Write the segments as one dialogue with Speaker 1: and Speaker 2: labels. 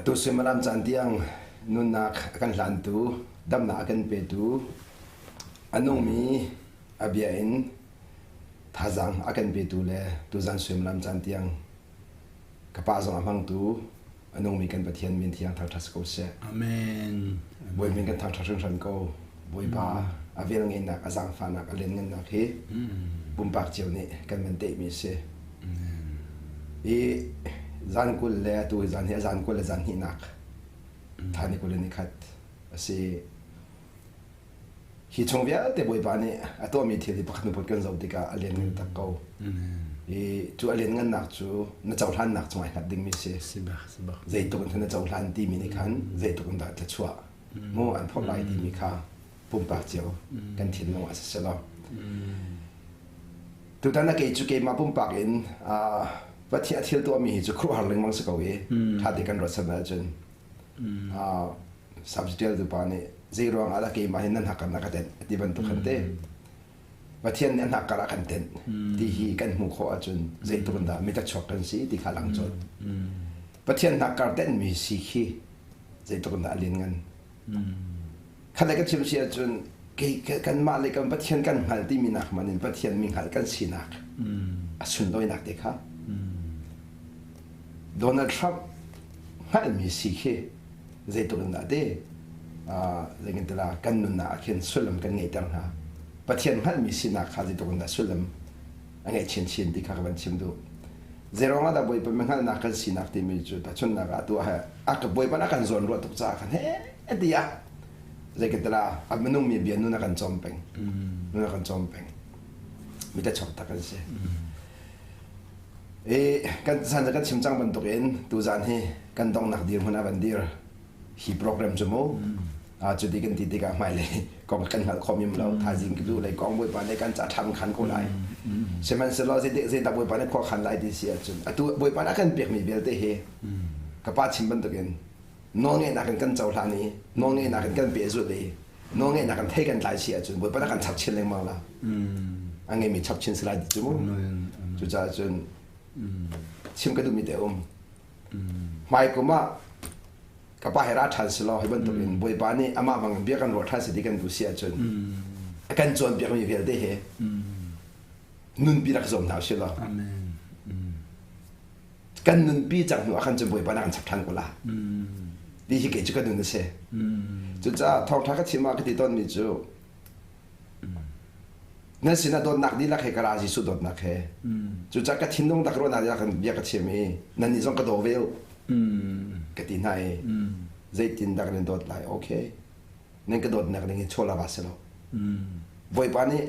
Speaker 1: Atu suimilam caan tiang nunnak a kan hlantu, damnak a kan petu, a nungmi a bia in thazaang a kan petu le tuzan suimilam caan tiang ka pa zong a hmangtu a nungmi kan Pathian min thiang thangṭhat si ko seh.
Speaker 2: Amen.
Speaker 1: Bawi min kan thangṭhat hringhran ko. Bawipa a velngeihnak, a zaangfahnak, a lianngannak hi pumpak cio nih kan man tehmi a si. I zan 20 le atu hi zan hi a zan 20 le zan hnihnak thla ni 21 a si. Hi chung vialte Bawipa nih a tuahmi thil hi pakhat hnu pakhat kan zoh tikah a lianngan tak ko. I cu a lianngannak cu na cohlannak cungah ai hngat dingmi si. Zeitluk in na cohlan timi nih khan zeitluk in dah thluachuah mu an phorh lai timi kha pumpak cio kan thinlung ah siseh law. Tutan ah kei cu keimah pumpak in Pathian a thil tuahmi hi cu khuaruahhar lengmang si ko i ṭha te kan ruat san ahcun Subject pa nih zei ruang ah dah keimah hi nan hnakkar na ka tenh ti bantuk khan te Pathian nih a hnakkar a kan tenh ti hi kan hmuh khawh ahcun zeitluk in dah mitachuak kan si ti kha lang colh. Pathian hnakkar tenhmi si khi zeitluk in dah a lianngan. Khat le ka chim si ahcun kei kanmah le kan Pathian kan hngal timi nak man in Pathian mi hngal kan sinak a sunlawinak te kha Donald Trump hngalhmi si khi zeitluk in dah ti zeitintilah kan nunnak ah khin sullam kan ngeihter hna. Pathian hngalhmi sinak kha zeitluk in dah sullam a ngeih chinchin ti kha ka van chim duh. Zeiruang ah dah Bawipa mi hngalhnak kan sinak timi cu tahchunhnak ah tuah he a ka Bawipa a kan zawn ruah tuk caah khan he tiah zeikatilah a minung mi bia nun a kan cawm peng. Nun a kan cawm peng. Mi ta chok tak kan si. I kan san kan chim cang bantukin tuzan hi kan donghnak dirhmun ah van dir hi program cu mu cu ti kan ti tikah hmailei kong kan hngalh khawh mim lo thaizing ka duh lei kong bawipa nih kan ca ṭhan khan ko lai sihmanhsehlaw zeidah bawipa nih khua khan lai ti si ahcun atu bawipa nih a kan pekmi vialte hi ka pa chim bantukin nawlngeihnak in kan cohlan i nawlngeihnak in kan pehzulh i nawlngeihnak in thei kan tlai si ahcun Bawipa na kan chap chin lengmang la a ngeimi chap chin si lai ti cu mu cucaah cun chim ka duhmi te um hmai kum ah ka pa he ra ṭhan si law hi bantuk in Bawipa nih amah bang bia kan ruah ṭhan si ti kan duh si ahcun a kan cawnpiakmi vialte he nunpi rak zuam hna usih law kan nunpi cang hnu ah khan cun Bawipa nih a kan chap ṭhan ko la ti hi kei cu ka nun a si. Cucaah thawngṭha ka chim ah ka ti tawnmi cu nan sinah dawtnak dihlak he ka ra Jesuh dawtnak he cucaah ka thinlung dak ruahnak dihlak in bia ka chim i nannih zong ka daw ve u ka ti hna i zeitin dah kan in dawt lai okay nan ka dawtnak ding hi chaw la va si lo Bawipa nih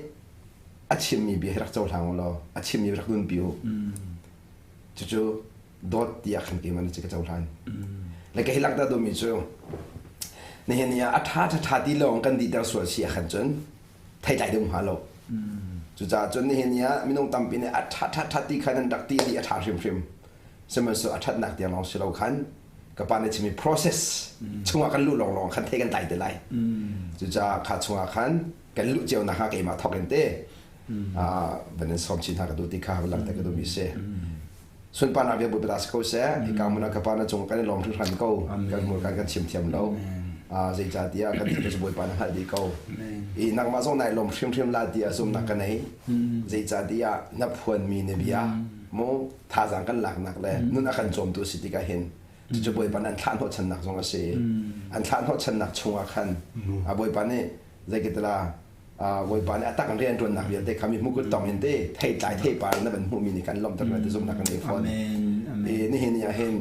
Speaker 1: a chimmi bia hi rak cohlang u law a chimmi rak nunpi u Cucu dawt tiah khan keimah nih ka cohlan. Le ka hi langhter duhmi cu nihin ni ah a ṭha ṭha ṭha ti lawng kan dihter sual si ahkhan cun theitlai ding hnga lo. Cucaah cun nihin ni ah minung tampi nih a ṭha ṭha ṭha ti khan an rak ti i a ṭha hrimhrim. Sihmanhsehlaw a ṭhatnak tiang lawng si lo khan ka pa nih chimmi process chungah kan luh lawnglawng khan thei kan tlai te lai. Cucaah kha chungah khan kan luh cio nakhnga keimah thawk in te van in sawm chin hna ka duh ti kha van langhter ka duhmi si. Sunparnak bia Bawipa ta si ko seh. Hika hmun ah ka pa na cung kan i lawm hringhran ko. Kan hmurka kan chim thiam lo. Zeicahtiah kan thil cu Bawipa na hngalh dih ko. I nangmah zong nai lawm hrimhrim la tiah zumhnak ka nei. Zeicahtiah na phuanmi na bia mu thazaang kan laknak le nun a kan cawmtu si tikah hin cucu Bawipa nih an thlah hnawhchannak zong a si. An thlah hnawhchannak chungah khan a Bawipa nih zeikatila Bawipa nih a tak in rian ṭuannak vialte kha mi hmukut tong in te theitlai theipar na van hmuhmi nih kan lawmhter na ti zumhnak kan ngei fawn. I nihin ni ah hin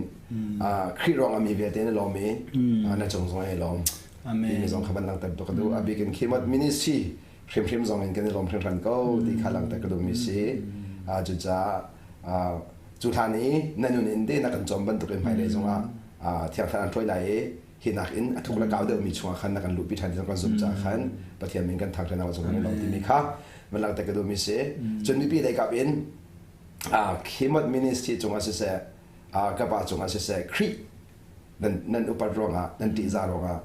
Speaker 1: Khrih ruangah mi vialte na lawm i na cung zong ai lawm. Timi zong kha van langhter tuk ka duh. A bik in Khimot ministry hrimhrim zong in kan i lawm hringhran ko ti kha langhter ka duhmi si. Cucaah cu hlan i na nun in te na kan cawm bantuk in hmailei zongah Thiang Thlarau an hruai lai i hi nakin a thuk le kau deuhmi chungah khan na kan luhpi ṭhan ti kan zumh caah khan Pathian min kan thangṭhat nak zong kan lo timi kha van langhter ka duhmi si. Cun mipi lei kap in Khimot ministry cungah siseh ka pa cungah siseh Khrih nan nan upat ruangah nan ṭihzah ruangah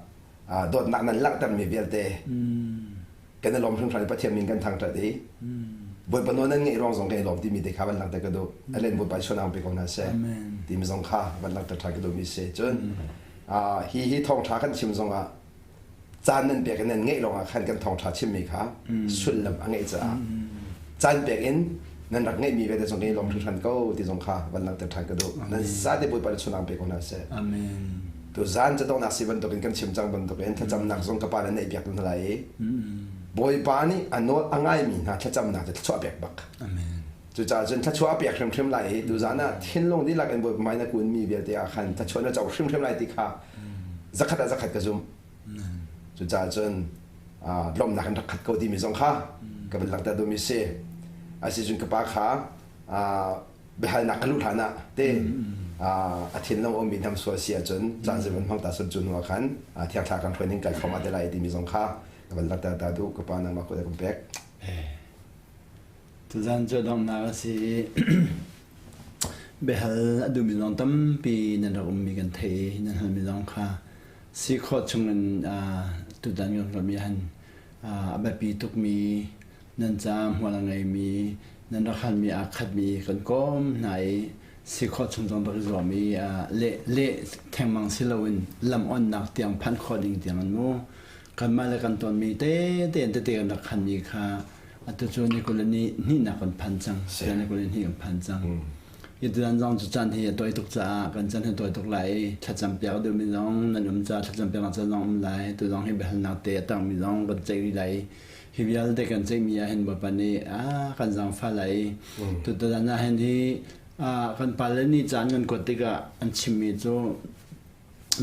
Speaker 1: dawtnak nan langhtermi vialte kan i lawm hringhran i Pathian min kan thangṭhat i. Bawipa nawl nan ngeih ruang zong kan i lawm timi te kha van langhter ka duh. Alen Bawipa chuanang pe ko hna seh timi zong kha van langhter ṭhan ka duhmi si. Cun hi hi thawngṭha kan chim zongah caan nan pek in nan ngeih lawngah khan kan thawngṭha chimmi kha sullam a ngeih caah caan pek in nan rak ngeihmi vialte zong kan i lawm hringhran ko ti zong kha van langhter ṭhan ka duh. Nan zate Bawipa nih chunang pe ko hna seh.
Speaker 2: Amen.
Speaker 1: Tu zan cadonghnak si bantukin kan chim cang bantukin thlacamnak zong ka pa le neih piak hna lai i Bawipa nih a nawl a ngaimi hna thlacamnak cu thluachuah pek bak.
Speaker 2: Amen.
Speaker 1: Cucaah cun thluachuah a pek hrimhrim lai i tuzan ah thinlung dihlak in Bawipa hmai na kunmi vialte ah khan thluachuah na co hrimhrim lai ti kha zakhat ah zakhat ka zumh. Cucaah cun lawmhnak in rak khat ko timi zong kha ka van langhter duhmi si. Asicun ka pa kha biahalnak ka luh hlan ah te a thinlung ummi hnam sual si ahcun caan zei van hmang ta sun cu hnu ah khan thiang thla kan hruai ning kal thluahmah te lai timi zong kha ka van langhter ta duh. Ka pa nangmah kut a kan pek.
Speaker 2: Tuzan cu donghnak a si i biahal a duhmi zong tampi nan rak ummi kan theih i nan halmi zong kha si khawh chungin tutan kan ruahmi han a biapi tukmi nan ca hmual a ngeimi nan rak halmi aa khatmi kan kawm hna i si khawh chung zong rak i zuam i leh leh thengmang si loin lam onnak tiang phanh khawh ding tiang an mu kanmah le kan tonmi tete tete kan rak khanmi kha atu cu ni kul ni hnihnak kan phan cang ni kul ni hnih kan phan cang i tutan zong cu caan hi a tawi tuk caah kan caan hi tawi tuk lai i thlacam piak a duhmi zong nan um caah thlacam piaknak caan zong um lai tu zong hi biahalnak te a tangmi zong kan ceih rih lai hi vialte kan ceihmi ah hin Bawipa nih a kan zaangfah lai tu tutan ah hin hi kan pale nih caan kan kuat tikah an chimmi cu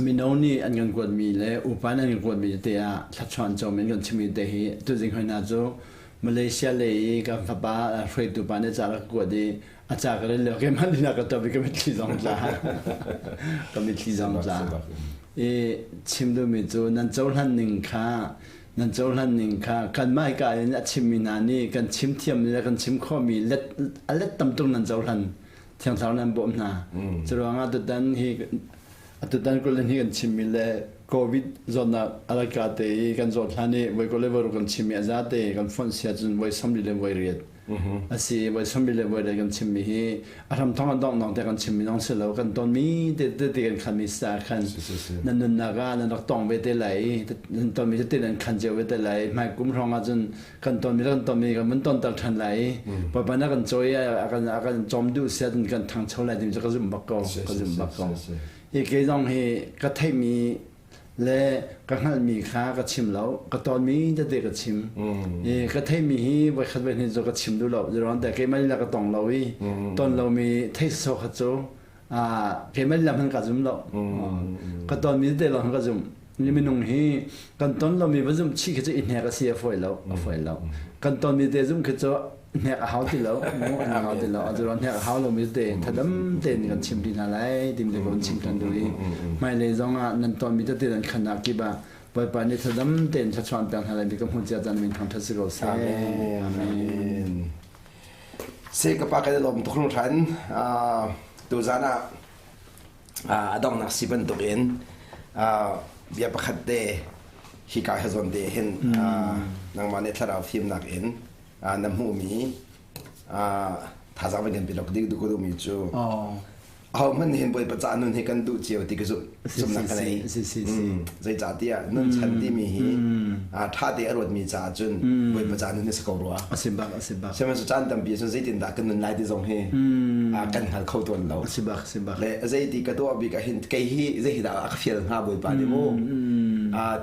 Speaker 2: mino nih an kan kuatmi le upa nih an kan kuatmi tete ah thluachuah an comi an kan chimmi te hi tuzing hoi hna cu Malaysia lei i kan fapa hruaitu pa nih ca rak kuat i a ca ka rel lio keimah lila ka tap i ka mitthli zong tla ka mitthli zong tla i chim duhmi cu nan cohlan ning kha nan cohlan ning kha kanmah hika in a chimmi hna nih kan chim thiammi le kan chim khawhmi let a let tam tuk nan cohlan Thiang Thlarau nan bawmh hna. Curuangah tutan hi atutan kul hi kan chimmi le COVID zawtnak a rak ka te i kan zawt hlan i voi kul le voi ruk kan chimmi a za te kan fonh sia cun voi 40 le voi riat a si. Voi 40 le voi riat kan chimmi hi a hram thong a dongh nong te kan chimmi zong si lo, kan tonmi te te kan khanmi sa khan nan nunnak ah nan rak tong ve te lai i nan tonmi tete nan khan cio ve te lai. Hmai kum hrawng ah cun kan tonmi kan tonmi kan mun tonter ṭhan lai i Bawipa na kan cawi a kan a kan cawm duh siat in kan ṭhangcho lai timi cu ka zumh bak ko, ka zumh bak ko. Hi kei zong hi ka theihmi le ka hngalhmi kha ka chim lo, ka tonmi tete ka chim. I ka theihmi hi voikhat voihnih cu ka chim duh lo. Zeruang te keimah lila ka tong lo i ton lomi theih sawh kha cu keimah lila hmanh ka zum lo. Ka tonmi tete lawng ka zum. Ni minung hi kan ton lomi va zumh chih khi cu i hnek a si a fawi lo, a fawi lo. Kan tonmi te zumh khi cu hnek a hau ti lo, a hau ti lo. Atu hnek a hau lomi te thadam tein kan chim ti hna lai timi te kan chim ṭhan duh i hmailei zong ah nan tonmi tete nan khannak kip ah Bawipa nih thadam tein thluachuah an pek hna lai mi ka hmuh cia caan min thangṭhat si ko seh.
Speaker 1: Amen. Se ka pa kan i lawm tuk hringhran. Tuzan ah a donghnak si bantukin bia pakhat te hika he zawn te hin nangmah nih thlarau fimnak in na hmuhmi thazaang van kan pe lok ding duhmi cu ahohmanh nih hin Bawipa ca nun hi kan duh cio ti ka zumh zumhnak ka nei. Zeicahtiah nun chan timi hi ṭha te a ruatmi caah cun Bawipa ca nun hi si ko rua.
Speaker 2: A si bak, a si bak.
Speaker 1: Sihmanhsehlaw caan tampi cun zeitindah kan nun lai ti zong hi kan hngal kho tawn lo.
Speaker 2: A si bak, a si bak.
Speaker 1: Le zeiti ka tuah bik ah hin kei hi zei hi dah a ka fial hnga Bawipa nih mu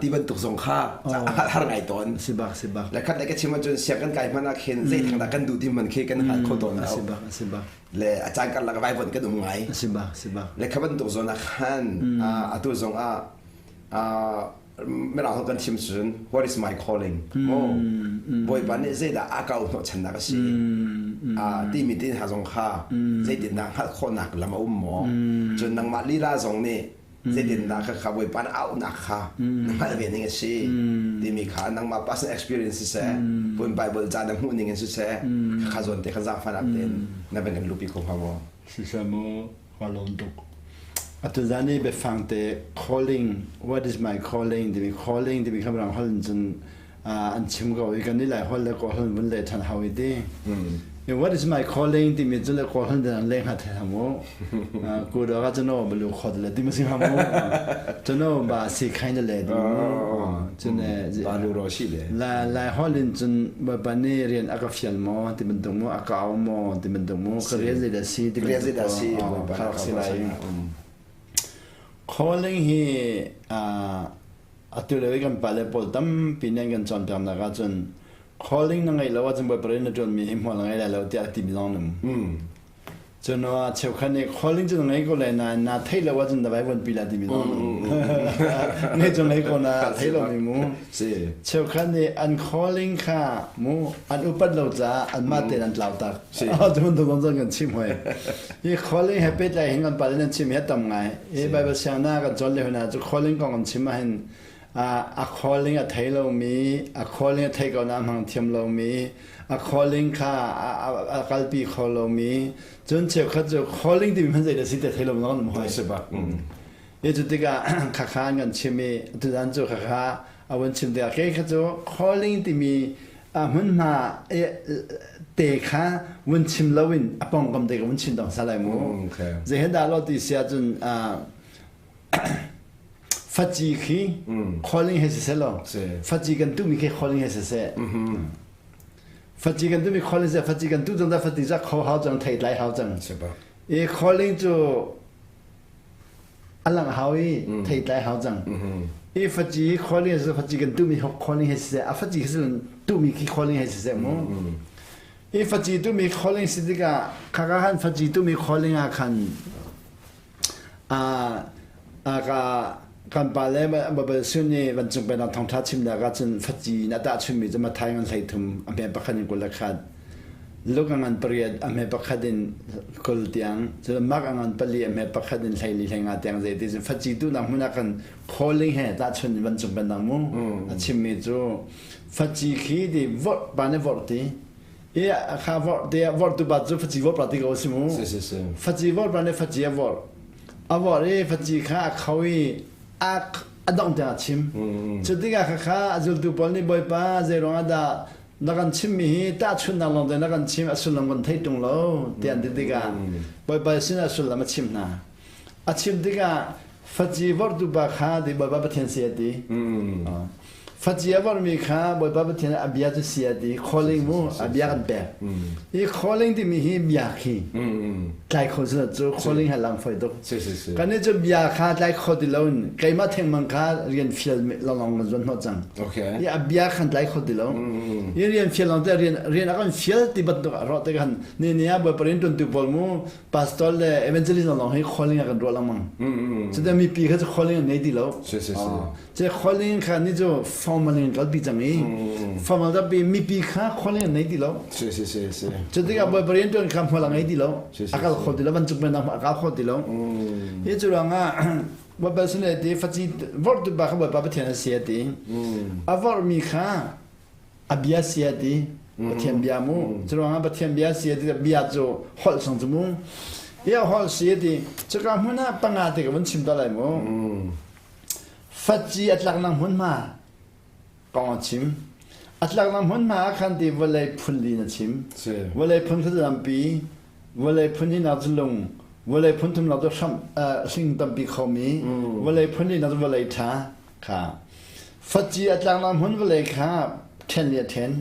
Speaker 1: ti bantuk zong kha a har ngai tawn.
Speaker 2: A si bak, a si bak.
Speaker 1: Le khat le ka chim ahcun siang kan kai hmanh ah khin zei thang dah kan duh ti hmanh khi kan hngal kho tawn lo.
Speaker 2: A si bak, a si bak.
Speaker 1: Le a caan karlak vaivuan kan um ngai.
Speaker 2: A si bak, si bak.
Speaker 1: Le kha bantuk zawn ah khan atu zong ah mirang holh kan chim cun what is my calling mo Bawipa nih zeidah a ka hnawh channak a si timi te hna zong kha zeitindah hngalh khawhnak lam a um maw? Cun nangmah lila zong nih zeitindah kha kha Bawipa na auhnak kha na hngalh ve ning a si timi kha nangmah personal experience siseh, pun Bible ca na hmuh ning in siseh, kha zawn te kha zaangfahnak tein na van kan lupi kho hnga maw?
Speaker 2: Siseh mu, ka lawm tuk. Atu zan i biafang te calling, what is my calling timi calling timi kha mirang holh in cun An chim ko i kan i lai holh le kawl holh vun le than hau i ti. What is my calling timi cu le kawl holh an leng ha the hamu. Ku do ka chano balu khot le ti ma si hamu. Chano ba si khain le ti mu. Cun
Speaker 1: ba lu ro si le.
Speaker 2: La lai holh in cun ba ni rian a ka fial mo ti bantuk mu a ka au mo ti bantuk mu ka rian zei da si ti
Speaker 1: rian zei da si
Speaker 2: ba si lai. Calling hi atu le kan pale pawl tampi nih an kan cawnpiaknak ahcun calling na ngeih lo ahcun Bawipa rian na ṭuanmi hi hmual na ngei lai lo tiah a timi zong an um. Cun cheukhat nih calling cu na ngei ko lai nain naa theih lo ahcun na vaivuan pi lai timi zong an um. Ngei cu ngei ko na thei lomi mu. Cheukhat nih an calling kha mu an upat lo caah anmah tein an tlau tak. Cu bantuk zong kan chim hoi. Hi calling he pehtlai hin kan pale nan chim hi a tam ngai. Hi Bible siangnak kan cawn lio hna cu calling kong kan chim ahhin a calling a thei lomi, a calling a thei ko na hmang thiam lomi, a calling kha a kalpi kho lomi, cun cheukhat cu calling timi hmanh zei dah si te thei lo zong an um hoi.
Speaker 1: Si bak.
Speaker 2: Hi cu tikah khakha an kan chim i tuzan cu khakha a vun chim tikah kei kha cu calling timi a hmunhma te kha vun chim loin a pongkam te ka vun chim dong salai mu. Zei hen dah lo ti si ahcun faci khi calling he siseh lo faci kan tuhmi khi calling he siseh faci kan tuhmi calling siseh faci kan tuh cang da faci za kho hau cang thei tlai hau cang i calling cu a lang hau i theitlai hau cang i faci calling he faci kan tuhmi calling he siseh a faci khi tuhmi khi calling he siseh mu i faci tuhmi calling si tikah khaka khan faci tuhmi calling ah khan a a ka kan pa le babal sun nih vancung pennak thawngṭha chimnak ah cun faci in a tahchunmi cu Mathai ngan 13 a hme pakhat in 21 Luke a ngan pariat a hme pakhat in 20 tiang cun Mark a ngan pali a hme pakhat in 14 hleinga tiang zei ti cun faci tuhnak hmun ah khan calling he tahchun in vancung pennak mu a chimmi cu faci khi ti vorh pa nih vorh ti i kha vorh ti vorh tu pa cu faci vorh pa ti ko si mu faci vorh pa nih faci a vorh a vorh i faci kha a kho i a a dongh tiang a chim cu tikah khakha a zultu pawl nih Bawipa zei ruangah dah na kan chimmi hi tahchunhnak lawng te na kan chim a sullam kan thei tung lo tiah an ti tikah Bawipa sin a sullam a chim hna a chim tikah faci vorhtu pa kha ti Bawipa Pathian si a ti Faci a vorhmi kha Bawipa Pathian a bia cu si a ti calling mu a bia kan pek hi calling timi hi bia khi tlai kho cu cu calling ha lang foi tuk kan nih cu bia kha tlai kho ti lo in keimah thengmang kha rian fial lawng kan zuan hnawh cang i a bia khan tlai kho ti lo i rian fial lawng te rian rian a kan fial ti bantuk a rawh te khan ni ni ah Bawipa rian tuantu pawl mu pastor le evangelist lawng hi calling a kan ruah lengmang cuti mipi kha cu calling an ngei ti lo Ce calling kha ni cu formal in kalpi cang i formal tapi mipi kha calling an nei ti lo
Speaker 1: si si si si
Speaker 2: cu tikah Bawipa rian tuan kha hmual a ngei ti lo a kal kho ti lo vancung pennak a kal kho ti lo hi cu ruangah Bawipa sin ti faci vorh tu pa kha Bawipa Pathian a si a ti a vorhmi kha a bia si a ti Pathian bia mu cu ruangah Pathian bia si a ti bia cu holh song cu mu i a holh si a ti cuka hmun ah panga te ka vun chim ta lai mu Faci a tlaknak hmunhma kong a chim. A tlaknak hmunhma ah khan ti vawlei phun li na chim. Vawlei phun kha tampi, vawlei phun hinak cu lung, vawlei phun thumnak cu hram hling tampi khomi, vawlei phun linak cu vawlei ṭha kha. Faci a tlaknak hmun vawlei kha ṭhen le a ṭhen.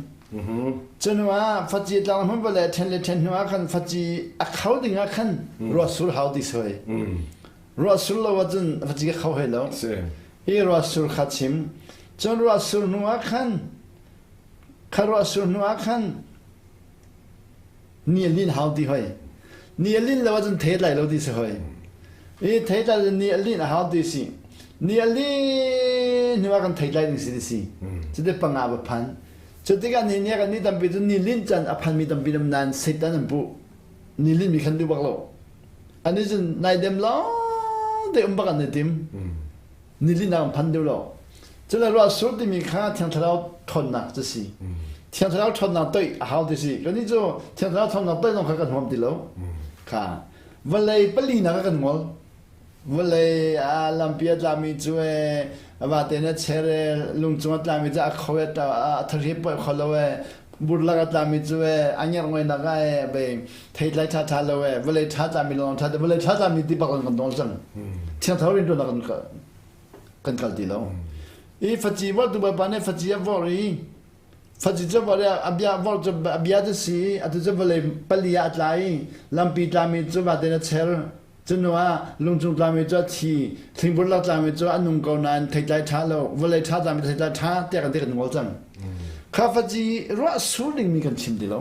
Speaker 2: Cu hnu ah faci a tlaknak hmun vawlei a ṭhen le ṭhen hnu ah khan faci a kho ding ah khan ruah sur hau ti soi. Ruah sur lo ahcun va ci kho hoi lo. Hi ruah sur kha chim. Cun ruah sur hnu ah khan kha ruah sur hnu ah khan ni a lin hau ti hoi. Ni a lin lo ahcun thei lai lo ti si hoi. I thei tlai ni a lin a hau ti si. Ni a lin hnu ah kan thei tlai ding si ti si. Cuti panga va phan. Cu tikah ni ni kan ni tampi cu ni lin can a phanmi tampi nam nain Satan an puh. Ni lin mi khan duh bak lo. An i cun naidem lawng te um bak an i tim. Nili nak an phan deuh lo. Cun ruah sur timi kha Thiang Thlarau ṭhawnnak cu si. Thiang Thlarau ṭhawnnak toih a hau ti si. Kannih cu Thiang Thlarau ṭhawnnak toih zong kha kan huam ti lo. Kha vawlei pali nak ah kan ngol. Vawlei a lampi a tlami cu ee Ava te na cher e lungcung a tlami cu a kho e a thari poi kho lo e burlak a tlami cu e a ngerh ngoi nak ah e bei theitlai tha tha lo e vawlei tha tlami lawng tha vawlei tha tlami ti bak kan dong cang thiang thar in tuan kan kan kal ti lo i faci vor tu pa ne faci a vor i faci cu vor a bia vor cu a bia cu si atu cu vawlei pali ah a tla i lampi tlami cu va te na cher Cu ah lungcung tlami cu a thi, thlingbur lak tlami cu a nung ko nain theitlai ṭha lo, vawlei ṭha tlami theitlai ṭha tiah kan ti kan ngol cang. Kha faci ruah sur dingmi kan chim ti lo.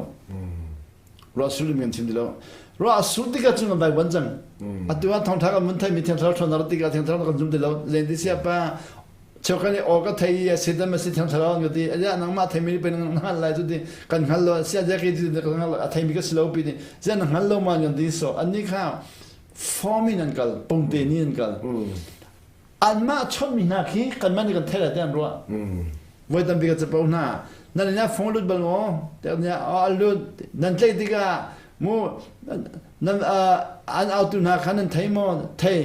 Speaker 2: Ruah sur dingmi kan chim ti lo. Ruah sur tikah cun kan vaivuan cang. Atu ah thawngṭha kan vun theimi thiang thlarau ṭhawnnak tikah thiang thlarau kan zum ti lo. Len ti sia pa cheukhat nih aw ka thei i Satan ma si thiang thlarau an ka ti. Aja nangmah theimi nih pei na hngal lai cu ti kan hngal lo sia zia ke ti kan hngal lo a theimi ka si lo pi ni zia na hngal lo ma kan ti so annih kha form in an kal pongte ni an kal anmah chonmi hna khi kanmah nih kan thei lai ti an ruah voi tampi ka capo hna nan ina phone lut bal maw te a lut nan tlaih tikah mu nan an autu hna kha nan thei maw thei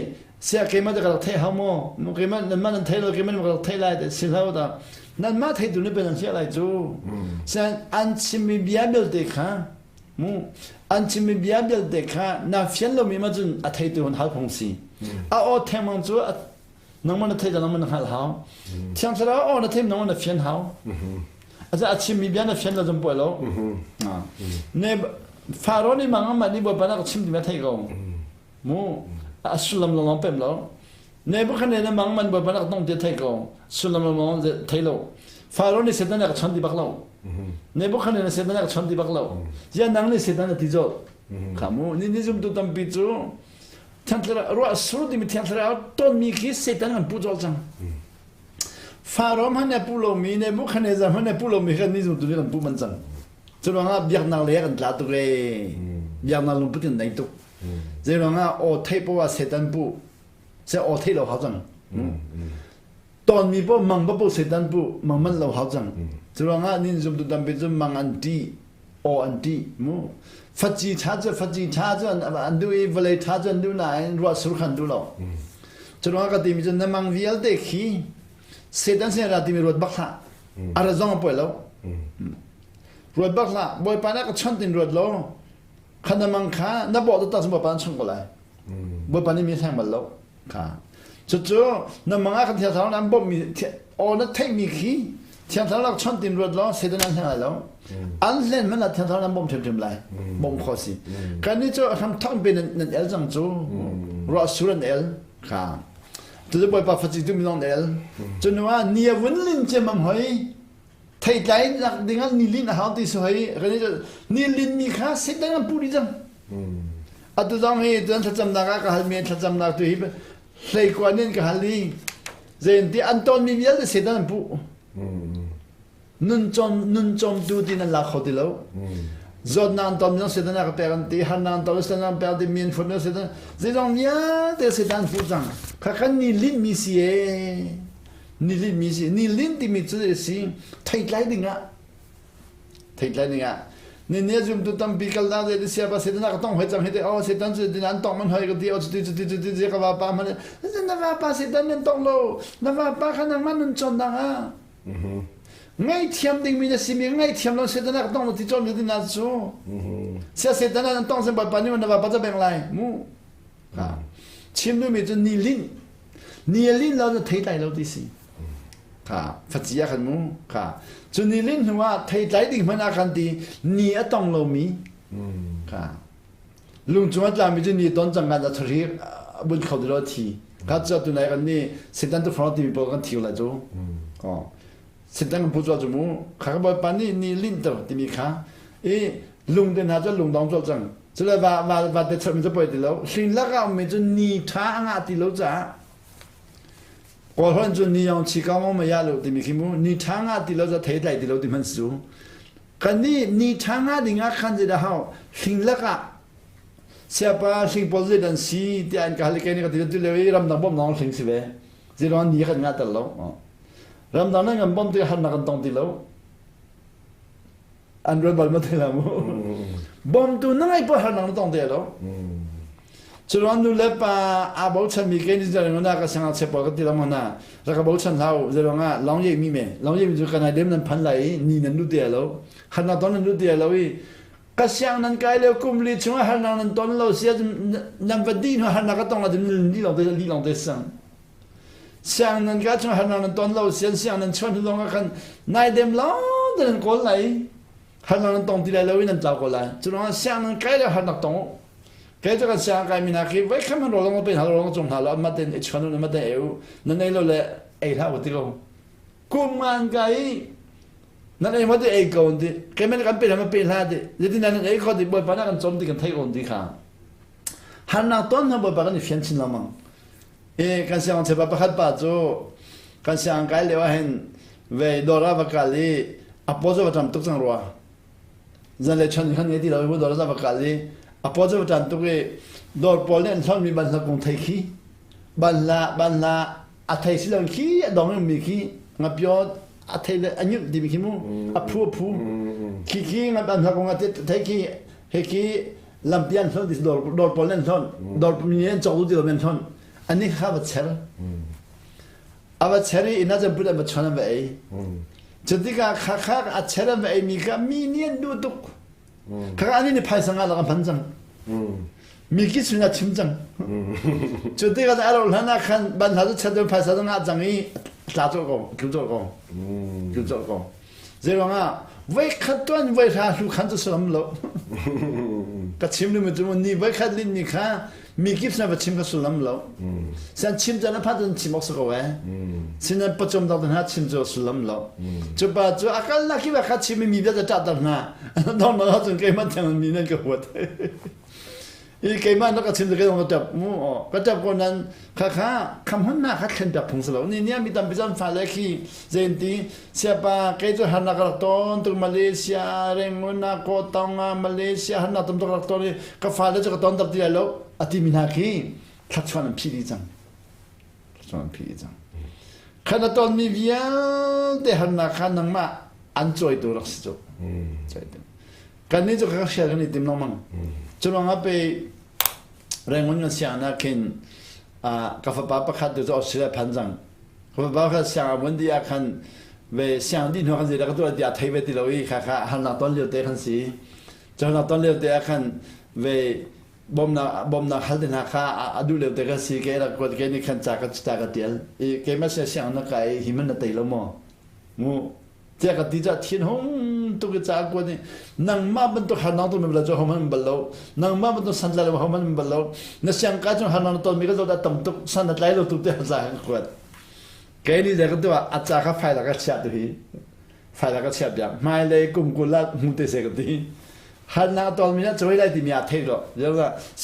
Speaker 2: sia keimah te ka rak thei hau maw keimah nanmah nan thei lo keimah ka rak thei lai te si hlau ta nanmah theitu nih pen an hliah lai cu sian an chimmi bia belte kha mu an chimmi bia belte kha na fian lomi ma cun a theitu hun hal phung si a aw thengmang cu nangmah na thei nangmah na hngalh hau thiang thlarau aw na thei nangmah na fian hau aza a chimmi bia na fian lo zum puai lo ne Faro nih mang amah nih Bawipa na ka chim timi a thei ko mu a sullam lawng pem lo Nebuchadnezzar mang man Bawipa na ka tong ti a thei ko sullam lawng thei lo Faro nih Satan a ka chon ti bak lo Nebuchadnezzar Satan a ka chon ti bak lo zia nang nih Satan a ti zol kha mu ni ni zumtu tampi cu Thiang Thlarau ruah sur timi Thiang Thlarau tonmi khi Satan kan puh colh cang. Faro hmanh a puh lomi Nebuchadnezzar hmanh a puh lomi kan ni zung tu kan puh man cang. Cu ruangah biaknak lei kan tla tuk ee. Biaknak lungput kan nei tuk. Zei ruangah aw theih poah Satan puh. Se aw theih lo hau cang. Tonmi poh mang pa poh Satan puh mang man lo hau cang. Cu ruangah nin zumtu tampi cu mang an ṭih. aw an ṭih mu faci ṭha cu faci ṭha cu an duh i vawlei ṭha cu an duh nain ruah sur kha an duh lo cu ruangah ka timi cu na mang vialte khi Satan sin ra timi ruat bak hlah a ra zong a poi lo ruat bak hlah bawipa na ka chawnh tin ruat lo kha na mang kha na bawh taktak cun bawipa an chawnh ko lai bawipa nih mi hleng bal lo kha cucu na mang ah kan thiang thlarau an bawmhmi aw na theihmi khi thiang thlarau lak chawnh tin ruat law Satan an hleng lai lo an hlen hmanh ah thiang thlarau an bawmh ṭhiamṭhiam lai bawmh khawh si kan nih cu hram thok pe nan el cang cu ruah sur an el kha tu bawipa faci tu minong el cu nu ah ni a vun lin ciammam hoi theitlai nak ding ah ni lin a hau ti su hoi kan ni lin mi kha Satan an pu dih cang Atu zong hi tuan thlacamnak ah ka halmi thlacamnak tu hi hleikuan in ka hal i zeinti an tonmi vialte Satan an puh. Nun cawm nun cawmtu tin an lak kho ti lo. Zawtnak an ton zong Satan a ka pek an ti, harnak an ton Satan an pek an ti, mi an fun Satan zeizong vialte Satan an fuh cang. Kha kan ni linh mi si ee. Ni linh mi si. Ni linh timi cu si theitlai ding ah Theitlai ning ah ni zumtu tampi kal na zei sia pa setan ka tong hoi cang hi te oh setan cu din an tong man hoi ka ti oh cuti cuti cuti je ka va pa man na va pa setan nan tong lo na va pa kha nang man nun chon dang a ngai thiam ding mi na si mi ngai thiam lo setan ka tong lo ti chon ti na cu sia setan an tong sem pa pa ni na va pa cha beng lai mu ha chim du mi cu ni lin ni lin lo na thei tai lo ti si Kha faci ah khan mu kha cu ni lin hnu ah theitlai ding hmanh ah khan ti ni a tong lomi kha lungcung a tlami cu ni ton cang kan a thari bun kho ti lo thi kha cu tu nai kan ni setan tu front timi pawl kan thiu lai cu oh setan kan pu cu mu kha ka bawipa nih ni lin ter timi kha i lung te hna cu lung dong col cang cule va va va te char mi cu poi ti lo hling lak ah ummi cu ni tha a ngah ti lo caah Kawlholh cu ni yong chi ka ma ya lo timi khi mu ni ṭha nga ti lo za thei tlai ti lo ti hman su kan ni ni ṭha nga ding ah khan zei dah hau hling lak ah siapa hling pawl zei dan si ti an ka hal ke ni ka ti tu le ramdang bom nong hling si ve zei ruang ni kan nga tel lo ramdang nan kan bom ti har na kan tong ti lo an ruat bal ma te la mu bom tu na ngai pa har nang na tong te lo. Curuang nu le pa aa bochanmi ke ni zerang na ka sangak che pawl ka ti lengmang hna. Rak ka bochan hlah u. Zeruang ah long ye mi me. Long ye mi cu kan ai dem nan phan lai i ni nan lut te lo. Harnak ton nan lut te lo i ka siang nan kai lio kum li chungah harnak nan ton lo sia nan va di hnu harnak ka tong la li long te li long te sang. Siang nan ka chung harnak nan ton lo sian siang nan chuan hnu lawng ah khan nai dem long te nan kawl lai. Harnak nan tong ti lai lo i nan tlau ko lai. Cu ruangah siang nan kai le harnak tong u. Kei cu kan siang kai mi hna khi voi khat man rawlong pe hna rawlong cung hna lo amma ten i chuan u amma ten ei u nan ei lo le ei hlah u ti ko. Kum ngan kai nan ei ma ti ei ko ti kei men kan pe hna ma pe hlah ti zetin nan ei kho ti bawipa na kan cawm ti kan thei ko ti kha. Harnak ton hna bawipa kan i fian chin lengmang. E kan siang chepa pakhat pa cu kan siang kai lio ah hin ve dawr ah va kal i a paw cu va ṭam tuk cang rua. Zan le chan khan nge ti lo i dawr ah va kal i a paw cu va ṭam tuk i dawr pawl nih an hlonhmi banhla kung thei khi banhla banhla a thei si lo khi a dong mi khi ngapio a thei le a nyunh timi khi mu a phu a phu khi khi nga banhla kung a thei khi he khi lampi an hlonh dor dor pawl an hlonh dor mi an cawk ti lo an hlonh ani kha va cher a va cher i inn ah cun put an va chon an va ei cu tikah kha kha a cher an va ei mi kha mi nih an duh tuk kha ani nih phaisa nga lak an hman cang mi ki sun a chim cang cu tikah a ro hlan ah khan ban hla cu cher phaisa nga cang i tla cawh ko tlu cawh ko tlu cawh ko Zeiruangah voikhat tuan voihra hlu khan cu salam lo. Ka chim ni cu ni voikhat lin mi kha mi kip sin va chim ka sullam lo. San chim caan a phat cun chim awk si ko eh. Sinan pacom dang hna chim cu sullam lo. Cu pa cu a kal nak ki kha chim mi vialte ṭah ter hna. Dong na cun keimah theng mi nan ka huat. I keimah na ka chim ka dong ka tap mu ka tap ko nan kha kha kham hun na kha thlen piak phung si lo ni nia mi tampi zan fa le khi zenti siapa kei cu harnak ka rak ton tuk Malaysia Rangoon ah ko tong ah Malaysia harnak tam tuk rak ton i ka fale cu ka ton tak ti lai lo a ti mi hna khi thlachuan an phih dih cang thlachuan an phih dih cang kha na ton mi vialte harnak kha nangmah an cawitu rak si cu cawitu Kannih cu ka hrial kan i tim lengmang. Cu ruangah pe Rangoon kan sianginn ah khin ka fapa pakhat tu cu Australia phan cang. Ka fapa kha siang a vun dih ah khan ve siang dih hnu khan zeidah ka tuah tiah thei ve ti lo i kha kha harnak ton lio te khan si. Cu harnak ton lio te ah khan ve bawmnak bawmnak hal te hna kha a duh lio te khan si ke rak kuat ke nih khan ca ka ca ka tial i keimah sia siang na kai hi man na tei lo maw mu Tiah ka ti caah thinhung tuk i ca a kuat i nangmah bantuk harnak tu bal cu hohmanh bal lo nangmah bantuk santlai lo hohmanh bal lo na siangka cung harnak na tonmi ka zawt a tam tuk san na tlai lo tu te ca ka kuat kei nih ka tuah a ca kha file ah ka chiah tu hi file ah ka chiah piak hmailei kum 20 ah hmu te se ka ti harnak tonmi na cawi lai timi a thei lo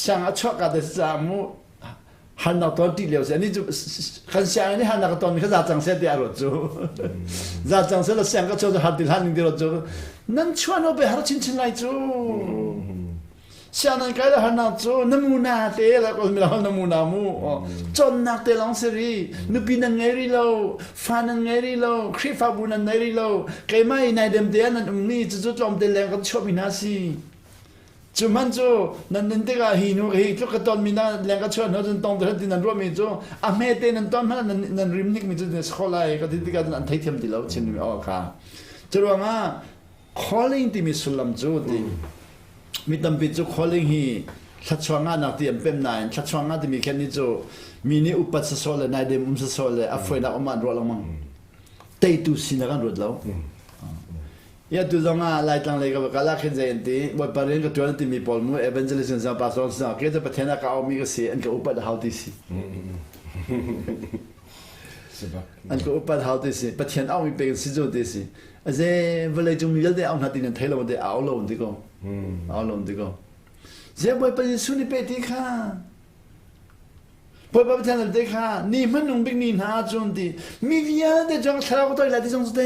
Speaker 2: siang a chuah ka te ca mu harnak ton ṭih lio si ani cu kan sianginn nih harnak ka ton mi kha za cang seh tiah a ruat cu za cang seh la siang ka chuah cu har ti hlan ning ti ruat cu nan chuah no pe har chinchin lai cu siang nan kai le harnak cu namuna te la ko mi la namuna mu cawnnak te long si ri nupi nan ngei ri lo fa nan ngei ri lo Khrihfabu nan nei ri lo keimah i nai dem te nan um ni cu cu tlawm te leng kan chuah mi hna si Cu hmanh cu nan nun tikah hi nu hi tluk ka tonmi na leng ka chuah hnu cun tong te ti nan ruahmi cu a hmete nan ton hmanh nan nan rim hnikmi cu na si lai ka ti tikah cun an theithiam ti lo chimmi aw kha. Cu ruangah calling timi sullam cu ti mi tampi cu calling hi thlachuah ngahnak ti an pem nain thlachuah ngah timi khen ni cu mi nih upat sasawh le naidem um sasawh le a fuainak um ah an ruah lengmang teitu sinak an ruat lo Ya tu zong ah Laitlang lei ka va kal ah khin zei an ti Bawipa rian ka ṭuan an timi pawl mu evangelism zong pastor zong ke cu Pathian ah ka aumi ka si an ka upat hau ti si an ka upat hau ti si Pathian aumi pe si cu ti si aze vawlei cung mi vialte au hna ti nan thei lo te au lo ti ko au lo ti ko ze Bawipa Jesuh ni pe ti kha Bawipa Pathian te kha ni hmanung bik ni hna cun ti mi vialte cu thlarau ka toi lai ti zong cu te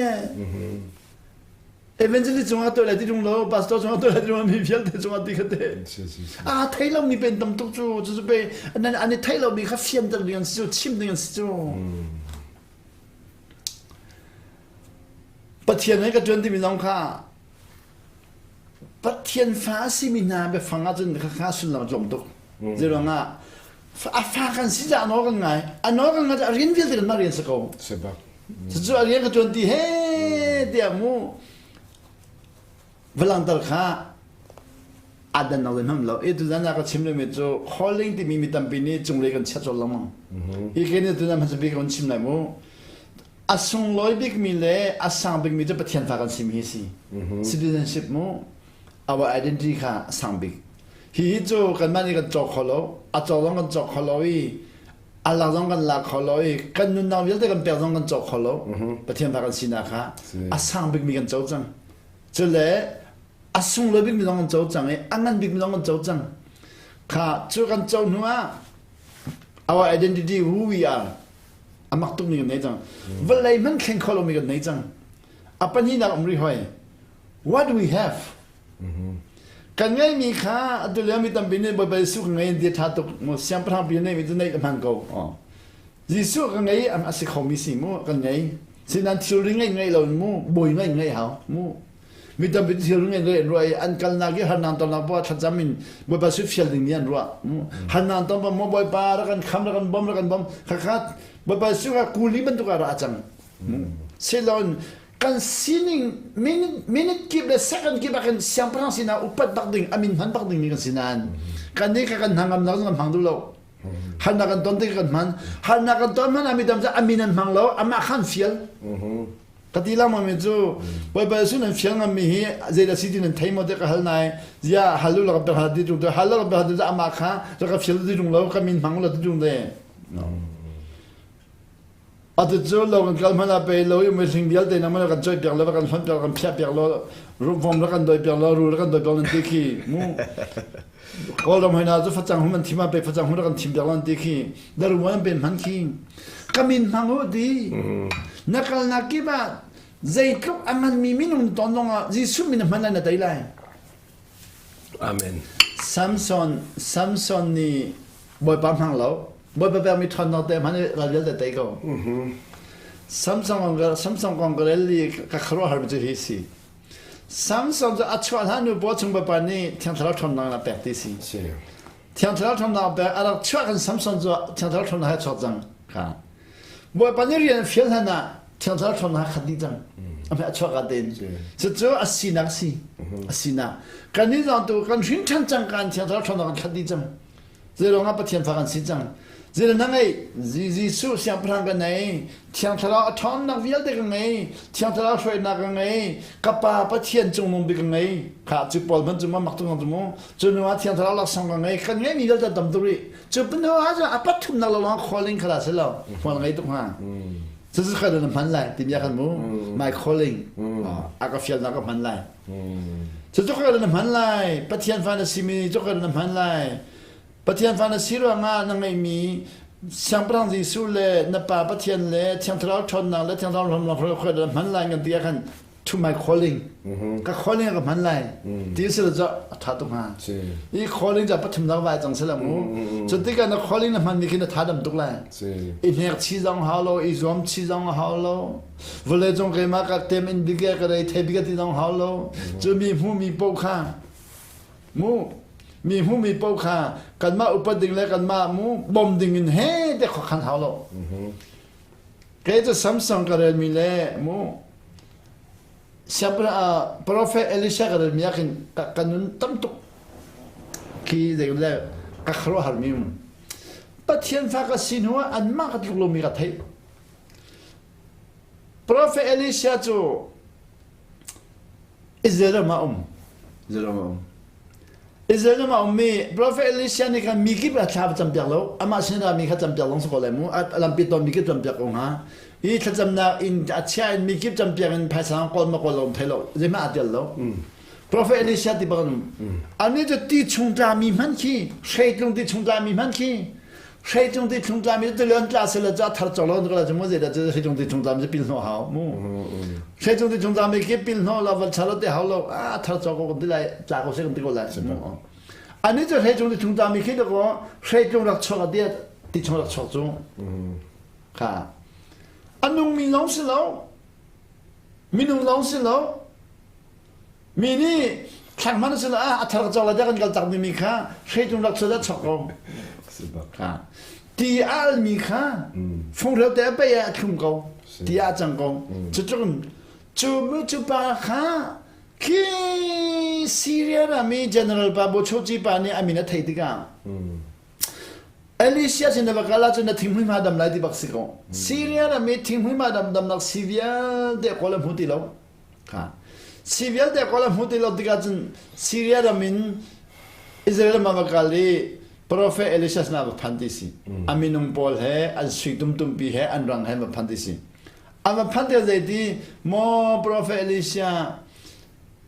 Speaker 2: evangelist cungah toi lai ti tung lo pastor cungah toi lai ti tung mi vialte cungah ti kha te a thei lo mi pen tam tuk cu cu cu pe nan an i thei lo mi kha fianter ding an si cu chim ding an si cu Pathian he ka tuan timi zong kha Pathian fa a simi hna biafang ahcun kha kha sullam a tlawm tuk. Zeiruangah a fa kan si caah nawl kan ngai. A nawl kan ngai a rian vialte kan mah rian si ko. Cucu a rian ka ṭuan ti he tiah mu valantar kha adan lo hmam lo. I tuzan ah ka chim mi cu calling timi mi tampi nih cunglei kan chiat cawlh lengmang. Hi ke nih tuzan hmasa bik kan chim lai mu. A sunglawi bikmi le a sang bikmi cu Pathian fa kan simi hi si. Citizenship mu our identity kha a sang bik. Hihi cu kanmah nih kan cawk kho lo. A cawk zong kan cawk kho lo i a lak zong kan lak kho lo i kan nunnak vialte kan pek zong kan cawk kho lo. Pathian fa kan sinak kha a sang bikmi kan co cang. Cule a sunglawi bikmi zong kan co cang i a ngan bikmi zong kan co cang. Kha cu kan co hnu ah our identity who we are a mak tukmi kan nei cang. Vawlei hmanh thleng kho lomi kan nei cang. A pahnihnak um rih hoi. What do we have? Kan ngeihmi kha atu lio mi tampi nih Bawipa Jesuh ka ngei ti ṭha tuk mu siangpahrang pi neihmi cu neih ka hman ko. Jesuh ka ngei a si khomi si mu kan ngei. Sinan thilri ngeih ngeih lo mu bawi ngeih ngeih hau mu. Mi tampi thilri ngeih ngeih an ruah i an kalnak i harnak tonnak poah thlacam in Bawipa Jesuh fial ding mi an ruah. Harnak ton pa maw Bawipa rak kan kham rak kan bawm rak kan bawm khakha Bawipa Jesuh kha kuli bantuk ah ra a cang. Silon kan sining minute minute kip le second kip ah kan siangpahrang sinah upat bak ding amin hman bak ding mi kan si nain kan nih kha kan hnangam nak kan hmang duh lo harnak kan ton tik kan hman harnak kan ton hman ah mi tam cu amin an hmang lo amah khan fial ka ti lang mi cu Bawipa Jesuh nan fial ngam mi hi zeidah si ti nan thei maw te ka hal nai zia halu la ka pe hal ti tung te hal la ka pe hal ti amah kha ka fial ti tung lo ka min hmang lo ti tung te Atu cu lo kan kal hmanh ah pei lo i mihring vialte nang mana kan coih piak lo kan hlonh piak kan phiah piak lo vom ra kan doi piak lo ru ra kan doi piak nan ti khi mu Kawlram hoi na cu facang hum an thim ah pe facang hum ra kan thim piak lo an ti khi daru an pen hman khi ka min hmang u ti na kal nak kip ah zeitluk a ngan mi minung ton zong ah Jesuh min hman na tei lai
Speaker 1: Amen.
Speaker 2: Samson Samson nih Bawipa hmang lo. Bawipa pekmi ṭhawnnak te hmanh ral vialte tei ko. Samson kong Samson kong ka rel i ka khuaruahhar mi cu hi si. Samson cu a chuah hlan nu paw chung Bawipa nih Thiang Thlarau ṭhawnnak na pek ti si. Thiang Thlarau ṭhawnnak pek a rak chuah kan Samson cu Thiang Thlarau ṭhawnnak he chuak cang. Kha. Bawipa nih rian fial hlan ah Thiang Thlarau ṭhawnnak khat dih cang. A chuak ka tein. Cucu a sinak si. A sinak. Kan nih zong tu kan hrin ṭhan cang kan Thiang Thlarau ṭhawnnak kan khat dih cang. Zeilawng ah Pathian fa kan si cang. Zeidah na ngeih? Jesuh siangpahrang ka nei. Thiang Thlarau a ṭhawnnak vialte ka ngei. Thiang Thlarau hruainak ka ngei. Ka Pa Pathian cungnung bik ka ngei. Kha cu Paul hmanh cu ma mak tuk cu mu. Cu hnu ah Thiang Thlarau laksawng ka ngei. Kan ngeihmi vialte tam tuk rih. Cu hnu ah cun a pathumnak lawng calling kha si lo. Hmual ngei tuk hnga. Cucu kha na hman lai timi ah khan mu. My calling. A ka fialnak ka hman lai. Cucu kha na hman lai. Pathian fa na simi cu kha na hman lai. Pathian fa na si ruangah na ngeihmi Siangpahrang Jesuh le na Pa Pathian le Thiang Thlarau ṭhawnnak le Thiang Thlarau hlawmnak kha na hman lai ngan ti ah khan to my calling ka calling ka hman lai ti si lo cu a ṭha tuk hnga i calling cu pathum nak vai cang si la mu cu tikah na calling na hman mi khi na tha dam tuk lai i hnek chi zong hau lo i zuam chi zong hau lo vawlei cung keimah ka tem in bike ka rei thei bike ti zong hau lo cu mi hmu mi paoh kha mu mi hmu mi paoh kha kanmah upat ding le kanmah mu bom ding in he te khan hau lo Kei cu Samson ka relmi le mu siangpahrang prophet Elisha ka relmi ah khin ka nun tam tuk khi zei le ka khuaruahharmi um. Pathian fa ka si hnu ah anmah ka tluk lomi ka theih. Prophet Elisha cu Israel ram ah um. Israel ram ah um. Israel ram ah ummi Prophet Elisha nih khan mi kip a thla va campiak lo. Amah sin ah mi kha campiak lawng si ko lai mu. A lampi tawn mi kip campiak ko hnga. Hi thlacamnak in a chia in mi kip campiak in phaisa kawl ma kawl lo um thai lo. Zeihmah a tel lo. Prophet Elisha ti bak an um. Ani cu ti chung tla mi hmanh khi, hreitlung ti chung tla mi hmanh khi, hreitlung ti chung tla mi cu tulian tla sila cu a thar cawk lo ka la cu mu zeidah cu hreitlung ti chung tla mi cu pil hnawh hau mu. Hreitlung ti chung tla mi khi pil hnawh lo van chalo te hau lo a thar cawk ko kan ti lai tla ko se kan ti ko lai. Ani cu hreitlung ti chung tla mi khi ko hreitlung rak chuak a ti ti chung rak chuak cu. Kha a nung mi lawng si lo minung lawng si lo mi nih thlak hmanh si lo a thar ka cawk lai kan kal tak mi kha hreitlung rak chuah chok ko. Ti a almi kha funghreu te a pei ah a thlum ko. Ti a cang ko. Cutluk cu mu cu pa kha khi Syria rami general pa Bochochi pa nih a min a theih tikah Alicia sin na va kal ahcun na thinghmui hma dam lai ti bak si ko. Syria ram i thinghmui hma dam damnak si vialte kawl a hmu ti lo. Kha. Si vialte kawl a hmu ti lo tikah cun Syria ram in Israel ram ah va kal i Prophet Elisha sinah va phan ti si. A minung pawl he an sui tumtumpi he an rang he va phan ti si. An va phan tikah zeiti maw Prophet Elisha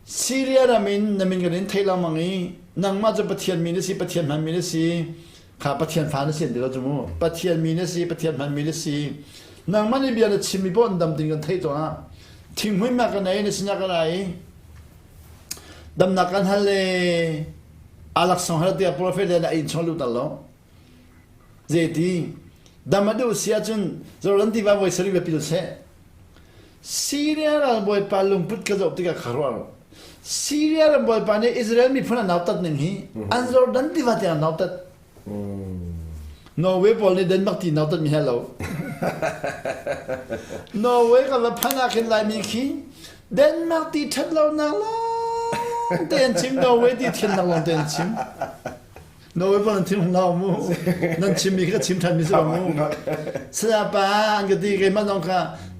Speaker 2: Syria ram in na min kan in thei lengmang i nangmah cu Pathian mi na si, Pathian hmanmi na si, kha Pathian fa na si an ti lo cu mu. Pathian mi na si, Pathian hmanmi na si. Nangmah nih bia na chimmi paoh an dam tin kan theih tawn ah thinghmui ma kan ei na sinah kan ai damnak kan hal le alaksong hal tiah prophet le na inn chung lut lo. Zeiti dam a duh si ahcun Jordan tiva voi sarih va pil seh. Syria ralbawipa lungput ka zoh tikah ka ruah. Syria ralbawipa nih Israel miphun a nautat ning hi an Jordan tiva tiang a nautat. Norway pawl nih Denmark ti nautat mi he lo. Norway ka va phan ah khin Laimi khi Denmark ti ṭhat lo nak lawng te an chim Norway ti thiannak lawng te an chim. Norway pa nan thim hna mu. Nan chimmi kha chim ṭhan mi si lo mu. Sayapa an ka ti keimah zong kha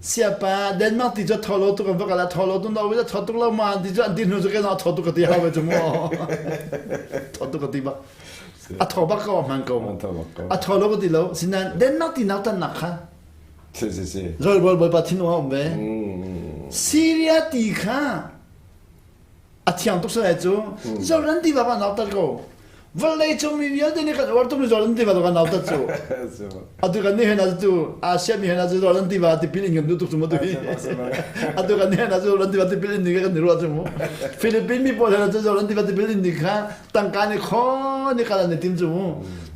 Speaker 2: siapa Denmark ti cu tho lo tuk an va kal tho lo tu Norway tho tuk lo ma ti cu an ti hnu cu keimah tho tuk ka ti hau ve cu mu. Tho tuk ka ti bak. A tho bak ko hman ko. A tho lo ka ti lo. Sinain Denmark ti nau tan nak kha.
Speaker 1: Si si si.
Speaker 2: Rol bol bol pa thin um ve. Syria ti kha a thiang tuk salai cu Jordan tiva va nautat ko vawlei cung mi vialte nih kan uar tuk mi Jordan tiva kan nautat cu atu kan nih hen cu Asia mi hen cu Jordan tiva tipil in kan duh tuk cu mu tu hi atu kan nih hen cu Jordan tiva tipil in ni kan ruah cu mu Philippine mi pawl hen cu Jordan tiva tipil in ni kha tangka ni kho ni kala ni tim cu mu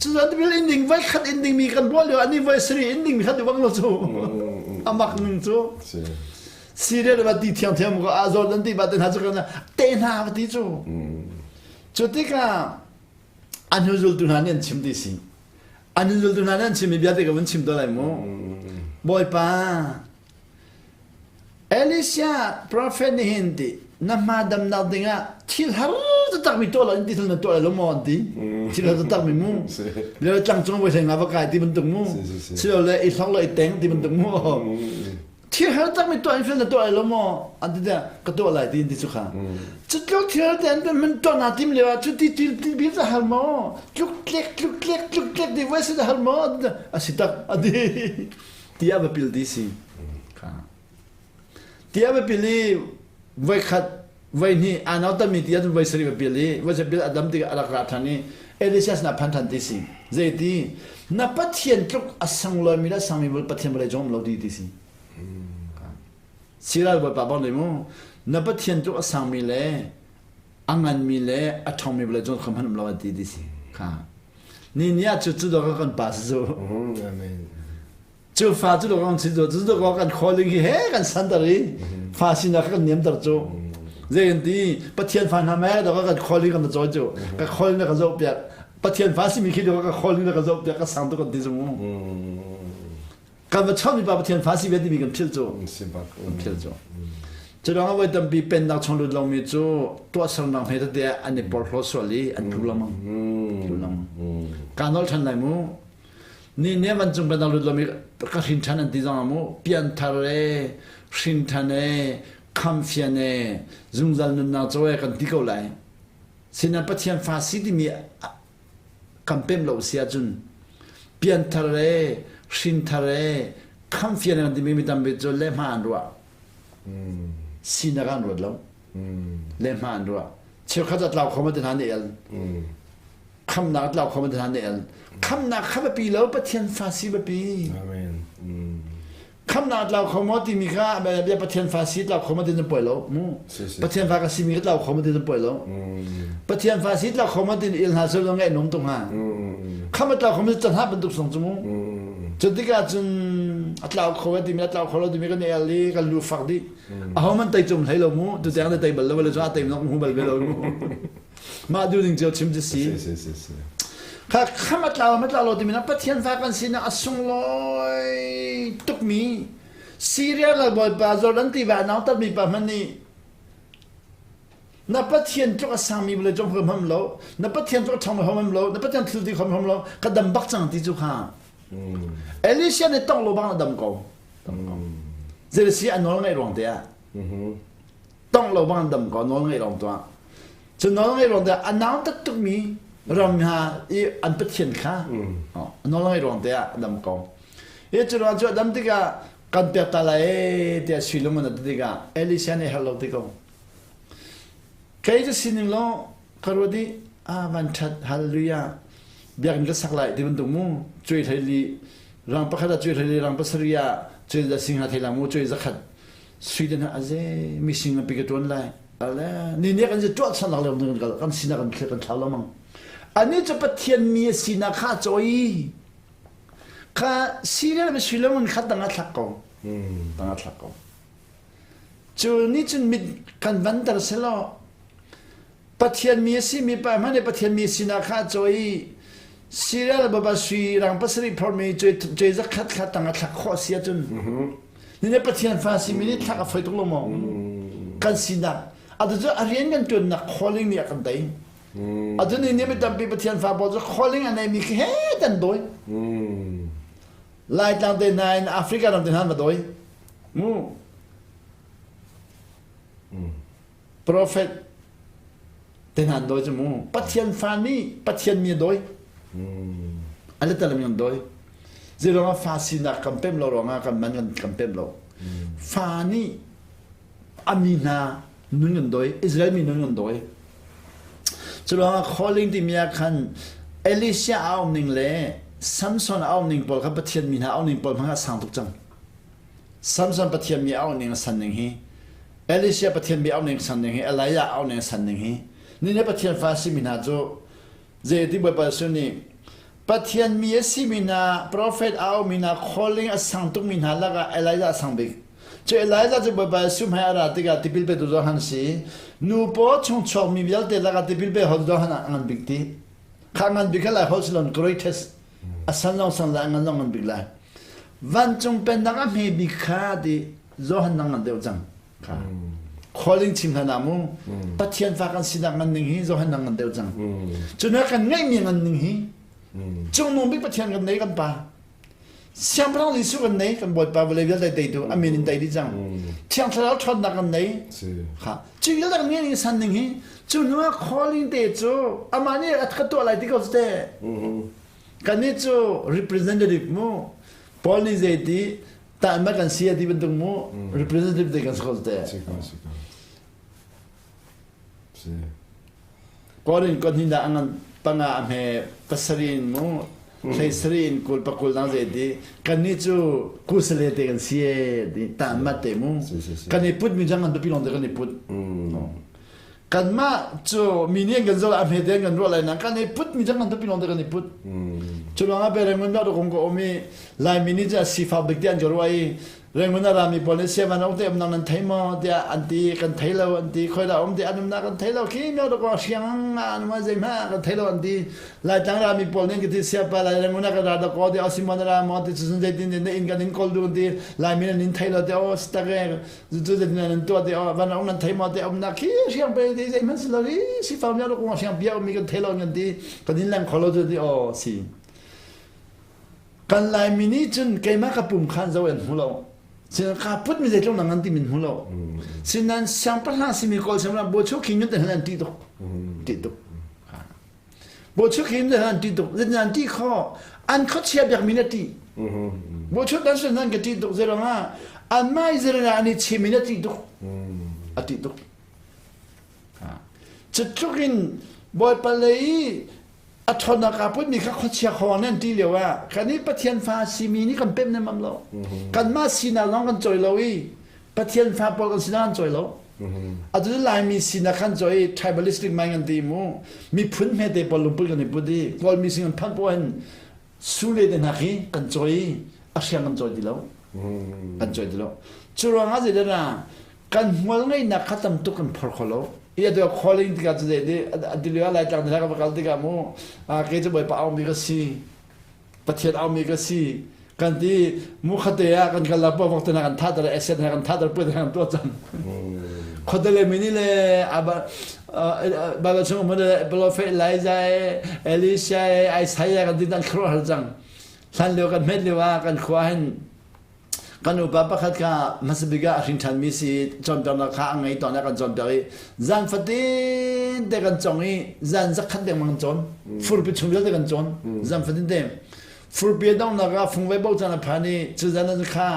Speaker 2: cu Jordan tipil in ding voi khat in ding mi kan bual lio ani voi sari in ding mi khat bang lo cu amak ning cu Syria le ti thiangthiam ko a Jordan ti ba te hna cu kan te hna va ti cu. Cu tikah an hnuzultu hna nih an chim ti si. An hnuzultu hna nih an chimmi bia te ka vun chim to lai mu. Bawipa Elisha prophet nih hin ti na hma damnak dingah thil har taktak mi tuah lo in ti thil na tuah lo maw an ti thil har taktak mi mu le tlang cung voi nga va kai ti bantuk mu silo le i hlok lo i teng ti bantuk mu Thil har takmi tuah in fel na tuah lai lo maw? An ti tiah ka tuah lai ti in ti cu kha. Cu tluk thil har te an man tuah naa tim lio ah cu ti ti ti bil har maw? Tluk tlek tluk tlek tluk tlek ti voi si har maw? A si tak a ti. Ti a va pil ti si. Kha. Ti a va pil i voi khat voi hnih aa nautanmi ti ahcun voi sarih va pil i voi sarih pil a dam tikah a rak ra ṭhan i Elisha sinah phan ṭhan ti si. Zeiti na Pathian tluk a sanglawi le a sangmi Pathian vawlei cung um lo ti ti si. Siral Bawipa bang dei mu na Pathian tluk a sangmi le a nganmi le a ṭhawngmi vawlei cung kham han um lo ti ti si. Kha. Ni ni ah cu cu dawh kan pa si cu.
Speaker 1: Amen.
Speaker 2: Cu fa cu dawh si cu cu dawh kan calling hi he kan santer i fa sinak kan niamter cu. Zei kan ti Pathian fa hna mei dawh kan calling kan cawi cu ka calling na ka zoh piak Pathian fa simi khi dawh ka calling na ka zoh piak ka sang tu kan ti cu mu. Kan va chawmi pa Pathian fa si ve timi kan philh cu. Kan philh cu. Cu ruangah voi tampi pennak chung lut lomi cu tuahsernak hme tete an i porhlaw sual i an tlu lengmang. Tlu lengmang. Ka nol ṭhan lai mu. Ni ne vancung bantuk lut lomi ka hrin ṭhan an ti zong ah mu pianthar e hrin ṭhan e khamfian e zungzal nunnak co e kan ti ko lai. Sinan Pathian fa si timi kan pem lo si ahcun pianthar e hrinthar e khamfian e kan timi mi tampi cu le hma an ruah. Sinak an ruat lo. Le hma an ruah. Cheukhat a tlau kho ma ti hna nih el. Khamnak tlau kho man hna ne el. Khamnak kha biapi lo Pathian fa si biapi.
Speaker 1: Amen.
Speaker 2: Khamnak tlau kho maw timi kha bia Pathian fa si tlau kho maw ti nan poi lo mu. Pathian fa ka si mi ka tlau kho maw ti nan poi lo. Pathian fa si tlau kho maw ti il hna sul ngai nom tung ha. Kham tlau kho maw chan ha bantuk song chu mu. Cu tikah cun A tlau kho e timi a tlau kho lo timi kan el i kan lu fak dih. Aho man tei cum hlei lo mu. Tu tiang na tei bal lo le cu a tei nok mu bal ve lo mu. Mah du ning cio chim cu si. Kha kham a tlau ma tlau lo timi na Pathian fa kan sinak a sunglawi tukmi Syria lalbawipa Jordan tiva a nautatmi pa hmanh nih na Pathian tluk a sangmi vawlei cung hom hom lo, na Pathian tluk a ṭhawng hom hom lo, na Pathian thil ti hom hom lo, ka dam bak cang ti cu kha. Elisha nih tong lo bang a dam ko. Zei si a nawl ngaih ruang te ah. Tong lo bang dam ko nawl ngaih ruang tuah. Cu nawl ngaih ruang te ah a nautat tukmi ram hna i an Pathian kha nawl ngaih ruang te ah a dam ko. Hi cu ruang cu a dam tikah kan pek ta lai tiah suilung an ti tikah Elisha nih herh lo ti ko. Kei cu sining law ka ruat i a van ṭhat hallelujah biakinn ka sak lai ti bantuk mu cuai hlei li rang pakhat ah cuai hlei li rang pasarih ah cuai za sing ha thei la mu cuai zakhat Sweden ah aze mising pi ka ṭuan lai ale ni ne kan si tuah chan lak le kan kal kan sinak kan thil kan thlau lamang ani cu Pathian mi a sinak kha cawi kha Syria le Sri Lanka kha tang a thlak ko tang a thlak ko cu ni cun mit kan vanter selaw Pathian mi a si mi pa hmanh nih Pathian mi sinak kha a cawi Syria le baba sui rang pasarih phormi cuai zakhat kha tang a thlak khawh si ahcun ni ne Pathian fa si mi nih thlak a foi tuk lo maw kan sinak atu cu a rian kan tuannak calling nih a kan tei atu ni ni mi tampi Pathian fa pawl cu calling a nei mi khi he tan dawi Laitlang te hna in Africa ram te hna ma dawi mu Prophet te hna an dawi cu mu Pathian fa nih Pathian mi a dawi a letalam an dawi zeiruangah fa sinak kan pem lo ruangah kan man kan pem lo fa nih a mi hna nun kan dawi Israel mi nun kan dawi cu ruangah calling timi ah khan Elisha a um ning le Samson a um ning pawl kha Pathian mi hna a um ning pawl hmang ah sang tuk cang Samson Pathian mi auh ning a san ning hi, Elisha Pathian mi auh ning san ning hi, Elijah auh ning a san ning hi, ni le Pathian fa a simi hna cu zeiti Bawipa Jesuh nih Pathian mi a simi hna, prophet a aumi hna, calling a sang tukmi hna lakah Elijah a sang bik. Cu Elijah cu Bawipa Jesuh hmai a ra tikah tipil petu Johan a si. Nu paw chung chuakmi vialte lakah tipil pe hol Johan a ngan bik ti. Kha ngan bik kha lai hol silon greatest a san zong san lai a ngan zong ngan bik lai. Vancung pennak a hme bik kha ti Johan nang ngan deuh cang kha. Calling chim hlan ah mu Pathian fa kan sinak ngan ning hi Johan nang ngan deuh cang. Cun kan ngeihmi ngan ning hi cungnung bik Pathian kan nei kan pa. Siangpahrang Jesuh kan nei kan Bawipa vawlei vialte teitu a min in tei dih cang. Thiang Thlarau ṭhawnnak kan nei. Kha cu vialte kan ngeih ning san ning hi cu hnu ah calling te cu amah nih a ka tuah lai ti ko te. Kannih cu representative mu Paul nih zeiti tah ma kan si ti bantuk mu representative te kan si ko te.
Speaker 1: Si ko si ko. Si.
Speaker 2: Paul in kon hinda angan panga a hme pasarin mu hlei in kul pakul dang zeiti kannih cu kusale te kan si ti ta ma te mu kan i put mi jang an biapi long te kan i put. Kanmah cu mi nih an kan zoh a hme te kan ruah lai na kan i put mi cang kan tupi lawng te kan i put. Cu ruangah pe Rangoon dah kong ka um i Laimi nih cun sifak bik ti an ka ruah i Rangoon a rami pawl nih siaman ong te umnak nan thei maw tiah an ti kan thei lo an ti khoi dah um ti an umnak kan thei lo khi myo da ko hriang an ma zei hma kan thei lo an ti Laitlang rami pawl nih an ka ti siapa lai Rangoon ah kan ra da ko ti osimon ra maw ti cun zeitin na inn kan in kawl du an ti Laimi nan in thei lo ti o stak e Cu zeitin nan tuah ti van ong nan thei maw te umnak khi hriang pe ti zeihmanh si lo i sifam ya kung hriang bia ummi kan thei lo kan ti kan in leng kho lo cu ti aw si kan lai mi nih cun keimah ka pum khan zo an hmu lo sin ka put mi zeitluk nang an ti min hmu lo sinan siangpahrang simi kawl siangpahrang buachu king te an ti tuk ti tuk Bawchuk hin le an ṭih tuk. Zeitin an ṭih khawh? An khuachia biakmi na ṭih. Bawchuk dan sun an ka ṭih tuk zeirang ah anmah Israel ah an i chim in a ṭih tuk. A ṭih tuk. Cutluk in Bawipa lei a ṭhawnnak aa putmi kha khuachia khawng nan ṭih lio ah kan i Pathian fa simi nih kan pemh nemam lo. Kanmah sinak lawng kan cawi lo i Pathian fa pawl kan sinak an cawi lo. Atu Laimi sinak kan cawi i tribalistic mind kan ti mu. Miphun hmete pawl lungput kan i put i Kawlmi sin kan phanh poah in sule te hna khi kan cawi i a hriang kan cawi ti lo. Kan cawi ti lo. Cu ruangah zeidah kan hmual ngeihnak kha tam tuk kan phor kho lo. I atu calling tikah cu zei di lio lai tlang ka va kal tikah mu kei cu Bawipa aumi ka si Pathian aumi ka si kan ti mu khate ah kan kal la po vok te na kan thatar esen na kan thatar pu kan tuah cang khodele mini le aba Bible chung mu le prophet Elijah Elisha Isaiah kan ti dan khro har cang hlan lio kan hmet lio ah kan khua hin kan upa pakhat kha hmasabik ah a hrin ṭhanmi si cawnpiaknak kha a ngei tawn a kan cawnpiak i zan fatin te kan cong i zan zakhat dengmang kan cawn furpi chung vialte kan cawn zan fatin te furpi a donghnak ah fungvei bo caan a phan i cu zan ah kha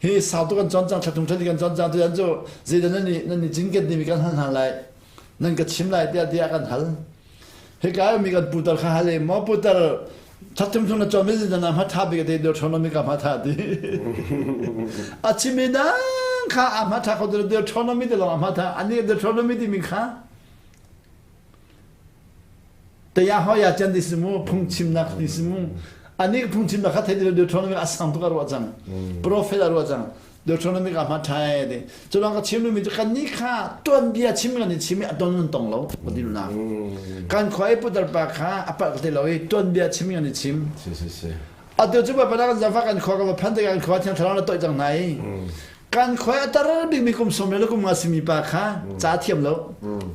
Speaker 2: hi sau tu kan cawn cang thla thum thla kan cawn cang tu zan cu zeidah nan i nan i cinken timi kan hal hna lai nan ka chim lai tiah tiah kan hal hika mi kan putar kha hal i maw putar thathum thung na chom mi na ma tha bi te Deuteronomy ka ma tha ti a chimi dang kha a ma tha kho Deuteronomy te long a ma tha ani Deuteronomy ti mi kha te ya ho ya chan di simu phung chim nak di simu ani phung chim nak kha the Deuteronomy a sang tu ka ro chang prophet a ro chang Deuteronomy ka hma thai de culong ka chim mi cu kan ni kha tuan bia chim kan i chim i a ton nan tong lo ka ti na kan khoi putar pa kha a palh te lo i tuan bia chim kan i chim
Speaker 1: si si si
Speaker 2: atu cu pa kan zafa kan khua ka phan te kan khua thiang thlarau na toih cang nai kan khoi a tar bik mi kum som le kum nga simi pa kha ca thiam lo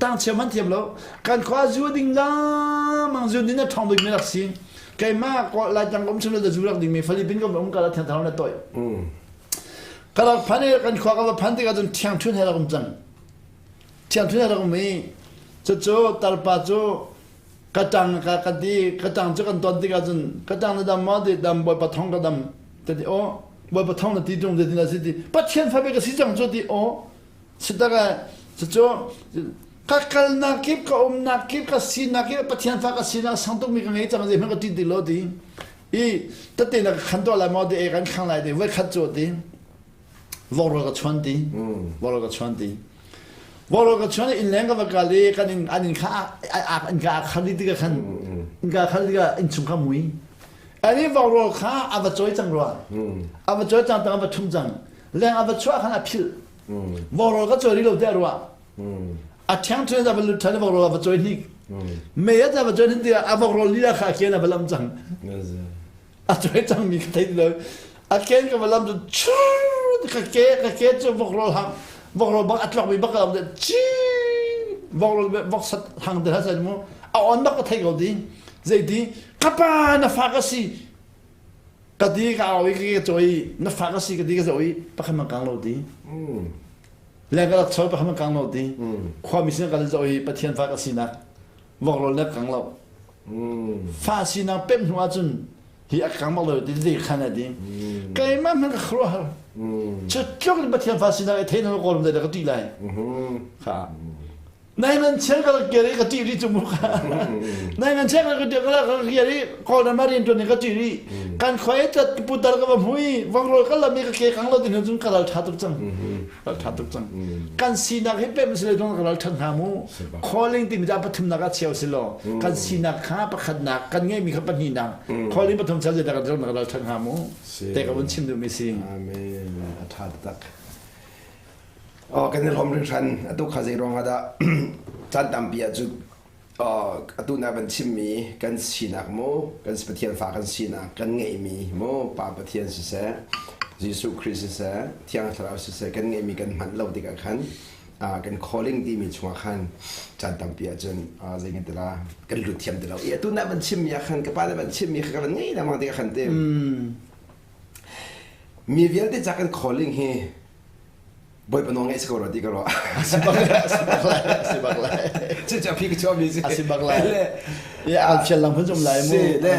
Speaker 2: tang thiam man thiam lo kan khua zu ding la mang zu din na thong bik mi rak si keimah ko lai tang kom chung le zu rak ding mi Philippine kom um ka la thiang thlarau na toih Ka rak phan i kan khua ka va phan tikah cun ṭhiangṭhun he rak um cang. Ṭhiangṭhun he rak um i cucu tarpa cu ka ṭang ka ka ti ka ṭang cu kan ton tikah cun ka ṭang na dam maw ti dam Bawipa thong ka dam ka ti aw Bawipa thong na ti ṭung zeitin a si ti Pathian fa ka si cang cu ti aw sitak cucu ka kalnak kip ka umnak kip ka sinak kip Pathian fa ka sinak sang tukmi ka ngei cang zeihmanh ka ṭih ti lo ti I tate na ka khan tuah lai maw ti e kan khang lai ti voi khat cu ti vawrawl ka chuan ti vawrawl ka chuan ti vawrawl ka chuan i innleng ka va kal i kan in an in kha in ka khal ti ka khan in ka khal ti ka in chung kha mui ani vawrawl kha a va choi cang rua a va choi cang tang a va thum cang leng a va chuah khan a phil vawrawl ka choi ri lo te rua A ṭheng ṭhen a va lut ṭhan i vokrawl a va cawi hnik. Mei a va cawi hnik tikah a vokrawl lila kha a ken a va lam cang. A cawi cangmi ka thei ti lo. A ken ka va lam cu chur ka ke ka ke cu vokrawl hang vokrawl bak a tlokmi bak ka lam chi vokrawl voksat hang te hla mu a on bak ka thei ko ti zeiti ka pa na fa ka si ka ti ka au i ka ke cawi na fa ka si ka ti ka zoh i pakhat man kang lo ti Le ka rak chol pakhat kang lo ti. Khuami sin kan zoh i Pathian fa ka sinak vokrawl le kang lo. Fa sinak pem hnu ahcun hi a kang bak lo ti ti khan a ti. Keimah hmanh ka khuaruah har. Cu tluk in Pathian fa sinak i thein kawlram dai ka ṭih lai. Kha. Nai nan chel ka rak i ka ṭih rih cu mu kha. Nai nan chel ka rak ka rak i kawlram ah rian ṭuan ka ṭih rih. Kan khua i tat putar ka va hmu i vangrawl ka lam i ka ke kang lo ti hnu cun ka ral ṭha tuk cang. Ral ṭha tuk cang. Kan sinak hi pem si le ka ral ṭhan hnga mu. Calling timi cu pathumnak ah cheu si law kan sinak kha pakhatnak kan ngeihmi kha pahnihnak calling pathum cheu zeidah kan ral ṭhan hnga mu. Te ka vun chim duhmi si.
Speaker 1: Amen. A ṭha taktak. Oh, kan i lawm hringhran. Atu kha zei ruangah dah caan tampi ah cu atu na van chimmi kan sinak mu, kan Pathian fa kan sinak, kan ngeihmi mu, Pa Pathian siseh, Jesuh Khrih siseh, Thiang Thlarau siseh, kan ngeihmi kan hman lo tikah khan kan calling timi chungah khan caan tampi ahcun zei kan ti la kan lut thiam ti lo. I atu na van chimmi ah khan ka pa na van chimmi kha ka van ngei lengmang tikah khan te mi vialte ca kan calling hi Bawipa nawl ngaih si ko rua ti ka ruah.
Speaker 2: A si bak lai, a si bak lai, a si bak lai.
Speaker 1: Cu cu a phi ka chuah mi si.
Speaker 2: A si bak lai. Le an fial lang phun zum lai mu.
Speaker 1: Le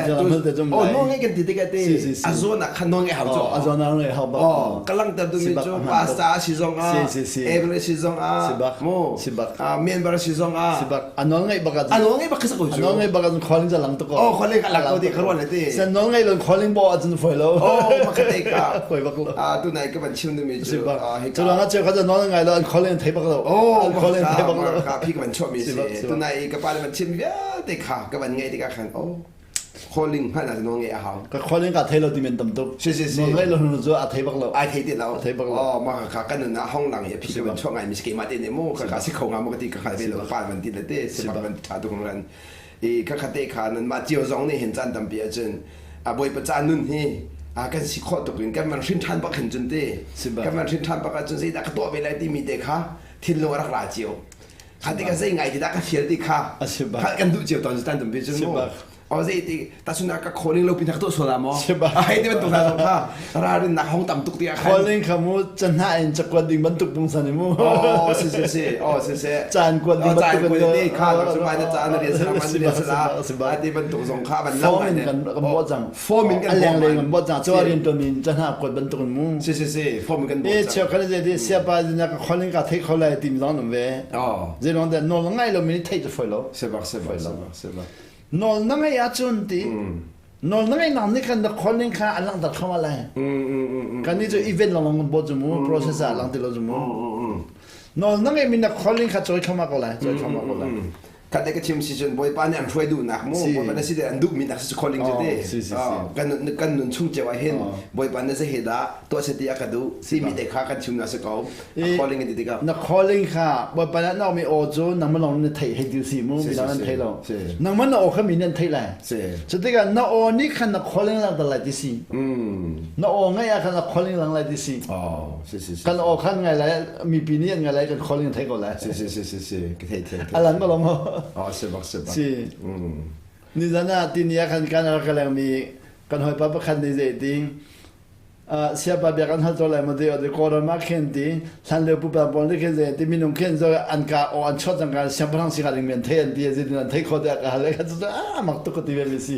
Speaker 1: tu oh nawl ngaih kan ti tikah te a zawn ah khan nawl ngaih hau cu.
Speaker 2: A zawn ah ngaih hau bak.
Speaker 1: Oh ka langhter tu mi cu pastor si zong ah Evan si zong ah
Speaker 2: si bak
Speaker 1: mu
Speaker 2: si bak
Speaker 1: member si zong ah
Speaker 2: si bak a nawl ngaih bak
Speaker 1: a nawl ngaih bak ka ko
Speaker 2: cu. A nawl ngaih bak ah calling za lang tuk
Speaker 1: ko. Oh calling ka lang ko ti ka ruan le ti.
Speaker 2: San nawl ngaih lo calling bo ah cun foi lo.
Speaker 1: Oh ma ka te ka.
Speaker 2: Foi bak lo.
Speaker 1: Ah tu nai ka van chim mi cu
Speaker 2: cu lawng ah cheukhat nawl ngai lo an khol in thei bak lo
Speaker 1: oh
Speaker 2: an khol in thei bak lo
Speaker 1: ka phi ka van chuah mi si tunai ka pa le van chim vialte kha ka van ngai tikah khan oh. Calling hngalh ah nawl ngeih a hau.
Speaker 2: Ka calling ka thei lo ti men tam tuk.
Speaker 1: Si si si.
Speaker 2: Nawl ngeih lo hnu cu a thei bak lo.
Speaker 1: Ai thei ti lo.
Speaker 2: A thei bak lo.
Speaker 1: Oh ma ka kan nun ah hong lang i phi kan chuak ngai mi si keimah te nih mu ka ka si kho nga mu ka ti ka hngal ve lo pa van ti le te si bak van tha tuk ran. I ka kha te kha nan mah cio zong nih hin caan tampi ahcun a bawipa ca nun hi a kan si khawh tuk in kan man hrin ṭhan bak hin cun te kan man hrin ṭhan bak ahcun zeidah ka tuah ve lai timi te kha thinlung a rak ra cio. Kha tikah zei ngai ti dah ka fial ti kha kan duh cio tawn tan tumpi cun mu. O zei ti tasuna ka calling lo pin ka tuah sual la maw? Ai ti bantuk hna zong kha ralrin nak hong tam tuk ti ah khan.
Speaker 2: Calling kha mu canhna in cakuat ding bantuk pungsan i mu.
Speaker 1: Oh si si si oh si si.
Speaker 2: Caan kuat ding
Speaker 1: bantuk. Caan kuat ti kha su mai na caan na rian sala man rian sala. Ai ti bantuk zong kha ban
Speaker 2: lam in kan kan bo cang.
Speaker 1: Form in kan
Speaker 2: a leng leng kan bot cang chaw rian tuan in canhna kuat bantuk in mu.
Speaker 1: Si si si form in kan bot
Speaker 2: cang. E cheu khan je di siapa na ka calling ka thei kho lai ti mi zong nam ve.
Speaker 1: Oh.
Speaker 2: Zei long da nol ngai lo mi thei chu foi lo.
Speaker 1: Se bak se bak se bak se bak.
Speaker 2: Nawl na ngeih ahcun ti nawl na ngeih nak nih khan na calling kha a langhter kho ma lai. Kan nih cu event lawng kan bawt cu mu process ah lang ti lo cu mu. Nawl na ngeih mi na calling kha cawi kho ma ko lai cawi kho ma ko lai.
Speaker 1: Khat ka chim si cun Bawipa nih an hruai duhnak mu Bawipa na si an duhmi nak si calling cu te kan kan nun chung cio ah hin Bawipa na zei he dah tuah se ti a ka duh timi te kha kan chim na si ko a calling in ti tikah
Speaker 2: na calling kha bawipa nih na mi aw cu nangmah lawng na theih hei ti si mu mi dang an thei lo nangmah na aw kha mi nih an theih lai cu tikah na aw nih khan na calling lang lai ti si na aw ngai ah khan na calling lang lai ti si kan aw khan ngai lai mipi nih an ngai lai kan calling thei ko lai
Speaker 1: si si si si si ka thei thei
Speaker 2: alan ko lo mo
Speaker 1: oh si bak si bak
Speaker 2: si ni zan ah tini ah khan kan rak leng mi kan hawipa pakhat nih zei ding Siapa bia kan hal lai maw ti Kawlram ah khin ti hlanlio pupa pawl nih khin zei ti minung khin zo an ka aw an chuah cang ka siangpahrang si ka ding men thei an ti zeitin an thei kho tiah ka hal ka cu ah mak tuk ka ti ve mi si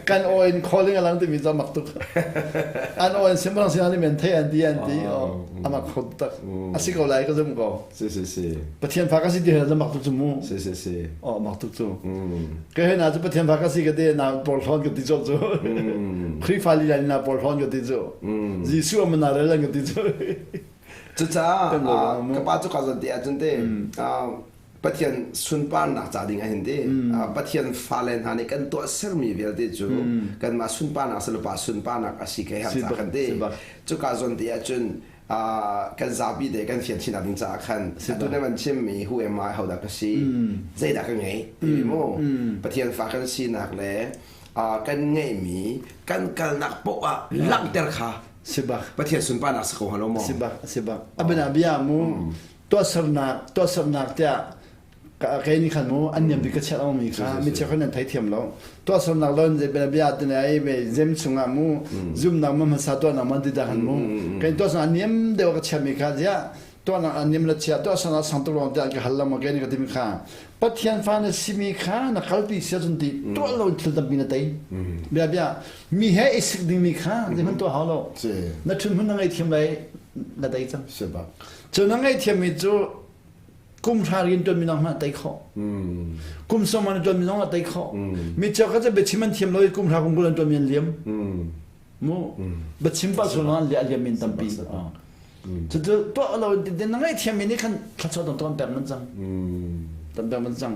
Speaker 2: kan aw in calling alang ti mi cu mak tuk an aw in siangpahrang si ding men thei an ti an ti amak kho tak a si ko lai ka zum ko
Speaker 1: si si si
Speaker 2: Pathian fa ka si ti he mak tuk cu mu
Speaker 1: si si si
Speaker 2: oh mak tuk cu Ka he na cu Pathian fa ka si ka ti na porhlawn ka ti cawk cu. Khrihfa lila na porhlawn ka ti cu. Jesuh a mana rel ka ti cu.
Speaker 1: Cucaah ka pa cu ka zon ti ahcun te Pathian sunparnak ca ding ah hin te Pathian fale hna nih kan tuah sermi vialte cu kanmah sunparnak silopa sunparnak a si ka herh ca kan ti. Cuka zawn te ahcun kan zapi te kan fian chin ding caah khan atu na van chimmi who am I hodah ka si zeidah ka ngei timi mu Pathian fa kan sinak le kan ngeihmi kan kalnak poah ah langhter kha
Speaker 2: sibak
Speaker 1: Pathian sunparnak si ko hnga lo maw
Speaker 2: sibak sibak abana bia mu tuahsernak tuahsernak tiah kei nih khan mu an niam bik ka chiat mi kha mi cheu khan nan thei thiam lo tuahsernak lon ze bia bia te ai ve zem chungah mu zumnak ma hmasa tuahnak man ti da han mu kei tuahsernak niam deuh ka chia mi kha zia tuahnak an niam la chia tuahsernak sang tuk lawng te ka hal lo ma kei nih ka ti mi kha Pathian fa na simi kha na kalpi sia cun ti tuah lo thil tampi na tei bia bia mi he i sik ding mi kha zeihmanh tuah hau lo na thun hmun na ngei thiam lai na tei cang cu na ngei thiam mi cu kum hra rian tuan mi zong hmanh tei khawh kum sawm an tuan mi zong a tei khawh mi cheu kha cu biachim an thiam lo i kum hra kum kul an tuan mi an liam mu biachim pa sul an liam min tampi cucu tuah lo in na ngaih thiam mi nih khan thluachuah ton ton pek man cang ton pek man cang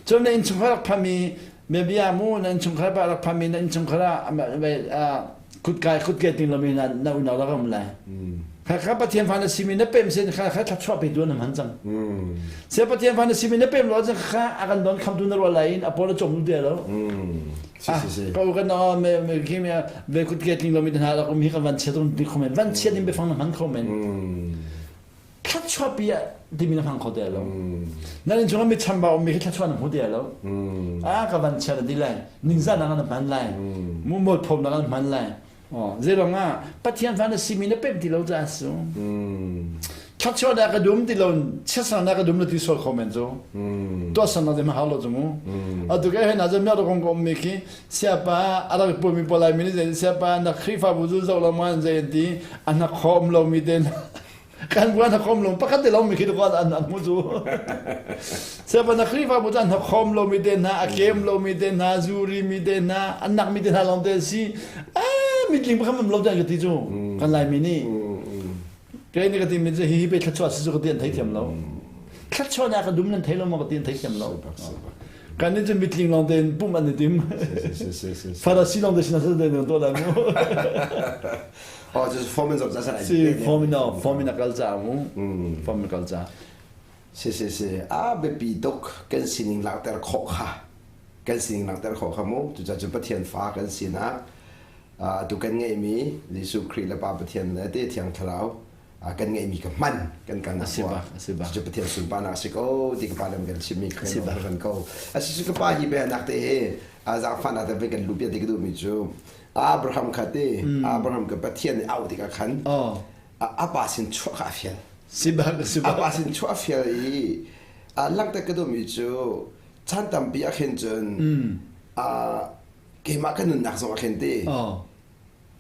Speaker 2: cun na innchungkhar rak phami me bia mu na innchungkhar pa rak phami na innchungkhar ah kutkai kutke ting lomi na na unau rak um lai Kha kha Pathian fa na simi na pem sin kha kha thluachuah petu na hman cang. Se Pathian fa na simi na pem lo cang kha a kan don khamtu na rual lai in a pawl a chom te lo.
Speaker 1: Si si si.
Speaker 2: Ko kan no me me khi me ve kut ke tling lo mi hna rak um hi kan van chiat um ti kho men van chiat in biafang na hman kho men. Thluachuah pi timi na hmang kho te lo. Na in chung mi chamba um mi khi thluachuah na hmu te lo. A ka van chiat di lai. Ningza na na hman lai. Mu mol phom na kan hman lai. Zeilong ah Pathian fa na simi na pemh ti lo caah su. Thluachuah dah ka dum ti lo chiatsan dah ka dum na ti sual kho men cu. Tuahsan na ma hau lo cu mu. Atu ke hena cu miak kong kom mi khi siapa a rak pui mi polai mi nih siapa na Khrihfabu cu zoh lo man zei an ti an na khom lo mi te kan buan na khom lo pakhat te lo mi khi ko an an mu cu siapa na Khrihfabu cu an na khom lo mi te hna a kem lo mi te hna zuri mi te hna an nak mi te hna long te si mi tling pakhat mam lo te ka ti cu kan lai mi nih kei nih ka ti mi cu hi hi pe thlachuah si cu ka ti an thei thiam lo thlachuah na ka dum nan thei lo ma ka ti an thei thiam lo. Kan nih cu mitling lawng tein pumh an i tim. Farasi lawng te sin ah den to lai mu.
Speaker 1: Oh, cu form in zoh ca
Speaker 2: Si, form in form in a kal ca mu. Form in kal ca.
Speaker 1: Si si si. A biapi tuk kan sining langhter khawh kha. Kan sining langhter khawh kha mu. Cucaah cun Pathian fa kan sinak atu kan ngeihmi Jesuh Khrih le Pa Pathian le te Thiang Thlarau kan ngeihmi ka hman kan kan
Speaker 2: a si bak a si bak
Speaker 1: cu Pathian sunparnak a si ko ti ka pa lam kan chimmi ka kan ko a si ka pa hi bianak te he zaangfahnak te kan lupia ti ka duhmi cu Abraham kha te Abraham ka Pathian nih auh tikah khan a pa sin chuah kha a fial
Speaker 2: si bak si
Speaker 1: bak a pa sin chuah a fial i langhter ka duhmi cu chan tampi ah khin cun keimah ka nunnak zong ah khin te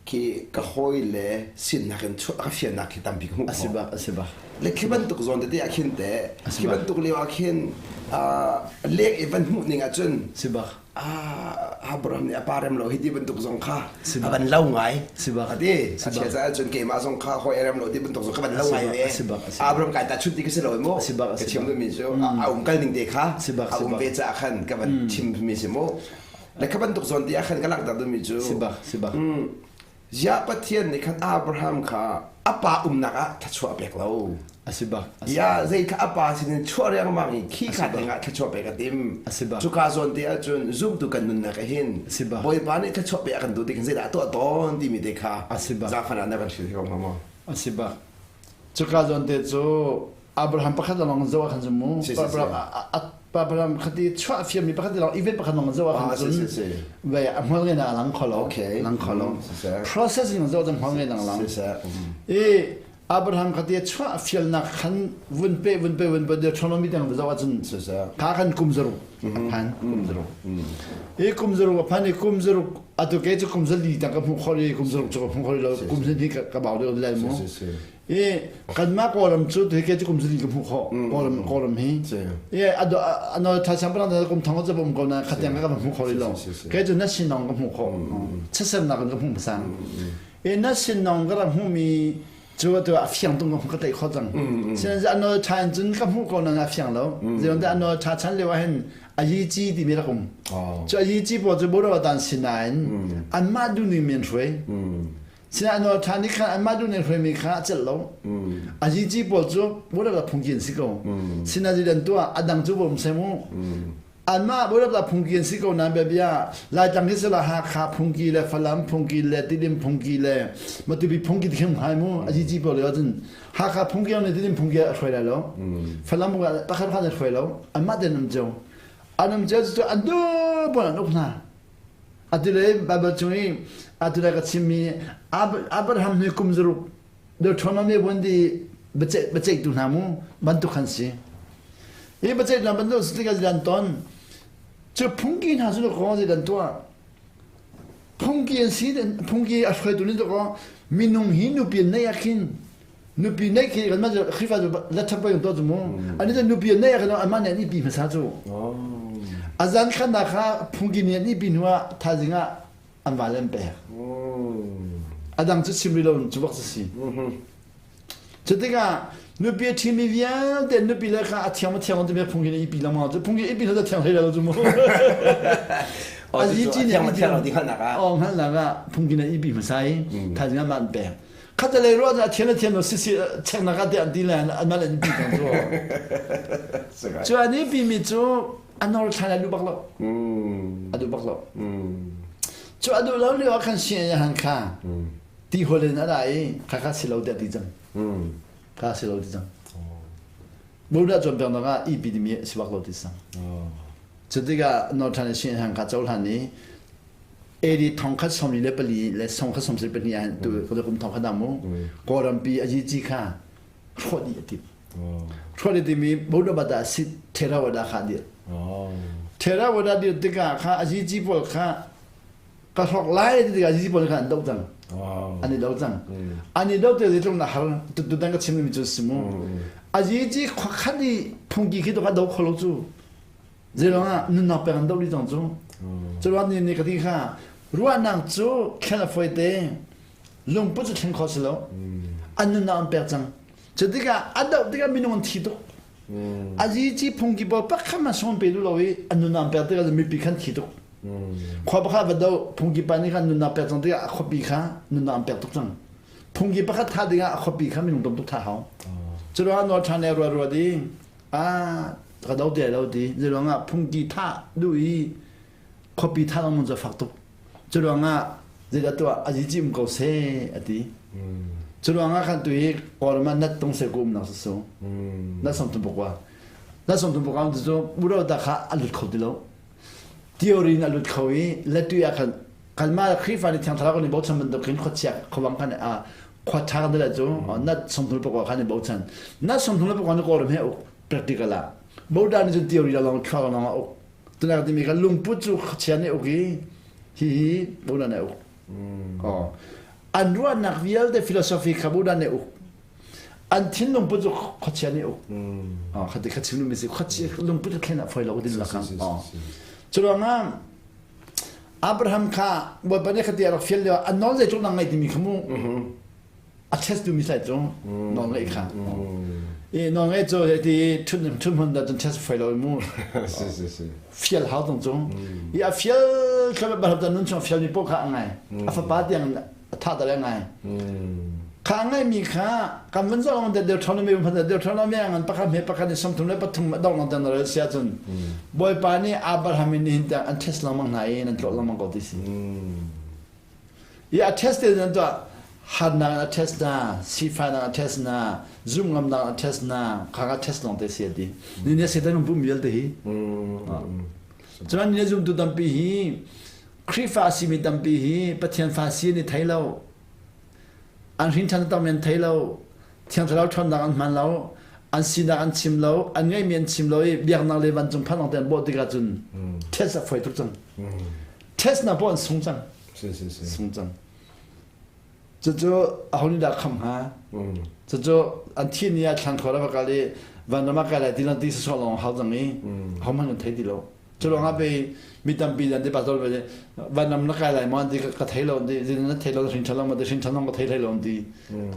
Speaker 1: khi ka hawi le sinnak in chuah ka fiannak khi tampi ka hmuh
Speaker 2: a si bak a si bak
Speaker 1: le khi bantuk zawn tete ah khin te khi bantuk lio ah khin leng i van hmuh ning ahcun
Speaker 2: si bak
Speaker 1: Abraham nih a pa rem lo hi ti bantuk zong kha a van lo ngai
Speaker 2: si bak
Speaker 1: a ti a chia caah cun keimah zong kha hawi rem lo ti bantuk zong ka van lo ngai ve Abraham kai ta chut ti ka si lo mu ka chim mi cu a um kal ning te kha a um ve caah khan ka van chim mi si mu Le kha bantuk zawn ti ah khan ka langhter duhmi cu
Speaker 2: si bak si bak
Speaker 1: ziah Pathian nih khan Abraham kha a pa umnak ah thluachuah a pek lo.
Speaker 2: A si bak.
Speaker 1: Ya zei kha a pa sinin chuah riangmang i khi kha dingah thluachuah pek a tim.
Speaker 2: A si bak.
Speaker 1: Cuka zawn te ahcun zumtu kan nunnak ah hin
Speaker 2: si bak.
Speaker 1: Bawipa nih thluachuah pek a kan duh ti khan zeidah a tuah tawn timi te kha
Speaker 2: a si bak.
Speaker 1: Zaangfahnak na kan hrilh ko hnga maw?
Speaker 2: A si bak. Cuka zawn te cu Abraham pakhat lawng zoh ah khan cu mu Abraham khati chuah fiammi pakhat lawng event pakhat lawng zoh ah khan cun ve a hmual ngai na lang kho lo lang kho lo processing zoh cun hmual ngai lang lang i Abraham khati chuah fialnak khan vun pe vun pe vun pe Deuteronomy tang zoh ah cun kha khan kum zaruk a phan kum zaruk i kum zaruk a phan i kum zaruk atu ke cu kum zali tang ka hmuh khor i kum zaruk cu ka hmuh khor lo kum zali ka bau deuh lai mu I kanmah Kawlram cu hi ke cu kum zali ka hmuh khawh Kawlram Kawlram hi i ano tha sang parang kum thong cu um ko na khateng ka hmuh kho lo ke cu na sinong ka hmuh khawh chasemnak in ka hmuh hmasa i na sinong ka rak hmuh mi cu tu a fiang tung ka ka tlaih khawh cang sinain ano tha in cun ka hmuh ko na a fiang lo zeiruang dah ano tha chan lio ah hin a yi ci timi rak um cu a yi ci pawl cu bodo dan sinain anmah duhning men hruai Sinain ṭha nih khan anmah duh nih hruaimi kha a celh lo. A zici pawl cu Buddha phungki an si ko. Sinain an tuah a dang cu bawm seh mu. Anmah Buddha phungki an si ko nain biabia Laitlang hi sila Hakha phungki le Falam phungki le Tidim phungki le Matupi phungki ti khin hai mu. A zici pawl le cun Hakha phungki le Tidim phungki a hruai lai lo. Falam phungki pakhat khan a hruai lo. Anmah ten um cio. An um cio cu an duh pawl an uk hna. Atu le Baibal chung i atu le ka chimmi Abraham hi kum zaruk Deuteronomy vun di biaceihtu hna mu bantuk khan si. Hi biaceih hna bantuk si tikah zeidah an ton? Cu phungki hna cu kaw zeidah an tuah? Phungki an si phungki a hruaitu nih kaw minung hi nupi an neih ah khin nupi neih khi kan mah Khrihfa cu latthap pei tuah cu mu ani cu nupi neih ah khan amah nih an ipi hmasa cu a zan khan na kha phungki nih an ipi hnu ah thaizing ah an val an pek a dang cu chim rih lo cu bak cu si cu tikah nupi a ṭhimi vialte nupi le kha a thiang a thiang timi phungki nih ipi lengmang cu phungki ipi hnu thiang hlei lo cu mu
Speaker 1: a zi ci nih hngalhnak
Speaker 2: ah hngalhnak ah phungki nih ipi hmasa i thaizing ah mah an pek Khatalei ruah cu a thian a thian lo sisi cheknak ah tiah an ti le an mal an pi cang cu. Cu an i pimi cu a nor thlan a duh bak lo. A duh bak lo. Cu a duh lo lio ah khan si han kha ti hol in a ra i kha kha si lo tiah ti cang. Kha si lo ti cang. Buddha cawnpiak nak ah i pi timi si bak lo ti sang. Cu tikah nor thlan si han kha cohlan i AD 1044 le 1072 ah tu kum thong khat mu Kawlrampi a ci kha hrawh dih a timh. Hrawh dih timi Buddha bata si Theravada kha dir. Theravada dir tikah kha a ci pawl kha ka hrawk lai ti tikah a ci pawl kha an doh cang. An i do cang. An i do te zeitluk na har tutan ka chim mi cu si mu. A ci khuakhat i phungki khi to ka do kho lo cu. Zeiruangah nunnak pek an doh dih cang cu. Cu ruang nih nih ka ti kha ruahnak cu thlen a fawi te lungput cu thlen khawh si lo. An nunnak an pek cang. Cu tikah a doh tikah minung an thi tuk. Azici phungki pawl pakhat hmanh sung an pe duh lo i an nunnak an pek tikah mipi khan thi tuk. Khua pakhat va do phungki pa nih khan nunnak pek cang tikah a khuapi kha nunnak an pek tuk cang. Phungki pakhat thah dingah a khuapi kha minung tam tuk thah hau. Cu ruangah nawl ṭhan le ruat ruat i a ka do te lo ti. Cu ruangah phungki thah duh i khuapi thah lengmang cu a fak tuk. Cu ruangah zeidah tuah azici um ko seh a ti. Cu ruangah khan tu hi Kawlram ah nat tung se ku umnak su. Nat som tum pokwa. Nat som tum pokwa cu uro ta kha a lut kho ti lo. Theory in a lut kho i letui ah khan kanmah Khrihfa nih Thiang Thlarau kan i bochan bantuk khin khuachia khuavang khan a khua ṭha kan ti cu nat som tum pokwa khan i bochan. Nat som tum pokwa ni Kawlram he uk practical ah. Bodan nih cun theory lawng thluak lawng a uk. Tunak timi kha lungput cu khuachia nih uk i hihi Buddha nih uk. Oh. An ruahnak vialte philosophy kha Buddha nih uk. An thinlung put cu khuachia nih uk. Oh, khati kha chim mi si khuachia lungput cu thlen ah foi lo din lakang. Oh. Cu ruangah Abraham kha Bawipa nih khati a rak fial lio an nawl zei tluk nang ngai timi kha mu. A test duhmi sai cu nawl ngeih kha i nawl ngeih cu ti thun thun hmun da cun test fai lo mu fial hau tung cu i a fial thla ba ta nun chung fial mi po kha a ngai a fapa tiang a tha ta le ngai kha ngai mi kha kan van zong de Deuteronomy phan Deuteronomy ngan pakhat me pakhat ni samthum le pathum dong nang tan rel sia cun Bawipa nih Abraham in hin tiang an test lengmang hna i nan tlawh lengmang ko ti si I a test te nan tuah harnak in a test na, sifahnak a test na, zumngamnak a test na, kha ka test lawng te si a ti. Ni ne Satan um pum vialte hi. Cun ni zumtu tampi hi Khrihfa simi tampi hi Pathian fa si an i thei lo. An hrin ṭhan tam an thei lo. Thiang Thlarau ṭhawnnak an hman lo. An sinak an chim lo. An ngeihmi an chim lo i biaknak le vancung phan lawng te an bawh tikah cun test a fawi tuk cang. Test na pawh an sung cang. Sung cang. Cucu aho nih dah kham hnga? Cucu an thi ni ah thlan khor a va kal i vanram ah kai lai ti lang ti sawsawh lawng hau cang i ho hmanh an thei ti lo. Cu ruangah pei mi tampi an ti pastor ve vanram na kai lai maw an ti ka thei lo an ti zin na thei lo hrin ṭhan lo ma ti hrin ṭhan zong ka thei hlei lo an ti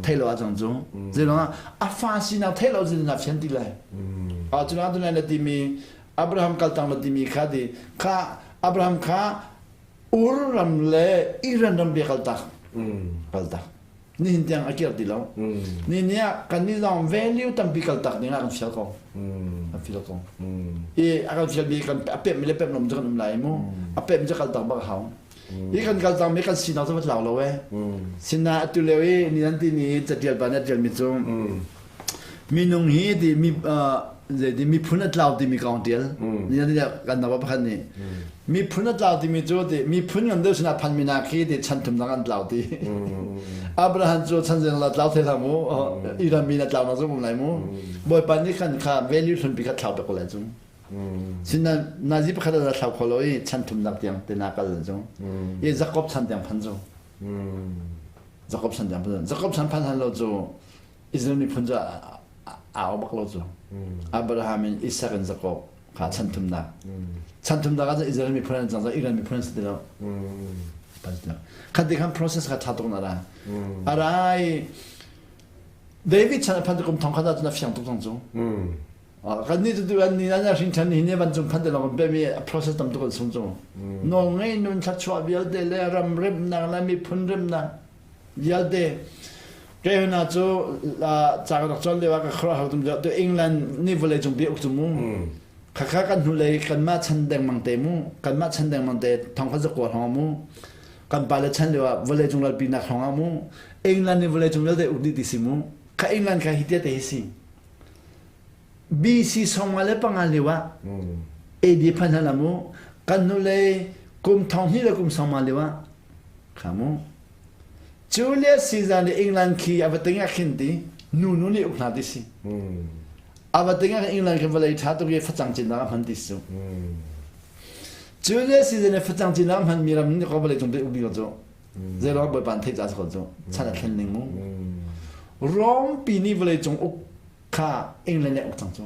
Speaker 2: thei lo ah cang cu zei ruangah a fa sinak thei lo zin na fian ti lai a cu ruangah tunai na timi Abraham kaltang na timi kha ti kha Abraham kha Ur ram le Iran ram bia kaltak kaltak nihin tiang a kir ti lo ni ni ah kan nih zong value tampi kaltak ding ah kan fial ko kan fial ko i a kan fial mi kan a pem mi le pem lo cu kan um lai mu a pem cu kaltak bak hau i kan kaltak mi kan sinak cu va tlau lo e sinna atu leo i ni nan ti ni catial pa na tial mi cu minung hi ti mi zeiti miphun a tlau timi kong tial ni nan kan nawa pakhat nih miphun a tlau timi cu ti miphun ngan deuh sinah phan mi nak khi ti chan thum dang an tlau ti Abraham cu chan zeng la tlau thei hlah mu Iran mi na tlau nak zong um lai mu Bawipa nih khan kha value hlunpi kha thlau pe ko lai cu Sinan nazi pakhat a thlau kho lo i chan thum nak tiang te na kal cu i Jacob chan tiang phan cu Jacob chan tiang phan Jacob chan phan han lo cu Israel miphun cu aa bak lo cu Abraham in Isaac in Jacob kha chan thumnak chan thumnak ah Israel miphun an cang Iran miphun an si ti lo khat ti khan process kha tha tuk na ra arai David chan a phan kum thong khat ah cun a fiang tuk cang cu kan ni tu an ni an hrin than ni ne van cung phan te long be mi process tam tuk an sung cu nawl ngei nun thla vialte le ram remnak le miphun remnak vialte kei hna cu ca ka rak cawn lio ah ka khuaruahhar tum tu England nih vawlei cung pi uk cu mu khakha kan hnulei kanmah chan dengmang te mu kanmah chan dengmang te thong kha zakua hrawng mu kan pale chan lio ah vawlei cung ralpi nak hrawng ah mu England nih vawlei cung vialte uk dih ti si mu kha England kha hi tia te hi si BC 55 lio ah AD phan hna mu kan hnulei kum thong hnih le kum 50 lio ah kha mu Julius Caesar nih England khi a va ting ah khin ti nu nu nih uk hna ti si. A va ting ah England khi vawlei ṭha tuk i facang cinnak a hman ti si. Julius Caesar nih facang cinnak a hman mi ram nih ko vawlei cung te uk ding cu. Zeiruang Bawipa an theih ca si ko cu. Chan a thlen ning mu. Rome pi nih vawlei cung uk kha England nih uk cang cu.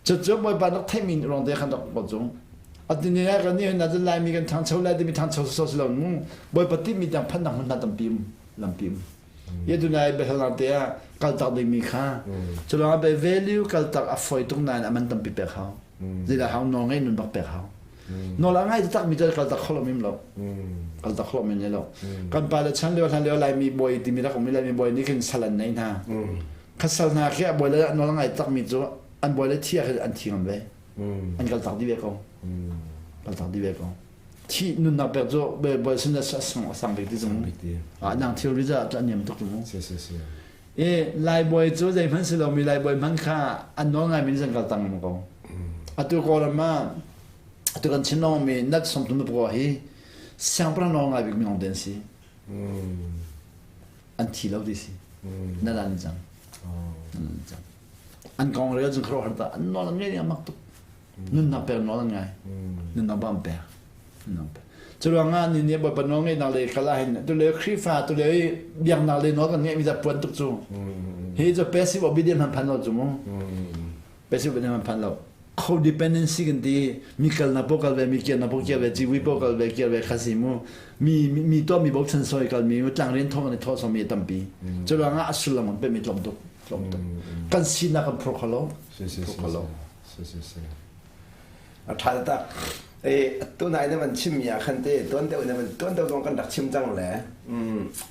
Speaker 2: Cucu Bawipa rak theihmi ruang te khan rak ko cu. Atu ni ah kan nih na Laimi kan ṭhangcho lai timi ṭhangcho sawsawh si lo mu. Bawipa timmi tiang phannak hmun hna tampi um lampi um. Ye tunai biahalnak te ah kaltak dingmi kha culangah be value kaltak a foi tuk nain a man tampi pek hau. Zeidah hau nawl ngei nun bak pek hau. Nawl a ngai takmi cu kaltak kho lo mim lo. Kaltak kho men lo. Kan pa le chan lio hlan lio Laimi bawi timi rak um i Laimi bawi nih khin sal an nei hna. Kha sal hna khi a bawi le nawl a ngai takmi cu an bawi le thi ah khin an thi ngam ve. An kaltak dih ve ko. Kaltak dih ve ko. Thi nunnak pek cu bawi sin a sang bik ti zung. Ah nang thil ri za an niam tuk mu.
Speaker 1: Si si si.
Speaker 2: E Lai bawi cu zeihmanh si lomi Lai bawi hmanh kha an nawl ngaimi nih zan kal tang ko. Atu Kawlram ah atu kan Chin lawngmi nat sawmthum na pakua hi siangpahrang nawl ngai bik minung te an si. An thi lo ti si. Na lan cang. Na lan cang. An kong rel cun khuaruahhar ta an nawl an ngei ning a mak tuk. Nunnak pek nawl an ngai. Nunnak ba an pek. Nunnak pek. Curuangah ni nih Bawipa nawl ngeihnak le kal ahhin tule Khrihfa tule biaknak le nawl kan ngeihmi ca puan tuk cu. Hi cu passive obedience hman phan lo cu mu. Passive obedience hman phan lo. Codependency kan ti mi kalnak po kal ve mi kiarnak po kiar ve ciwi po kal ve kiar ve kha si mu mi mi tuah mi bochan soi kal mi tlang rian thong an i thawh mi tampi. Curuangah a sullam an pe mi tlawm tuk tlawm tuk. Kan sinak kan phur kho lo. Phur kho lo.
Speaker 1: Si si si. A ṭha tak. E tunai na van chimmi ah khan te tuan deuh na van tuan deuh zong kan rak chim cang le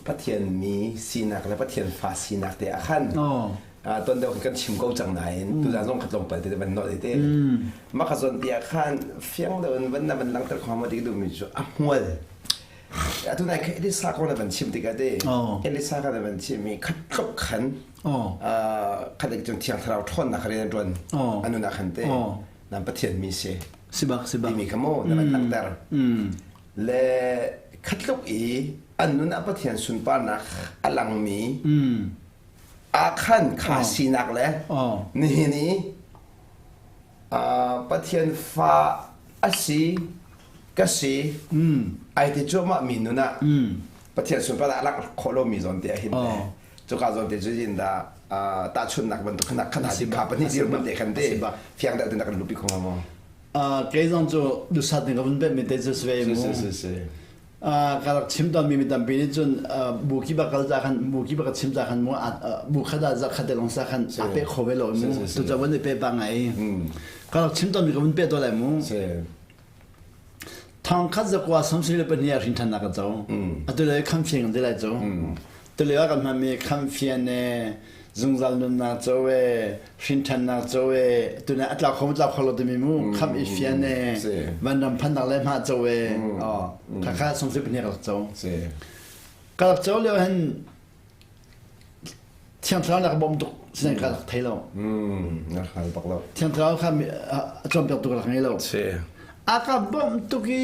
Speaker 1: Pathian mi sinak le Pathian fa sinak te ah khan tuan deuh kan chim ko cang nain tuzaan zong khat tlawmpal te van nolh te mah kha zawn ti ah khan fiang deuh in van na van langhter kho ma ti duhmi cu a hmual atu nai kha Elisa kong na van chim tikah te Elisa kha na van chim i khat tluk khan khat cun thiang thlarau ṭhawnnak rian an ṭuan an nun ah khan te nan Pathian mi si
Speaker 2: sibak sibak
Speaker 1: timi kha mu na van langhter le khatluk i an nun ah Pathian sunparnak a langmi ah khan kha sinak le nihin i Pathian fa a si ka si ai ti cuahmah mi nun ah Pathian sunparnak a langh khawh lomi zawn te ah hin cuka zawn te cu in dah tahchunhnak bantuk khan khan si kha pahnih dirhmun te khan te fiang deuh tin kan lupi kho maw?
Speaker 2: Kei zong cu dusat ning ka vun pek mi te cu sve mu.
Speaker 1: Si si.
Speaker 2: Ka rak chim tawn mi mi tampi nih cun bu ki ba kal ca khan bu ki ba ka chim ca khan mu bu khat ah zakhat te long sa khan a pe kho ve lo mu tu ca vun i pe pa ngai ka rak chim tawn mi ka vun pe to lai mu. Thong khat zakua samsung le pahnih ah hrin ṭhannak ka co. Atu le khamfian kan ti lai cu. Tulio ah kan hmanmi khamfian e, zungzal nunnak co e, hrin ṭhannak co e, tuna a tlau kho tlau kho lo timi mu, kham i fian e, vanram phannak le hma co e, oh, khakha sungsui pahnih ka rak co. Ka rak co lio hin Thiang Thlarau na ka bawmh tuk sinain ka rak thei lo.
Speaker 1: Na hal bak lo.
Speaker 2: Thiang Thlarau kha a cawnpiak tu ka rak ngei lo. A ka bawmh tuk i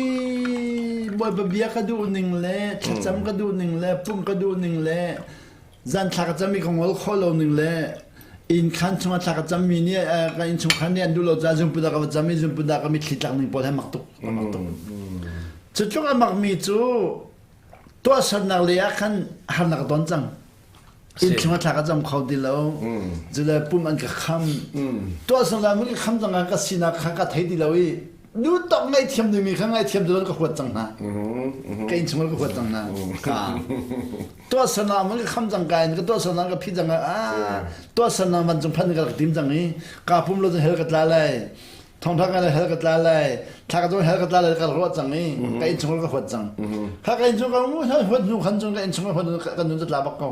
Speaker 2: Bawipa bia ka duh ning le thlacam ka duh ning le pumh ka duh ning le zan thla ka cam i ka ngol khawh lo ning le inn khan chungah thla ka cammi nih ka innchungkhar nih an duh lo caah zungput ah ka va cam i zungput ah ka mitthli tlak ning pawl he mak tuk mak tuk. Cu tluk a makmi cu tuahsernak lei ah khan harnak ka ton cang. Inn chung ah thla ka cam kho ti lo. Cule pum an ka kham. Tuahsernak mun ka kham cang ah ka sinak kha ka thei ti lo i nu tok ngaihthiam dingmi kha ngaihthiam ti ka huat cang hna. Ka inn chung ka huat cang hna. Ka tuahsernak mun ka kham cang ka in ka tuahsernak ka phi cang ah tuahsernak man cung phan ka rak tim cang i ka pum lo cun hell ka tla lai. Thongtha ka hell ka tla lai thla ka hell ka tla lai ka ruah cang i ka inn chung ka huat cang kha ka inn chung ka huat hnu khan chung ka inn chung huat ka nun tla bak ko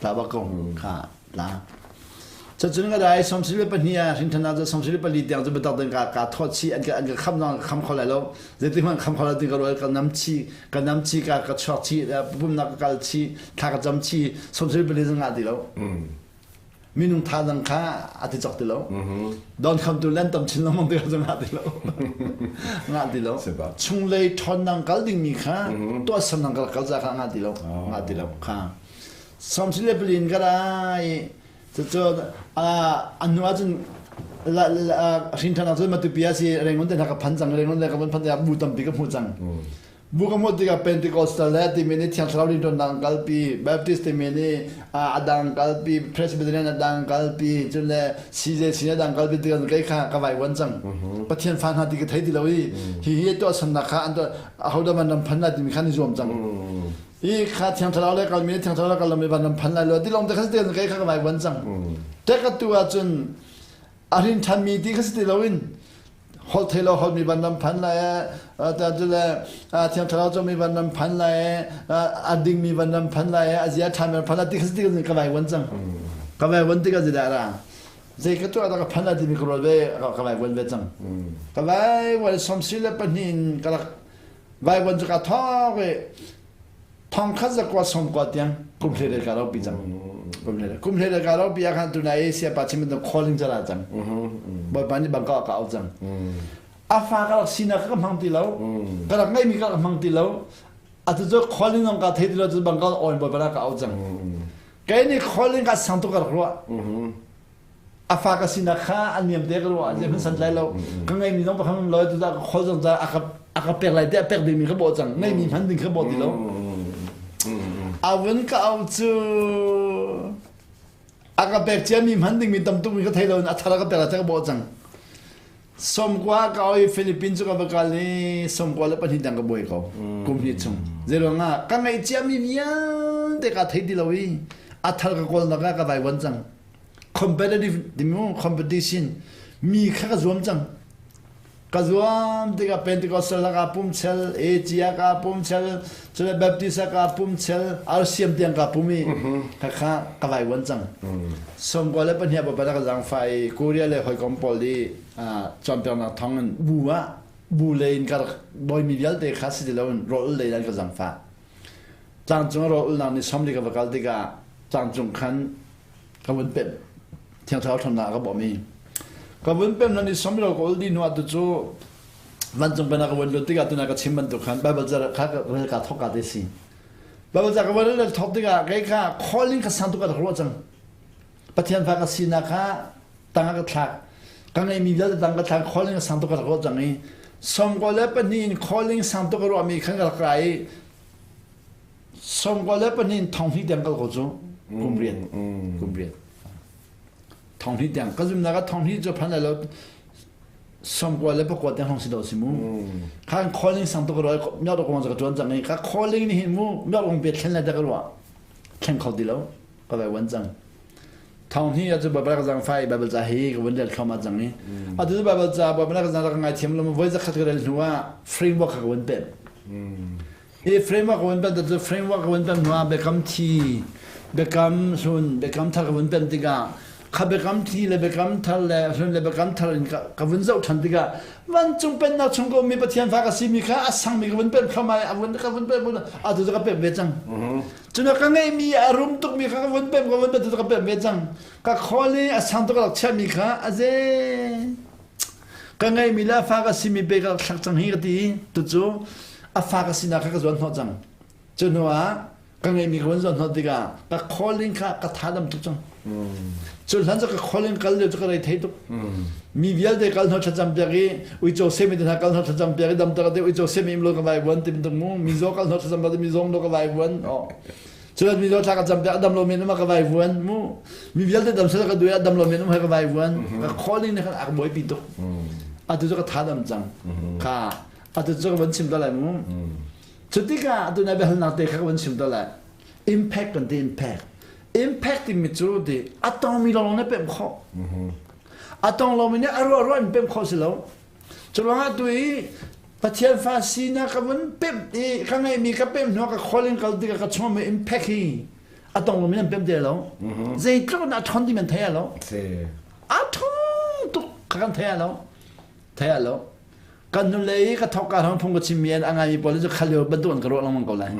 Speaker 2: tla bak ko kha tla cun ka dai somsili pahnih ah hrin thana cu somsili pali tiang cu biatak den ka ka thawt chi an ka an ka kham nang kham kho lai lo zeiti hmanh kham kho lai ti ka rual ka nam chi ka nam chi ka ka chuak chi pumnak ka kal chi thla ka cam chi somsili pali zong ngah ti lo Minung thazaang kha a ti cawk ti lo. Don khamtu len tam chin lengmang ti cu ngah ti lo. Ngah ti lo. Chunglei ṭhawnnak kal dingmi kha tuahsernak kal kal za kha ngah ti lo. Ngah ti lo. Kha. Somsile pelin ka rai. Cucu an hnu ahcun hrin ṭhan ahcun Matupi ah si Rangoon te hna ka phan cang. Rangoon le ka van phan bu tampi ka hmu cang. Bu ka hmuh tikah Pentecostal le timi nih Thiang Thlarau rianṭuannak an kalpi, Baptist timi nih a dang kalpi, Presbyterian a dang kalpi, cun le CJC a dang kalpi tikah kei kha ka vaivuan cang. Pathian fa hna ti ka thei ti lo i hihi tuahsannak kha an tuah ahodah van ram phan lai timi kha an i zuam cang. I kha Thiang Thlarau le kalmi nih Thiang Thlarau le kal lomi van ram phan lai lo ti lawng te kha si ti kei kha ka vaivuan cang. Tek atu ahcun a hrin ṭhanmi ti kha si ti loin holh thei lo holhmi van ram phan lai e le thiang thlarau cawmi van ram phan lai e a dingmi van ram phan lai e a zia ṭhami ram phan lai ti kha ti ka vai wan cang ka vai wan tikah zeidah ra zei ka tuah dah ka phan lai timi ka ruat ve ka vai wan ve cang ka vai wan sawmsi le pahnih in ka rak vai wan cu ka thawk i thong khat zakua sawm kua tiang kum hle le ka ro pi cang kum hle kum hle le ka ro pi ah khan tuna i siapa chim in calling cala cang bawipa nih bangka ka au cang a fa ka rak sinak ka hmang ti lo ka rak ngeimi ka rak hmang ti lo atu cu calling zong ka thei ti lo cu bangka on bawipa ka au cang kei nih calling ka sang tu ka rak ruah a fa ka sinak kha a niam te ka ruah zeihmanh san tlai lo ka ngeimi zong pakhat lo tu ka khol zong ca a ka a ka pek lai te a pek dingmi ka bawh cang ngeimi hman ding ka bawh ti lo a vun ka au cu a ka pek ciami hman dingmi tam tuk mi ka thei lo in a thar a ka pek lai te ka bawh cang Sawmkua ka oi Philippines cu ka va kal i 94 tiang ka buai ko kum hnih chung. Zeiruangah ka ngeih ciami vialte ka thei ti lo i a thar ka kawlnak ah ka vaivuan cang. Competitive timi competition mi kha ka zuam cang. Ka zuam tikah Pentecostal ah kaa pum chel, AG ah kaa pum chel, cule Baptist ah kaa pum chel, RCM tiang kaa pum i khakha ka vaivuan cang. 94 ah ka zaangfah i Korea le hawikom pawl i cawnpiaknak thawng in bu ah bu lei in ka rak bawimi vialte kha si ti loin rawl lei an ka zaangfah. Tlangcung rawl ulnak ni 40 ka va kal tikah tlangcung khan ka vun pemh. Thiang Thlarau ṭhawnnak a ka bawmh i ka vun pemh na ni 40 ka ul dih hnu ah tu cu vancung pennak ka vun lut tikah tuna ka chim bantuk khan Bible ca kha ka ka thawk ka te si. Bible ca ka van rel thawk tikah kei kha calling ka sang tuk ka rak ruah cang. Pathian fa ka sinak kha tang ah ka thlak. Ka ngeihmi vialte tang ka thlak calling ka sang tuk ka rak ruah cang i 92 in calling sang tuk ka ruahmi khan ka rak ra i 92 in thong hnih tiang kal ko cu kum riat kum riat thong hnih tiang ka zumnak ah thong hnih cu phan lai lo 99 tiang hong si do si mu khan calling sang tuk roi miak rong ka tuan cang i ka calling ni hin mu miak rong pe thlen lai ta ka ruah thleng kho ti lo ka vai wan cang thong hi cu Bible ka zang fai Bible ca hi ka vun rel thluahmah cang i atu cu Bible ca Bible ka zang ka ngai thiam lo voi zakhat ka rel hnu ah framework ka vun pem hi framework ka vun pem cu framework ka vun pem hnu ah biakam thi biakam hlun biakam thar ka vun pem tikah kha biakam thi le biakam thar le hlun le biakam thar in ka vun zoh ṭhan tikah vancung pennak chung ka ummi Pathian fa ka simi kha a sangmi ka vun pemh thluahmah i a vun ka vun pemh atu cu ka pemh ve cang. Cun ka ngeihmi a rum tukmi kha ka vun pemh ka vun pemh tu ka pemh ve cang. Ka khawl i a sang tuk ka rak chiahmi kha a ze ka ngeihmi le a fa ka simi pe ka rak thlak cang hi ka ti tu cu a fa ka sinak kha ka zuan hnawh cang. Cu hnu ah ka ngeihmi ka vun zoh hnawh tikah ka calling kha ka tha dam tuk cang cu hlan cu ka calling kal lio cu ka rei thei tuk mi vialte kal hnawh thlacam piak i uico semi te hna kal hnawh thlacam piak i dam tak te uico semi im lo ka vai vuan tim tuk mu mi zaw kal hnawh thlacam piak mi zawng lo ka vai vuan oh culat mi zaw thla ka cam piak dam lo men um ka vai vuan mu mi vialte dam sel ka duai dam lo men um ka vai vuan ka calling ne khan ak buai pi tuk atu cu ka tha dam cang kha atu cu ka van chim ta lai mu Cutikah atu na biahalnak te kha ka van chim ta lai. Impact kan ti impact. Impact timi cu ti a tongmi lawng na pemh khawh. A tong lomi nih a ruah ruah in pemh khawh si lo. Cu ruangah tu i Pathian fa sinak ka vun pemh i ka ngeihmi ka pemh hnu ka calling kal tikah ka chungmi impact hi a tong lomi nan pemh te lo. Zeitluk in a ṭhawn ti man thei lo. A ṭhawng tuk ka kan thei lo. Thei lo. Kan hnulei i ka thawk ka hlang phung ka chimmi an a ngaimi pawl cu khal lio bantuk an ka ruah lengmang ko lai.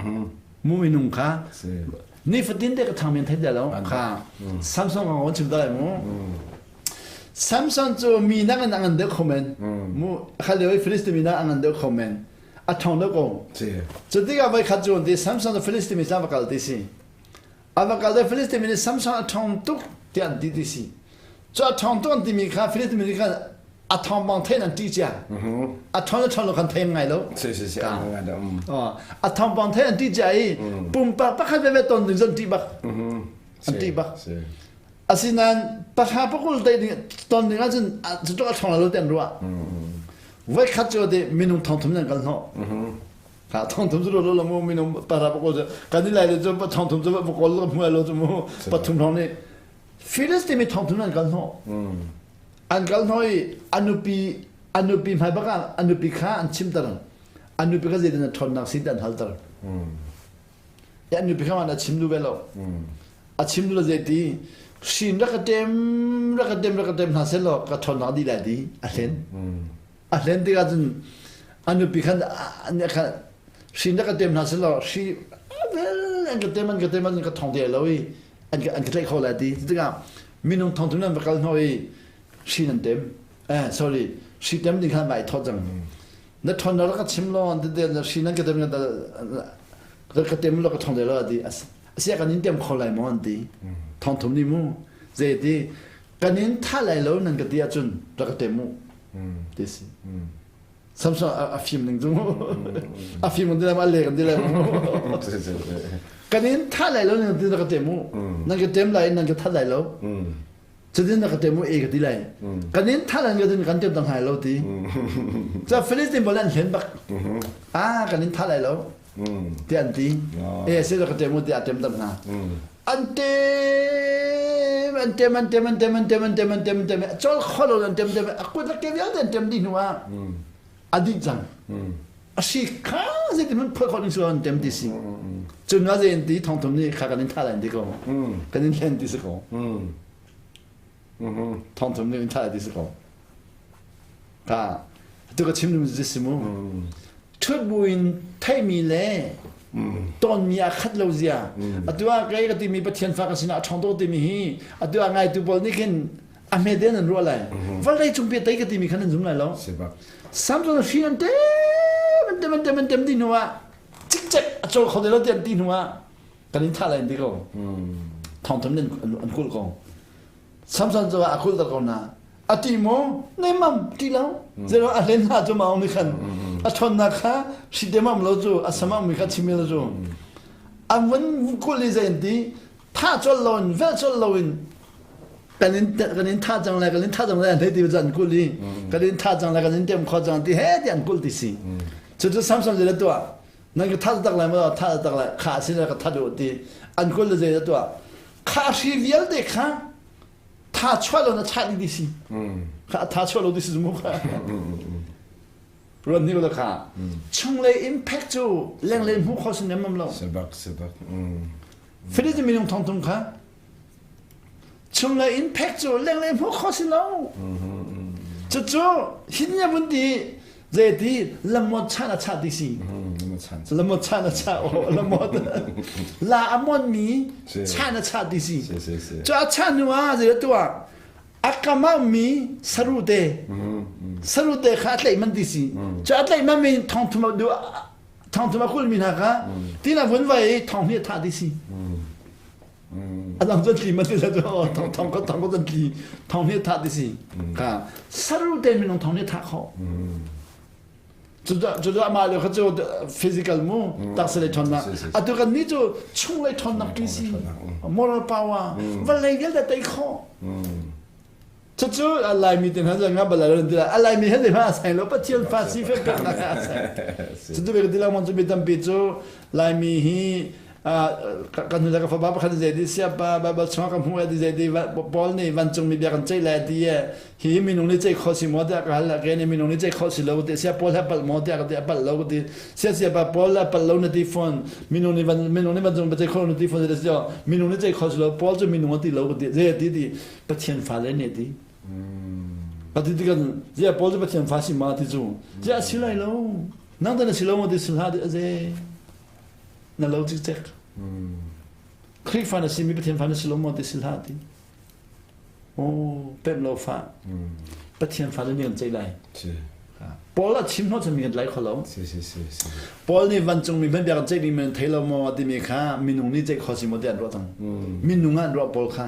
Speaker 2: Mu minung kha nifatin te ka thang men thei lo kha Samson kong on chim ta lai mu. Samson cu mi nak in a ngan deuh kho men. Mu khal lio i Philistine mi nak a ngan deuh kho men. A ṭhawng deuh ko. Cu tikah voi khat cu an ti Samson cu Philistine mi tla va kal ti si. A va kal te Philistine mi nih Samson a ṭhawng tuk tiah an ti ti si. Cu a ṭhawng tuk an timi kha Philistine mi nih khan. A thawngpang thein an ṭih cia. A ṭhawn le ṭhawn lo khan thein ngai lo.
Speaker 1: Si si si.
Speaker 2: A thawngpang thein an ṭih cia i pumpak pakhat veve ton ding zan ṭih bak. An ṭih bak. Asinain pahra pakul te ding ton ding ahcun cu a ṭhawng lo ti an ruah. Voi khat cu de minung thong thum nan kal hnawh. Ka thong thum cu lo lo mu minung pahra pakul cu kan i lai le cu thong thum cu pakul lo hmu lo cu mu pathum hrawng nih Philistine mi thong thum nan kal hnawh. An kal hnawh i a nupi a nupi hmai bak ah a nupi kha an chimter. A nupi kha zeitin a ṭhawnnak si ti an halter. A nupi kha a chim duh ve lo. A chim duh lo zeiti hrin rak ka ṭem rak ka ṭem rak ka ṭem hna seh law ka ṭhawnnak dih lai ti a hlen. A hlen tikah cun a nupi khan khan hrin rak ka ṭem hna seh law hri an ka ṭem an ka ṭem an ka thong te lo i an ka an ka tlaih kho lai ti tikah minung thong thum nan va kal hnawh i hri nan tem eh sorry hri tem ding khan vai thawt cang na thon na rak ka chim lo an te na hri nan ka tem na ka tem lo ka thong de lo ti asia kan in tem kho lai mo an ti thong thum ni mu ze ti kan in tha lai lo nan ka ti ahcun rak ka tem mu ti si Samson a fim ning cu a fim kan ti lai ma a le kan ti lai ma kan in tha lai lo nan ti na ka tem u nan ka tem lai nan ka that lai lo cutin na ka tem u e ka ti lai kan in tha lai ka tin kan tem tang hai lo ti ca Philistine bol an hlen bak ah kan in tha lai lo ti an ti e se ka tem u ti a tem tam hna an tem an tem an tem an tem an tem an tem an tem an tem chol kholo an tem tem a kut ke vialte an tem dih hnu ah a dih cang a si kha zeitin hmanh phoi khawh ding si an tem ti si cun nga zein ti thong thum nih kha kan in tha lai ti ko kan in hlen ti si ko thong thum nih in tha ti si ko ka tu ka chim dum si mu ṭhut buin theimi le tonmi a khat lo zia atu ah kei ka timi Pathian fa ka sinah a ṭhawng tuk timi hi atu ah ngaitu pawl nih khin a hme den an ruah lai vawlei cung pe tei ka timi khan an zum lai lo Samson hri an tem an tem an tem an tem ti hnu ah cikcek a cawl kho ti lo ti hnu ah kan in thah lai an ti ko thong thum an kulh ko Samson cu a kulh ko na a ti maw nemam ti lo zero a hlen hna cu maung nih khan a ṭhawnnak kha hri demam lo cu a samam mi kha chim lo cu an vun kulh i zei an ti tha chol lo in vel chol lo in kan in kan in tha cang lai kan in tha cang lai an hei ti an kulh i kan in tha cang lai kan in tem kho cang ti he ti an kulh ti si cu cu Samson zei tuah nan ka tha tak lai maw tha tak lai kha sin ka tha duh ti an kulh le zei tuah kha hri vialte kha tha chuah lo na chah ding ti si kha tha chuah lo ti si mu kha ruan ni lo kha chunglei impact cu lenglei hmu kho sin em lo
Speaker 1: sebak sebak
Speaker 2: Philistine minung thong tung kha chunglei impact cu lenglei hmu kho si lo cucu hin ya vun ti Zeiti lamot chan a chah ti si. Lamot chan a chah o lamot la a mon mi chan a chah ti si. Cu a chah hnu ah zei tuah a kam ah mi sarute sarute kha a tlaih man ti si. Cu a tlaih man mi thong thum du thong thum a kul mi hna kha tina vun vai thong hi thah ti si. A dang cu tli ma ti la cu thong thong ko thong ko zan tli thong hi tha ti si ka saru te minung thong hi tha kho cu cu amah le kha cu physical mu taksa lei ṭhawnnak atu kan ni cu chung lei ṭhawnnak ti si moral power vawlei vialte tei khawh Cucu a Laimi te hna nga bal lo ti a Laimi he hma a sai lo Pathian fa si fek pek nak a sai. Cutu ve ti langmang cu mi tampi cu Laimi hi kan nu le ka fapa pakhat zei di siapa Bible chungah ka hmuh ti zei di Paul nih vancung mi bia kan ceih lai ti e hi minung nih ceih khawh si maw tiah ka hal ke nih minung nih ceih khawh si lo ti sia Paul he palh maw tiah ka ti a palh lo ti sia siapa Paul a palh lo na ti phone minung nih van minung nih vancung ceih khawh na ti phone ti minung nih ceih khawh si lo Paul cu minung a ti lo ti zei ti ti Pathian fale nih ti. Pati ti kan zia Paul cu Pathian fa si ma ti cu. Zia si lai lo. Nang ta na si lo ma ti si hlah ti aze. Na lo cikcek. Khrihfa na si mi Pathian fa na si lo ma ti si hlah ti. Oh, pem lo fa. Pathian fa le nih an ceih lai. Paul a chim hnawh cun mi kan tlai kho lo. Paul nih vancungmi hmanh bia kan ceihmi man thei lo maw timi kha minung nih ceih kho si maw ti an ruah cang. Minung ah an ruah Paul kha.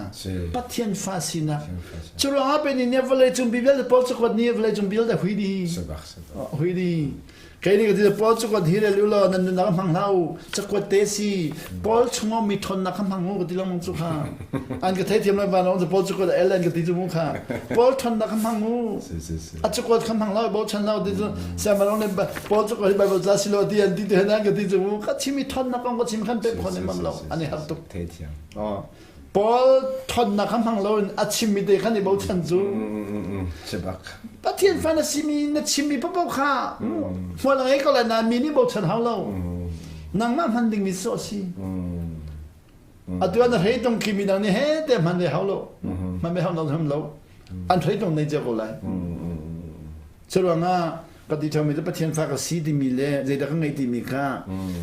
Speaker 2: Pathian fa sinak. Cu ruangah pe nih vawlei cung bi vialte Paul cakuat nih vawlei cung vialte hui dih. Hui dih. Kei nih ka ti Paul cakuat hi rel u law nan nunnak ah hmang hlah u. Cakuat te si. Paul chungah mi ṭhawnnak kha hmang u ka ti lengmang cu kha. An ka theithiam lo van ong Paul cakuat el an ka ti cu mu kha. Paul ṭhawnnak kha hmang u. A cakuat kha hmang hlah bochan hlah ti cu siangpahrang nih Paul cakuat hi Bible ca si lo ti an ti te an ka ti cu mu. Ka chim i ṭhawnnak kong ka chim khan pek khon imam lo. An i harh tuk.
Speaker 1: Theithiam.
Speaker 2: Paul ṭhawnnak kha hmang loin a chimmi te khan i bochan cu.
Speaker 1: Sibak.
Speaker 2: Pathian fa na simi na chimmi paohpaoh kha hmual a ngei ko lai nain mi nih bochan hau lo. Nangmah hman dingmi sawh a si. Atu ah na hreitung khi midang nih he te hman ve hau lo. Hman ve hau lo hman lo. An hreitung nei cio ko lai. Curuangah ka ti ṭhami cu Pathian fa ka si timi le zeidah ka ngei timi kha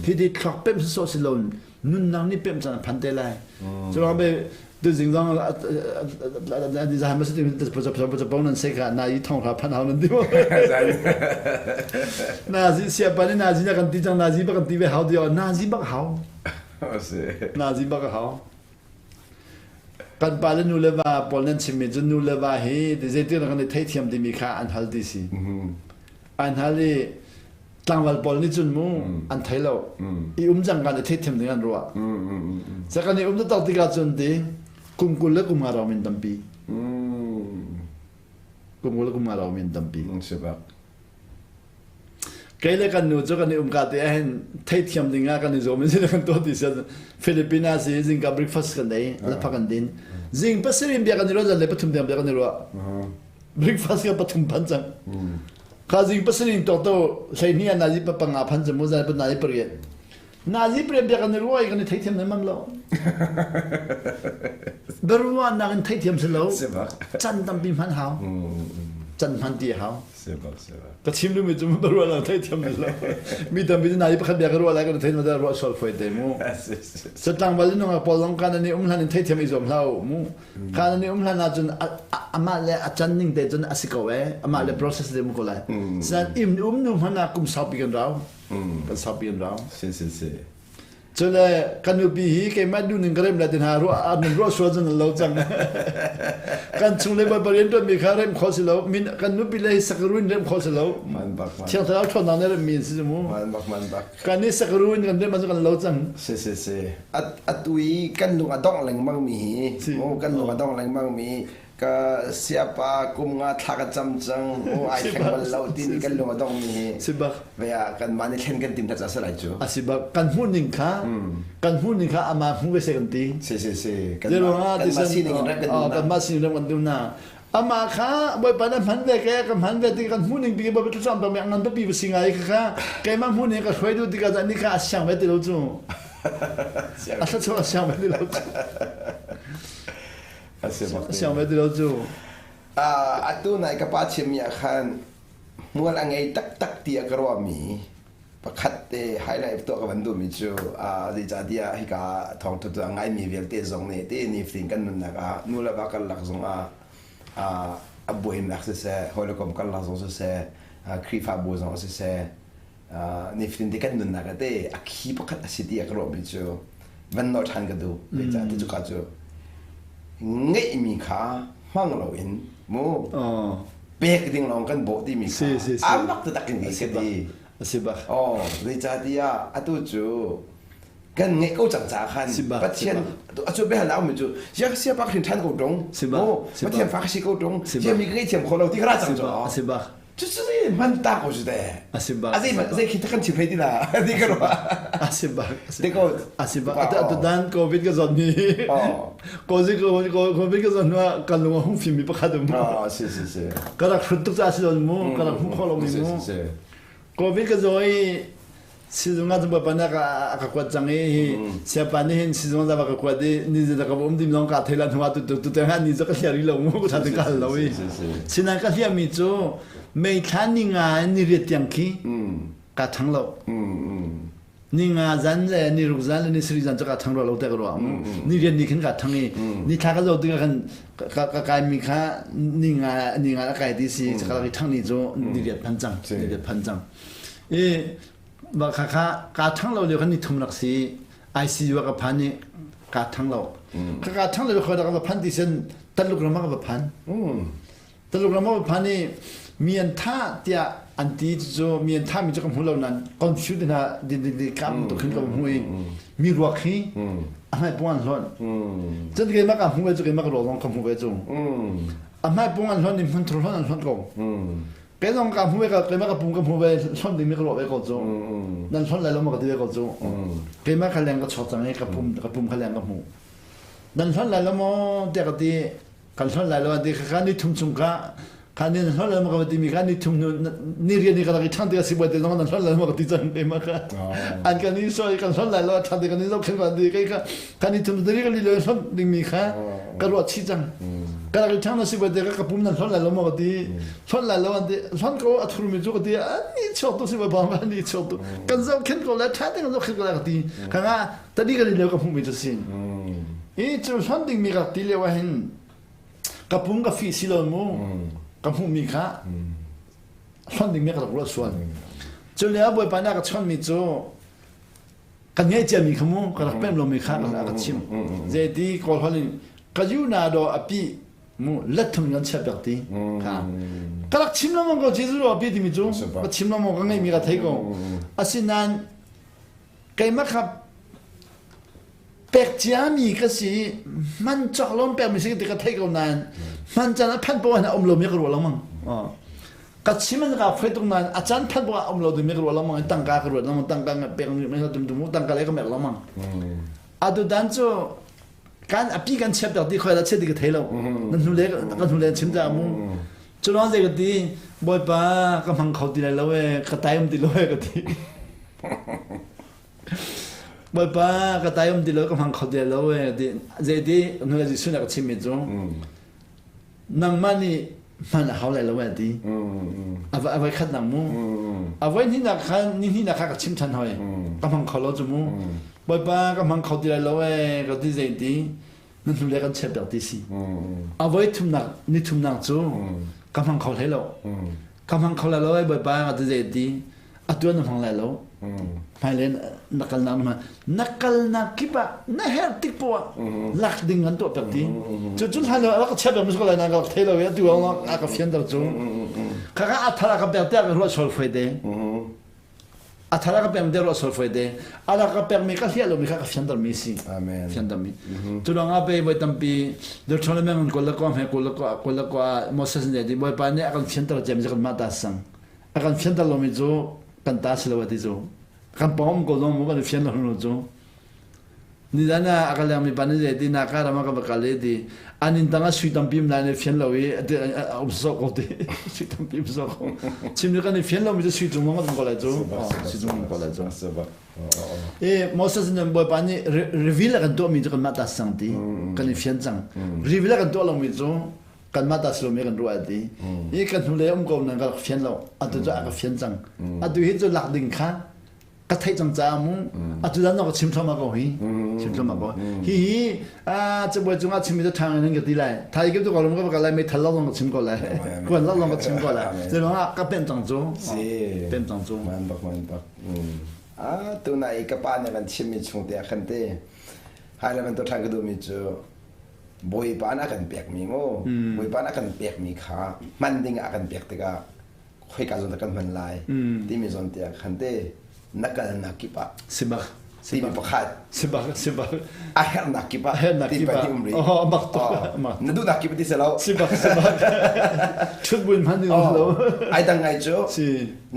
Speaker 2: hi ti thluak pemh sawh si lo nunnak nih pemh caan a phan te lai. Curuang be tuzing zong zan ma si pa nan se kha na i thong kha phan hau nan ti na zi sia pa ni na zi na kan ti cang na zi ba kan ti ve hau ti na zi bak hau na zi bak hau kan pa le nu le va pawl nan chimmi cu nu le va hi zeitin kan i theithiam timi kha an hal ti si an hal i tlangval pawl nih cun mu an thei lo i um cang kan i theithiam ding an ruah ca kan i um taktak tikah cun ti kum 20 le kum nga rong min tampi kum 20 le kum nga rong min tampi kei le kan nu cu kan i um ka te ahhin theithiam ding ah kan i zuam in kan tuah ti sian Philippines ah si zingka breakfast kan ei lapha kan din zing pasarih bia kan i ruah zan le pathum tiang bia kan i ruah breakfast ka pathum phan cang Kha zing pasarih in to 12 ah nazi panga phan cu mu zan pa nazi pariat. Nazi pariat bia kan i ruai kan i theithiam nemam lo. Biaruahnak in theithiam si lo. Can tampi hman hau. Can hman ti hau. Ka chim duhmi cu biaruahnak theithiam si lo. Mi tampi cu nazi pakhat bia ka ruah lai kan thei ma ruah sual foi te mu. Satlangval in nungak pawl zong kan ani um hlan in theithiam i zuam hlah u mu. Kan i um hlan ahcun amah le a can ning te cun a si ko eh. Amah le process te mu ko lai. Sinan im um nu hmanh ah kum saupi kan rau. Kan saupi kan rau.
Speaker 1: Si si si.
Speaker 2: Cule kan nupi hi keimah duh ning ka rem lai tin ha ruah an ruah sual cun lo cang. Kan chung le baibal rian tuan mi kha rem kho si lo. Min kan nupi le sakaruin rem kho si lo. Thiang thlarau ṭhawnnak ne rem mi si mu.
Speaker 1: Man bak man bak.
Speaker 2: Kan i sakaruin kan rem kan lo cang.
Speaker 1: Si si si. Atu i kan lung a dongh lengmang mi hi mu kan lung a dongh lengmang mi ka siapa kum nga thla ka cam cang mu ai thleng bal lo ti ni kan lung a dong mi hi
Speaker 2: si bak
Speaker 1: ve ah kan mah nih thlen kan tim ta sa lai cu
Speaker 2: a si bak kan hmuh ning kha kan hmuh ning kha ama hmu ve se kan ti
Speaker 1: si si si
Speaker 2: kan mah sining in rem kan duh kan mah sining rem kan duh na amah kha bawipa na hman ve ke ka hman ve ti kan hmuh ning pi bawipa thlacam peng ngan biapi va si ngai kha kha keimah hmuh ning ka hruai duh tikah ni kha a siang ve ti lo cu a thluachuah a siang ve ti lo cu a siang ve ti lo cu
Speaker 1: Atu nai ka pa chimmi ah khan hmual a ngei taktak ti a ka ruahmi pakhat te highlight tuah ka van duhmi cu zeicahtiah hika thawngtha tu a ngaimi vialte zong nih te nifatin kan nunnak ah nu le va karlak zong ah a buainak siseh hawikom karlak zong siseh Khrihfabu zong siseh nifatin te kan nunnak ah te a khi pakhat a si ti a ka ruahmi cu van nawl ṭhan ka duh zeicahtiah cuka cu ngeihmi kha hmang loin mu pek ding lawng kan bawh timi kha amak taktak in ka ti
Speaker 2: a si bak
Speaker 1: oh zeicahtiah atu cu kan ngeih ko cang caah khan Pathian acu biahal na ummi cu sia sia pak hrin ṭhan ko ṭung Pathian fa ka si ko ṭung sia mi ka ngei thiam kho lo ti ka ra cang cu
Speaker 2: a si bak
Speaker 1: Cucu hman ta ko cu te.
Speaker 2: A si bak.
Speaker 1: A zei zei khi kan chim hlei ti la. Ti ka ruah.
Speaker 2: A si bak. Te ko. A si bak. Atu dan COVID ka zon ni. Covid COVID ka zon hnu kan lung a hung fim mi pakhat um.
Speaker 1: Ah si si si.
Speaker 2: Ka rak hrut tuk ca si lon mu. Ka rak hmu kho lo mi mu. COVID ka zo i Sizung ah cun Bawipa nih a ka kuat cang i hi siapa nih hin sizung ah ka kuat i ni zeidah ka va um dim zong kaa thei la hnu ah tu tu tiang ah ni cu ka hliar rih lo mu ka ka hal lo i sinain ka hliah mi cu mei thla ni nga in ni riat tiang khi ka thang lo. Ni nga zan le ni ruk zan le ni sarih zan cu ka thang rua lo te ka ruah mu. Ni rian ni khin ka thang i ni thla ka zo tikah khan ka kai mi kha ni nga ni nga a kai ti si ka i thang ni cu ni riat phan cang ni riat phan cang. I ba kha kha ka thang lo lio khan ni thum rak si ICU ka phan i ka thang lo. Ka ka thang lo kho da ka phan ti sen Taluk ram ka phan. Taluk ram ka phan i mi an tha tiah an ti cu mi an tha mi cu ka hmu lo nan confuse hna din din din kam to khin ka hmu i mi ruak hi a hmai pung an hlon cun keimah ka hmu ve cu keimah ka ro zong ka hmu ve cu a hmai pung an hlon i hmun thur hlon an hlon ko Kei zong ka hmu ve ka keimah ka pum ka hmu ve hlon ding mi ka ruah ve ko cu. Nan hlon lai lo ma ka ti ve ko cu. Keimah kha leng ka chuak cang i ka pum ka pum kha leng ka hmu. Nan hlon lai lo maw tiah ka ti. Kan hlon lai lo an ti kha ni thum chung kha kha ni nan hlon lai lo ma ka ti mi kha ni thum hnu ni rian ni ka rak i ṭhang ti ka si buai te zong nan hlon lai lo ma ka ti cang keimah kha. An kan i soi kan hlon lai lo ṭhang ti kan i zohkhenh kan ti kei kha kan i thum ni kan li lo hlon ding mi kha ka ruah chih cang. Ka rak i ṭhang na si buai te ka pum nan hlon lai lo ma ka ti. Hlon lai lo an ti hlon ko a thurmi cu ka ti an i chuak tu si ba bang an i chuak tu kan zoh khen ko le tha te kan zoh khen ko le ka ti ka nga tadi kan lio ka hmuh mi cu sin i cu hlon ding mi ka ti lio ah hin ka pum ka fi si lo mu ka hmuh mi kha hlon ding mi ka rak ruah sual cu le bawipa nih a ka chon mi cu kan ngeih cia mi kha mu ka rak pem lo mi kha ka chim zeiti kawl hol in ka yu na do api mu let thum kan chia piak ti kha ka rak chim lengmang ko Jesuh ro api timi cu ka chim lengmang ka ngeih mi ka thei ko asinain keimah kha pek ciami ka si hman cawk lom pek mi si ti ka thei ko nain hman caan a phanh poah a um lomi ka ruah lengmang ka chim an ka phoi tuk nain a caan phanh poah a um lo ding mi ka ruah lengmang tangka ka ruat lengmang tangka pek mi tum tum tangka le ka mek lengmang atu dan cu kan api kan chiat tak ti khoi la chiat ti ka thei lo nan hnu le kan hnu le chim ta mu cu lawng zei ka ti bawipa ka hmang kho ti lai lo e ka tai um ti lo e ka ti bawipa ka tai um ti lo ka hmang kho ti lai lo e ti zei ti hnu le Jesuh nih a ka chim mi cu nangmah nih hman a hau lai lo e ti a voi khat nang mu a voi hnih nak khan ni hnih nak kha ka chim than hoi ka hmang kho lo cu mu bawipa ka hmang kho ti lai lo e ka ti zei ti na hnu le kan chiat piak ti si a voi thumnak ni thumnak cu ka hmang kho hlei lo ka hmang kho lai lo e bawipa ka ti zei ti atu na hmang lai lo hmailei na kalnak na na kalnak kip ah na herh tik poah lak ding an tuah piak ti cu cun hlan lo ka chiat bang ko lai na ka thei lo i atu a ka fianter cu kha ka a thar ka pek tiah ka ruah sol foi te a thar ka pek te ruah sol foi te a rak ka pek mi ka hliah lo mi kha ka fianter mi si fianter mi cu lawng ah pe voi tampi Deuteronomy ngun kol le ko hme kol le ko kol le ko Moses nih di Bawipa nih a kan fianter cem kan mah ta sang a kan fianter lomi cu kan ta si lo a ti cu kan pawm ko zong mu kan i fian lo lo cu nizan ah a ka lengmi pa nih zei ti na ka ram ah ka va kal i ti an inn tang ah sui tampi um lai ne fian lo i a um sawh ko ti sui tampi um sawh ko chim cu kan i fian lomi cu sui cung kan um ko lai cu sui cung um ko lai cu e Moses nih Bawipa nih reveal a kan tuahmi cu kanmah ta sang ti kan i fian cang reveal a kan tuah lomi cu kanmah ta si lomi kan ruah ti i kan hnulei um ko nan ka rak fian lo atu cu a ka fian cang atu hi cu lak ding kha ka theih cang caah mu atu dan ka chim thluahmah ko hi chim thluahmah ko hi hi cabuai cungah chimmi cu ṭha in ka ti lai thai ke tu ko ka ka lai meithal lo zong ka chim ko lai kuan lo zong ka chim ko lai cu ah ka pen cang cu pen cang cu
Speaker 1: man bak man bak a tu nai ka pa nih kan chimmi chung te ah khan te hai le man to ṭhan ka duhmi cu Bawipa nih a kan pekmi mu Bawipa nih a kan pekmi kha hman ding ah a kan pek tikah khoika zawn dah kan hman lai timi zawn tiah khan te na kalnak kip ah
Speaker 2: sibak
Speaker 1: timi pakhat
Speaker 2: sibak sibak
Speaker 1: a herhnak kip ah
Speaker 2: herhnak kip ah
Speaker 1: um rih
Speaker 2: oh bak tuk
Speaker 1: na duhnak kip ti si lo
Speaker 2: sibak sibak thut buin hman ding lo
Speaker 1: ai dang ngai cu si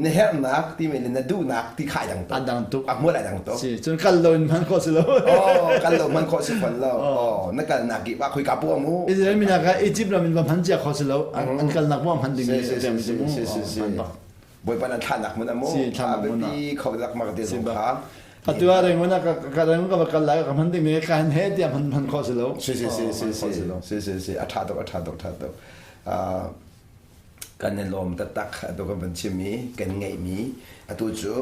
Speaker 1: na herhnak timi le na duhnak ti kha ai dang tuk
Speaker 2: a dang tuk
Speaker 1: a hmual ai dang tuk
Speaker 2: si cun kal lo in hman khawh si lo
Speaker 1: oh kal lo hman khawh si fawn lo oh na kalnak kip ah khoika pu amu
Speaker 2: Israel mi nak ah Egypt ram in va hman cia kho si lo an kalnak mo hman ding
Speaker 1: mi si si si si Bawipa nan thlahnak mun amu
Speaker 2: si thlahnak mun
Speaker 1: biapi kho lak mak te zong kha
Speaker 2: atu ah reng mana ka ka reng ka kal lai ka hman ding mi ka han he tia hman hman kho si lo
Speaker 1: si si si si si si si si a tha tuk a tha tuk tha tuk Kan i lawm taktak. Atu kan van chim i kan ngeihmi atu cu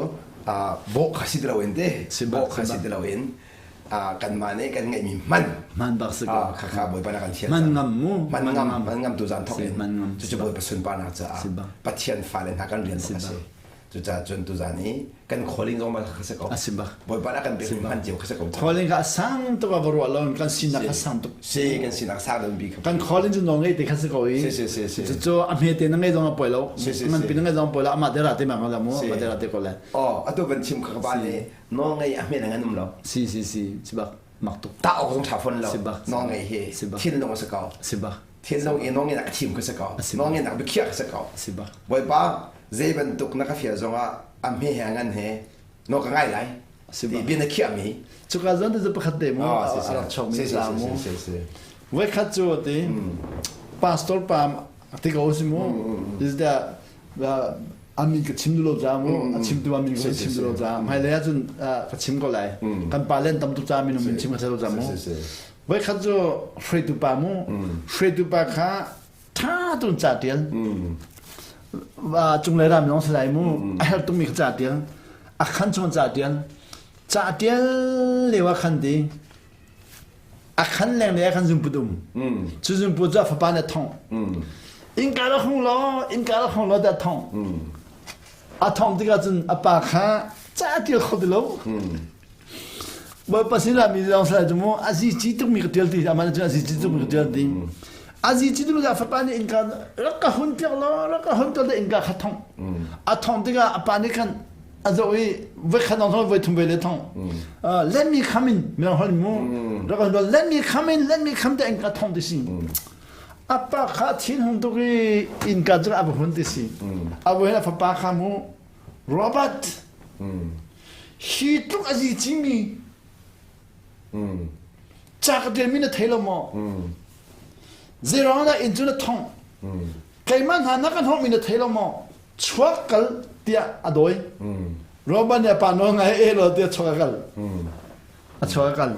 Speaker 1: Bawh kha si ti loin te bawh kha si ti loin kanmah nih kan ngeihmi hman
Speaker 2: hman bak si ko
Speaker 1: kha kha Bawipa na kan thian
Speaker 2: man ngam mu
Speaker 1: man ngam man ngam tu zan thok in cucu Bawipa sunparnak caah Pathian fale hna kan rian bak a si. Cucaah cun tuzan i kan calling zong kha si ko.
Speaker 2: A si bak.
Speaker 1: Bawipa nih a kan pekmi hman cio kha si ko.
Speaker 2: Calling kha a sang tuk a va ruah lo kan sinak kha sang tuk.
Speaker 1: Si kan sinak sang deuh bi
Speaker 2: kha. Kan calling cu nawl ngei te kha si ko i.
Speaker 1: Si si si si.
Speaker 2: Cucu a hme te na ngei zong a poi lo.
Speaker 1: Si si si.
Speaker 2: Ngan pi na ngei zong a poi lo amah te ra te ma ko mu amah te ra te ko le.
Speaker 1: Oh atu van chim kha ka pa nih nawl ngei a hme na ngan um lo.
Speaker 2: Si si si si bak mak tuk.
Speaker 1: Ta awk zong tha fon lo.
Speaker 2: Si bak.
Speaker 1: Nawl ngei hi
Speaker 2: Si bak.
Speaker 1: thinlung a si ko.
Speaker 2: Si bak.
Speaker 1: Thinlung i nawl ngei nak a thim kha si ko. Nawl ngei nak biakhiah kha si ko.
Speaker 2: Si bak.
Speaker 1: Bawipa zei bantuk na ka fial zongah a hme he a ngan he no ka ngai lai ti bia na khiahmi.
Speaker 2: Cuka zon te cu pakhat te mu a rak chuakmi ca mu. Voikhat cu ti pastor pa ti ko si mu is that amin ka chim lo ca mu a chim tu amin ka chim lo ca hmailei ahcun ka chim ko lai kan pa len tam tu ca minung min chim ka lo ca mu. Voikhat cu hruaitu pa mu hruaitu pa kha ṭha tun ca ṭial cunglei ram lawng si lai mu a herh tukmi kha ca ṭial a khan chung ca ṭial ca ṭial lio ah khan ti a khan leng le khan zungput um cu zungput cu a fapa nih a thongh innka rak hung law innka rak hung law tiah a thongh a thongh tikah cun a pa kha ca ṭial kho ti lo. Bawipa sinah mi zong sai cu mu a zi ci tukmi ka ṭial ti amah cun a zi ci tukmi ka ṭial ti a zi ci tukmi fapa nih innka rak ka hun piak law rak ka hun piak innka kha thong a thong tikah a pa nih khan a zoh i voi khat nong thong voi thum voi le thong let me come in mirang holh mu rak ka let me come in let me come te innka thong ti si a pa kha thin hung tuk i innka cu a va hun ti si a voi a fapa kha mu Robert hi tluk a zi cimi ca ka ṭialmi na thei lo maw? Zeiruang dah inn cu na thongh? Keimah hna na kan hawhmi na thei lo maw? Chuak kal tiah a dawi. Robert nih a pa nawl ngai e law tiah chuak a kal. A chuak a kal.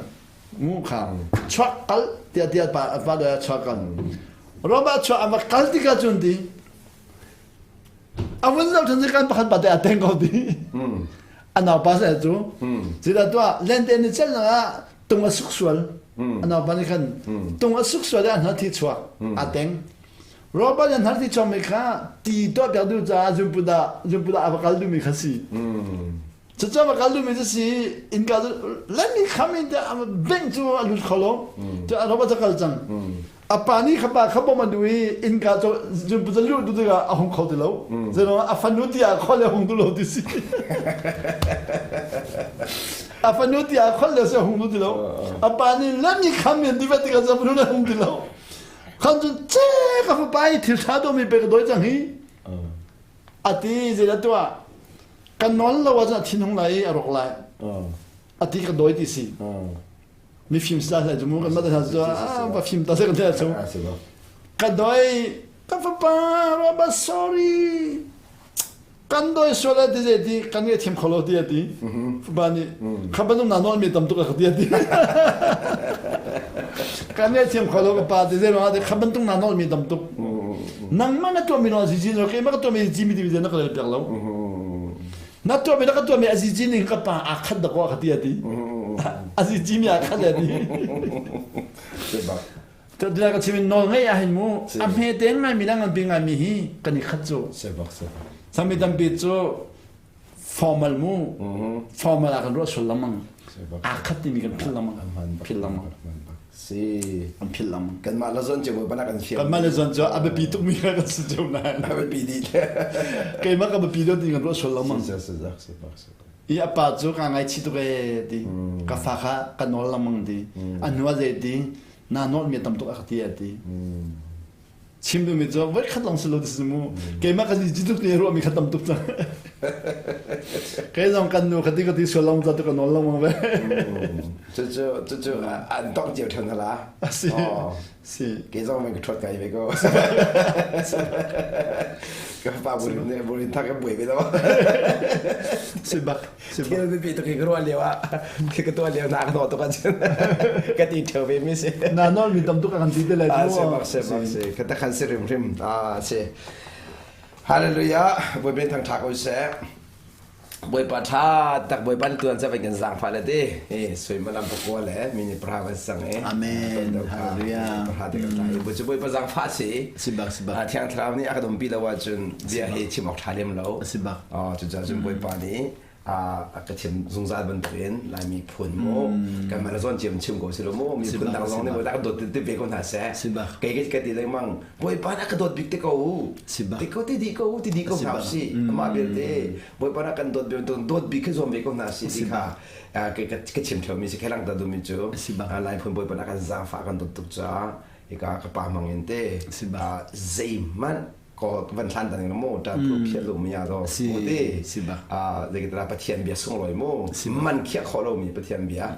Speaker 2: Ngu kha chuak kal tiah tiah pa a pa dawi a chuak kal. Robert chuak a va kal tikah cun ti a vun zoh ṭhan kan pakhat pa te a teng ko ti a naupa se cu cida tuah lente ni cel ah tung a suk sual a naupa nih khan tung a suk sual i a hnar thi chuak a teng Robert an hnar thi chuak mi kha ti tuah piak duh caah zumpuda zumpuda a va kal duhmi kha si cucu a va kal duhmi cu si innka cu let me come in tiah beng cu a lut kho lo cu Robert cu kal cang a pa nih kha pa kha bawmh a duh i innka cu zumpu cu luh duh tikah a hung kho ti lo zeiruang a fanu tiah khol le hung duh lo ti si a fanu tiah khol le si a hung duh ti lo a pa nih let me come in ti ve tikah cu a fanu le hung ti lo khan cun ce ka fapa i thil ṭha dawmi pe ka dawi cang hi a ti zeidah tuah kan nawl lo ahcun a thinhung lai i a rawk lai a ti ka dawi ti si mifim si lai cu mu kan mah hna cu va fim ta se kan thei cu ka dawi ka fapa Robert sorry kan dawi sual a ti zei ti kan ngai thiam kho lo ti a ti fapa nih kha bantuk na nawl mi tam tuk a ka ti a ti kan ngai thiam kho lo ka pa ti zei ruangah kha bantuk na nawl mi tam tuk nangmah na tuah mi nawl zizi no keimah ka tuah mi zizi mi ti na ka rel piak lo na tuah mi na ka tuah mi a zizi ning ka pa aa khat da ko ka ti a ti a zizi mi aa khat a ti Tadila ka chimin nawl ngei ah hin mu a hme te ngai mi la ngan pi ngai mi hi kan i khat cu sami tampi cu formal mu formal ah kan ruah sul lamang aa khat timi kan phil lamang phil lamang
Speaker 1: si
Speaker 2: an phil lamang
Speaker 1: kanmah la zon cu bana kan fiam
Speaker 2: kanmah le zon cu a biapi tuk mi kan si ceu nain
Speaker 1: a biapi dih
Speaker 2: keimah ka biapi deuh ti kan ruah sul lamang i a pa cu ka ngaichih tuk ee ti ka fa kha ka nawl lamang ti a hnu ah zei ti na nawl mi tam tuk a ka ti a ti chim duhmi cu voi khat lawng si lo ti si mu keimah ka ji tuk ni ruahmi kha tam tuk cang kei zong kan nu khati ka ti sual long tu ka nawl lengmang ve
Speaker 1: cucu cucu an tong cio ṭhan hala
Speaker 2: si si
Speaker 1: kei zong men ka ṭhuat kai ve ko ka pa burin burin thak ka buai ve lo
Speaker 2: si bak
Speaker 1: Thil biapi tuk hi ka ruah lio ah ka tuah lio na ka hnawh tuk ahcun ka ti ṭheo ve mi si.
Speaker 2: Na nawl mi tam tuk a kan ti te lai
Speaker 1: cu. Si bak si bak si. Ka takhan si hrimhrim. Ah si. Hallelujah. Bawipa thangṭha ko seh. Bawipa tha tak Bawipa ni tuan cavai kan zaangfah le ti hi suimilam pakua le minute pahra van sang i
Speaker 2: Amen. Hallelujah.
Speaker 1: Pahra te kan tlai bu cu Bawipa zaangfah si.
Speaker 2: Si bak si bak.
Speaker 1: Thiang Thlarau nih a kan umpi lo ahcun bia hi chim awk tha lem lo.
Speaker 2: Si bak.
Speaker 1: Oh cucaah cun Bawipa nih a ka chim zungzal bantukin Lai miphun mu kanmah le zawn cio chim ko si lo mu miphun dang zong nih Bawipa ka dawt ti ve ko hna seh.
Speaker 2: Si bak.
Speaker 1: Kei ka ti lengmang Bawipa nih a ka dawt bik te ko.
Speaker 2: Si bak.
Speaker 1: Ti ko ti di ko ti di ko hna usih. Amah belte Bawipa nih a kan dawt bik dawt bik khi zuam ve ko hna si ti kha ka chim ṭheumi si khelang ta dumi cu Lai phun Bawipa nih a kan zaangfah kan dawt tuk caah hika ka pa hmang in te zeihmanh ko van hlan dan mu ta phu phiat lu mi ya do mu ti zeikitara Pathian bia sunglawi mu man khiah khawh lo mi Pathian bia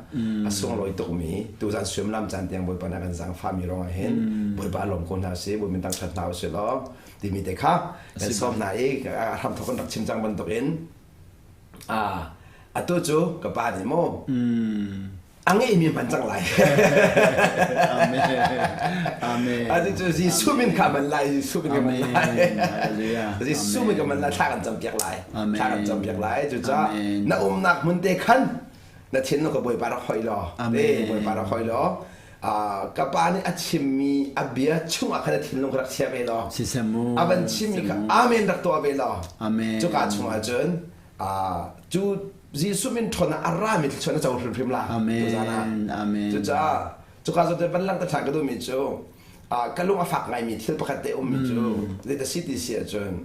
Speaker 1: a sunglawi tuk mi tuzan suimlam caan tiang Bawipa nih a kan zaangfah mi rong ah hin Bawipa lawm ko hna si Bawi min tang ṭhat hna usih law timi te kha kan sawm hna i hramthok kan rak chim cang bantukin atu cu ka pa nih mu a ngeimi hman cang lai.
Speaker 2: Amen. Amen.
Speaker 1: Atu cu Jesuh min kha man lai, Jesuh min ka man lai. Jesuh min ka man lai, thla kan campiak lai. Thla kan campiak lai. Cucaah na umnak hmun te khan na thinlung ka Bawipa rak hoi law. Te Bawipa rak hoi law. Ka pa nih a chimmi a bia chungah khan a thinlung rak chia ve law. A van chimmi kha amen rak tuah ve law. Cuka chungah cun cu Jesuh min ṭhawn ah a rami thluachuah na co hrimhrim la.
Speaker 2: Amen. Amen.
Speaker 1: Cucaah cuka zawn van lang ta ṭhan ka duhmi cu ka lung a fak ngaimi thil pakhat te ummi cu zei si ti si ahcun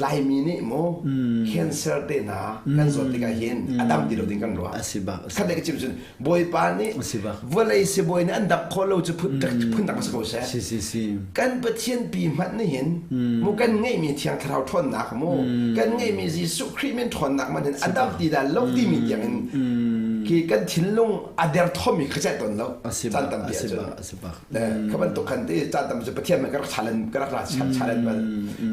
Speaker 1: Laimi nih mu cancer te hna kan zawt tikah hin a dam ti lo ding kan ruah. Khat le ka chim cun Bawipa nih vawlei sibawi nih an dap khawh lo cu phun dang si ko seh. Kan Pathian pi hmanh nih hin mu kan ngeihmi Thiang Thlarau ṭhawnnak mu kan ngeihmi Jesuh Khrih min ṭhawnnak man hin a dam ti dah lo timi tiang in khi kan thinlung a derthawmmi kha ceh tawn lo. Caan tampi ahcun. Kha bantuk khan ti caan tam cu Pathian man ka rak challenge ka rak ra challenge bal.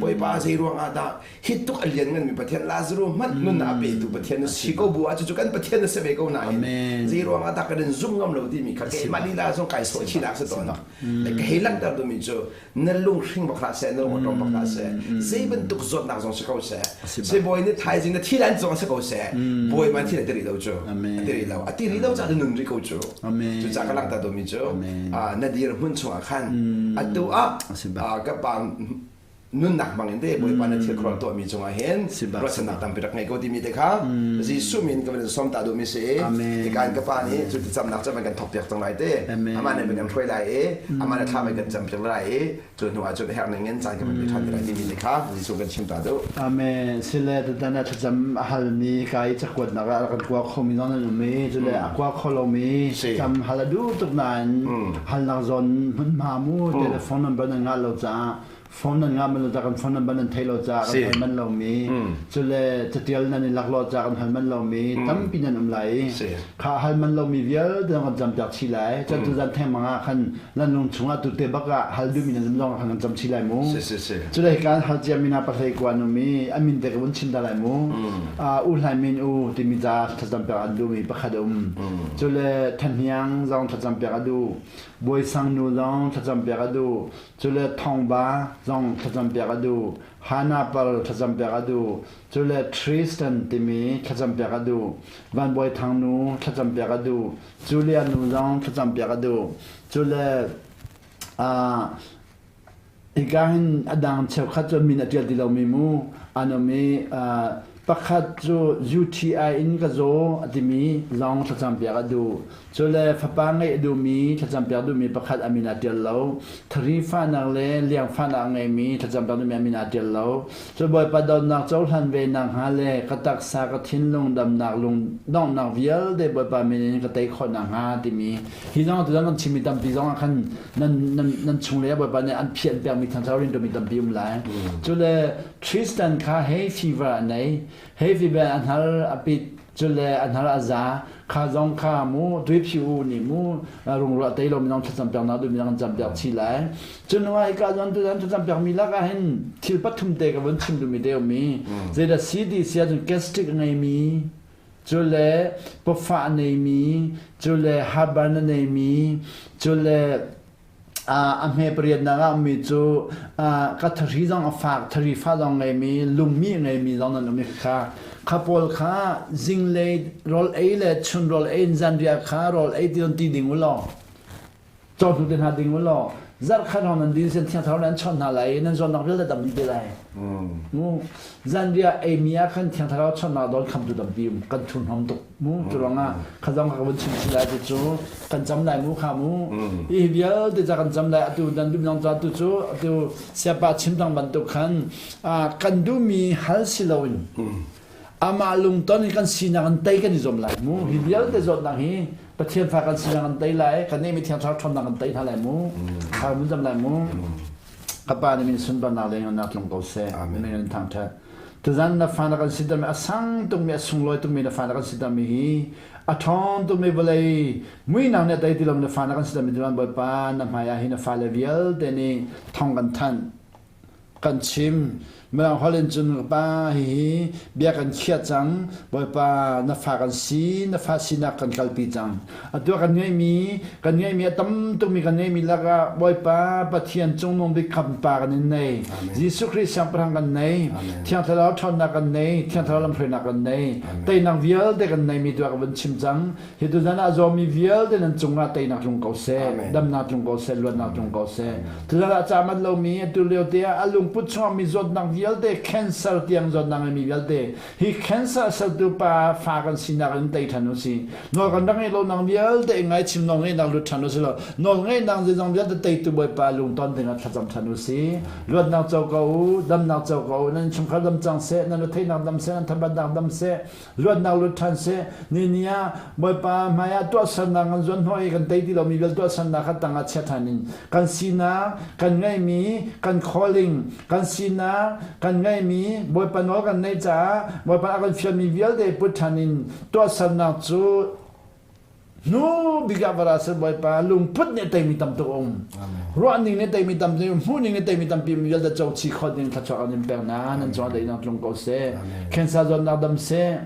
Speaker 1: Bawipa zei ruang ah dah hi tuk a lian nganmi Pathian Lazarus hmanh nunnak a petu Pathian na si ko bu ah cucu kan Pathian na si ve ko nain zei ruang ah dah kan in zum ngam lo timi kha keimah lila zong kai sawh chinak si tawn. Le ka hei langhter duhmi cu na lunghring bak hlah seh na lungawṭawm bak hlah seh zei bantuk zawtnak zong si ko seh sibawi nih thaizing na thi lan zong si ko seh bawi man thi ti rih lo cu a ti rih lo a ti rih lo caah na nun rih ko cu cucaah ka langhter duhmi cu na dir hmun chungah khan atu ah ka pa nunnak hmang in te Bawipa na thil khual tuahmi cungah hin ruahchannak tampi rak ngei ko timi te kha Jesuh min ka van som ta duhmi si i kan ka pa nih cu thlacamnak cu van kan thawk piak cang lai te amah nih van kan hruai lai i amah nih thla van kan cam piak lai i cu hnu ah cun herh ning in caan kan van pe ṭhan te lai timi te kha Jesuh kan chim ta duh.
Speaker 2: Amen. Sile tutan ah thlacam a halmi ka i cakuatnak ah kan kua khomi zong nan um i cule a kua kho lomi cam hal a duh tuk nain halnak zawn hmunhma mu telephone number nan ngah lo caah phone nan ngah man lo ca kan phone number nan thei lo ca kan hal man lomi cule catial nan i lak lo ca kan hal man lomi tampi nan um lai i kha hal man lomi vialte kan campiak chih lai cun tuzan thengmang ah khan nan lung chungah tute bak ah hal duhmi nan um zong khan kan cam chih lai mu cule kan hal cia mi hna pahlei kua an um i an min te ka vun chim ta lai mu u hlai min u timi ca thlacam piak an duhmi pakhat um cule thahniang zong thlacam piak a duh Bawi Sang nu zong thlacam piak a duh Cule thongba zong thlacam piak a duh. Hana pal thlacam piak a duh. Cule Tristan timi thlacam piak a duh. Van Bawi Thang nu thlacam piak a duh. Julia nu zong thlacam piak a duh. Cule hika hin a dang cheukhat cu min a ṭial ti lomi mu an um i pakhat cu UTI in ka zaw a timi zong thlacam piak a duh. Cule fapa ngeih a duhmi thlacam piak duhmi pakhat a min aa ṭial lo. Thari fahnak le liang fahnak a ngeimi thlacam piak duhmi a min aa ṭial lo. Cu Bawipa dawtnak cohlan ve nakhnga le ka taksa ka thinlung damnak lung donghnak vialte Bawipa min in ka tei khawh nakhnga timi hi zong tu kan chimmi tampi zong ah khan nan nan nan chung le Bawipa nih an phian pekmi thangthar rin mi tampi um lai. Cule Tristan kha hay fever a nei. Hay fever a hnal a pit cule a hnal a za kha zong kha mu tuiphi u nih mu rungruah tei lo minong thlacam piak na duh minong cam piak chi lai cun wa hika zon tu zan thlacam piak mi lak ah hin thil pathum te ka vun chim duhmi te um i zeidah CD sia cun gastric ngei mi cule pawfah nei mi cule heartburn nei mi cule. A hme pariatnak ah ummi cu ka thahri zong a fak, thahri fa zong ngeimi, lungmi a ngeimi zong nan um i kha kha pawl kha zinglei rawl ei le chun rawl ei in zanriah kha rawl ei ti ti ding u law cawhnu te hna ding u law zarh khat hrawng nan din sin thiang thlarau nan chawnh hna lai i nan zawtnak vialte dam dih te lai. Mu zanriah eimi ah khan thiang thlarau chawnhnak dawn khamtu tampi um kan thurhnawm tuk. Mu cu ruangah kha zong ka vun chim si lai cu kan cam lai mu kha mu. Hi vialte ca kan cam lai atu dan duh nong ca tu cu atu siapa chim dang bantuk khan kan duhmi hal si loin amah lungton in kan sinak in tei kan i zuam lai mu. Hi vialte zawtnak hi Pathian fa kan sinak in tei lai kan nih mi thiang thlarau ṭhawnnak in tei hna lai mu. Kha mun cam lai mu. Ka pa nih min sunparnak le nak tlung ko seh. Amen. Min thangṭhat. Tuzan na fa na kan si mi a sang tukmi a sunglawi tukmi na fa na kan si mi hi a ṭhawng tukmi vawlei muinak nih a tei ti lo na fa na kan si mi tuan Bawipa na hmai ah hi na fale vialte nih thong kan thanh kan chim Mirang holh in cun pa hihi bia kan khiah cang Bawipa na fa kan si na fa sinak kan kalpi cang atu kan ngeihmi kan ngeihmi a tam tukmi kan ngeihmi lakah Bawipa Pathian cungnung bik khampa kan in nei Jesuh Khrih siangpahrang kan nei Thiang Thlarau ṭhawnnak kan nei Thiang Thlarau lamhruainak kan nei teinak vialte kan neimi tu ah ka vun chim cang Hi tuzan ah zawmi vialte nan cungah teinak tlung ko seh, damnak tlung ko seh, luatnak tlung ko seh. Tuzan ah ca manh lomi atu lio te ah a lungput chungah mi zawtnak vialte, cancer tiang zawtnak ngeimi vialte, hi cancer sertu pa fa kan sinak in tei ṭhan u si. Nawl kan rak ngeih lonak vialte i ngaichim nawl ngeihnak lut ṭhan u si law, nawl ngeihnak zeizong vialte teitu Bawipa lungton dingah thlacam ṭhan u si. Luatnak co ko u, damnak co ko u, nan innchungkhar dam cang seh, nan retheihnak dam seh, nan thabatnak dam seh, luatnak lut ṭhan seh ni ni ah Bawipa hmaiah tuahsernak kan zuan hnawh i kan tei ti lomi vial tuahsernak kha tangah chia ṭhan in kan sinak kan ngeihmi kan calling kan sinak kan ngeihmi Bawipa nawl kan neih caah Bawipa a kan fialmi vialte put ṭhan in tuahsernak cu Hnu bik ah vara seh Bawipa lungput nih teimi tam tuk um. Ruahning nih teimi tam tuk um, hmuhning nih teimi tampi um vialte co chi khawt ding thluachuah kan in pek na nan cung ah daihnak tlung ko seh. Cancer zawtnak dam seh.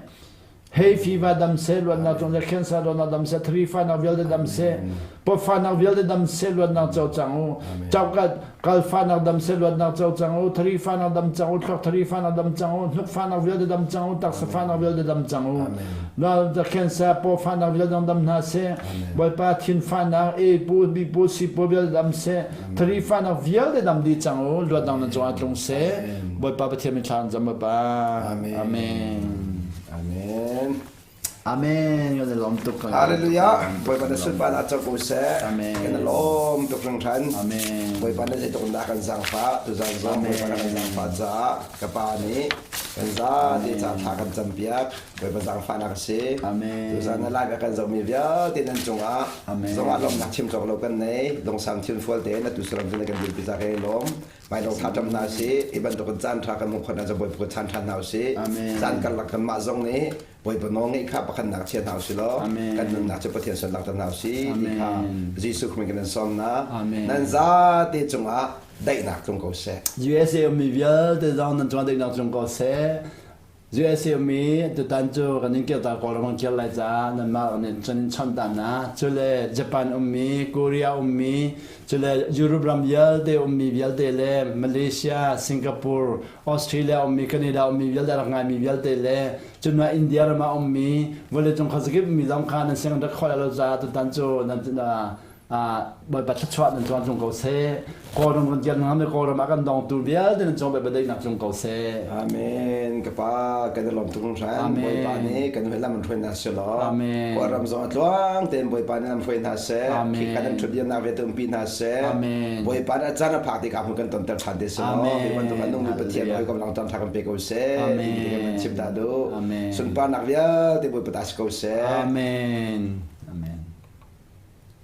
Speaker 2: Hay fever dam seh, luatnak tlung seh, cancer zawtnak dam seh, thri fahnak vialte dam seh, pot fahnak vialte dam seh, luatnak co cang u. Chaukat kal fahnak dam seh, luatnak co cang u. Thri fahnak dam cang u, thluak thri fahnak dam cang u, hnuk fahnak vialte dam cang u, taksa fahnak vialte dam cang u. Na cancer paw fahnak vialte dam hna seh. Bawipa thin fahnak, A pu, B pu, C pu vialte dam seh. Thri fahnak vialte dam dih cang u. Luatnak na cungah tlung seh. Bawipa Pathian min thla an cam Bawipa.
Speaker 1: Amen.
Speaker 2: Amen.
Speaker 1: Amen.
Speaker 2: Amen. Kan i lawm tuk.
Speaker 1: Hallelujah. Bawipa na sunparnak co ko seh.
Speaker 2: Amen.
Speaker 1: Kan i lawm tuk hringhran.
Speaker 2: Amen.
Speaker 1: Bawipa na zeitluk in dah kan zaangfah. Tuzan zong Bawipa na kan zaangfah caah ka pa nih kan zate ca thla kan campiak. Bawipa zaangfahnak a si.
Speaker 2: Amen.
Speaker 1: Tuzan na live a kan zohmi vialte nan cungah
Speaker 2: Amen.
Speaker 1: zongah lawmnak chim cawk lo kan nei. Lungsang thil fual tein atu saram cu na kan dirpi ca kan i lawm. Hmailong thla ṭam hna usih. Hi bantuk in caan ṭha kan hmuh khawh ahcun Bawipa chan ṭhan hna usih. Caan karlak kanmah zong nih Bawipa nawl ngeih kha pakhatnak chia hna usih law kan nunnak cu Pathian sualnak ter hna usih ti kha Jesuh Khrih kan in sawm hna. Nan zate cungah daihnak tlung ko seh.
Speaker 2: USA ummi vialte zong nan cungah daihnak tlung ko seh. USA ummi tutan cu kan in kirter Kawlram kan kir lai caah nanmah kan in cun in chawnh ta hna. Cule Japan ummi, Korea ummi, cule Europe ram vialte ummi vialte le Malaysia, Singapore, Australia ummi, Canada ummi vialte rak ngaimi vialte le cunmah India ram ah ummi vawleicung khuazakip ummi zong kha nan sianginn rak khawh lo caah tutan cu nan Bawipa thluachuah nan tuan tlung ko seh. Kawlram kan kian hngam i Kawlram ah kan dongtu vialte nan cung Bawipa daihnak tlung ko seh.
Speaker 1: Amen. Ka pa kan i lawm tuk hringhran.
Speaker 2: Amen.
Speaker 1: Bawipa nih kan lam an hruai hna seh law.
Speaker 2: Amen.
Speaker 1: Kawlram zong a tluang tein Bawipa nih lam hruai hna seh.
Speaker 2: Amen.
Speaker 1: Khika nan ṭhutdiamnak vialte umpi hna seh.
Speaker 2: Amen.
Speaker 1: Bawipa nih a caan a phak tikah hmun kan tonter ṭhan te seh law.
Speaker 2: Amen.
Speaker 1: Hi bantuk a nungmi Pathian
Speaker 2: Hallelujah.
Speaker 1: hawikom langṭam thla kan pe ko seh.
Speaker 2: Amen.
Speaker 1: Ti kan chim ta duh.
Speaker 2: Amen.
Speaker 1: Sunparnak vialte Bawipa ta si ko seh.
Speaker 2: Amen.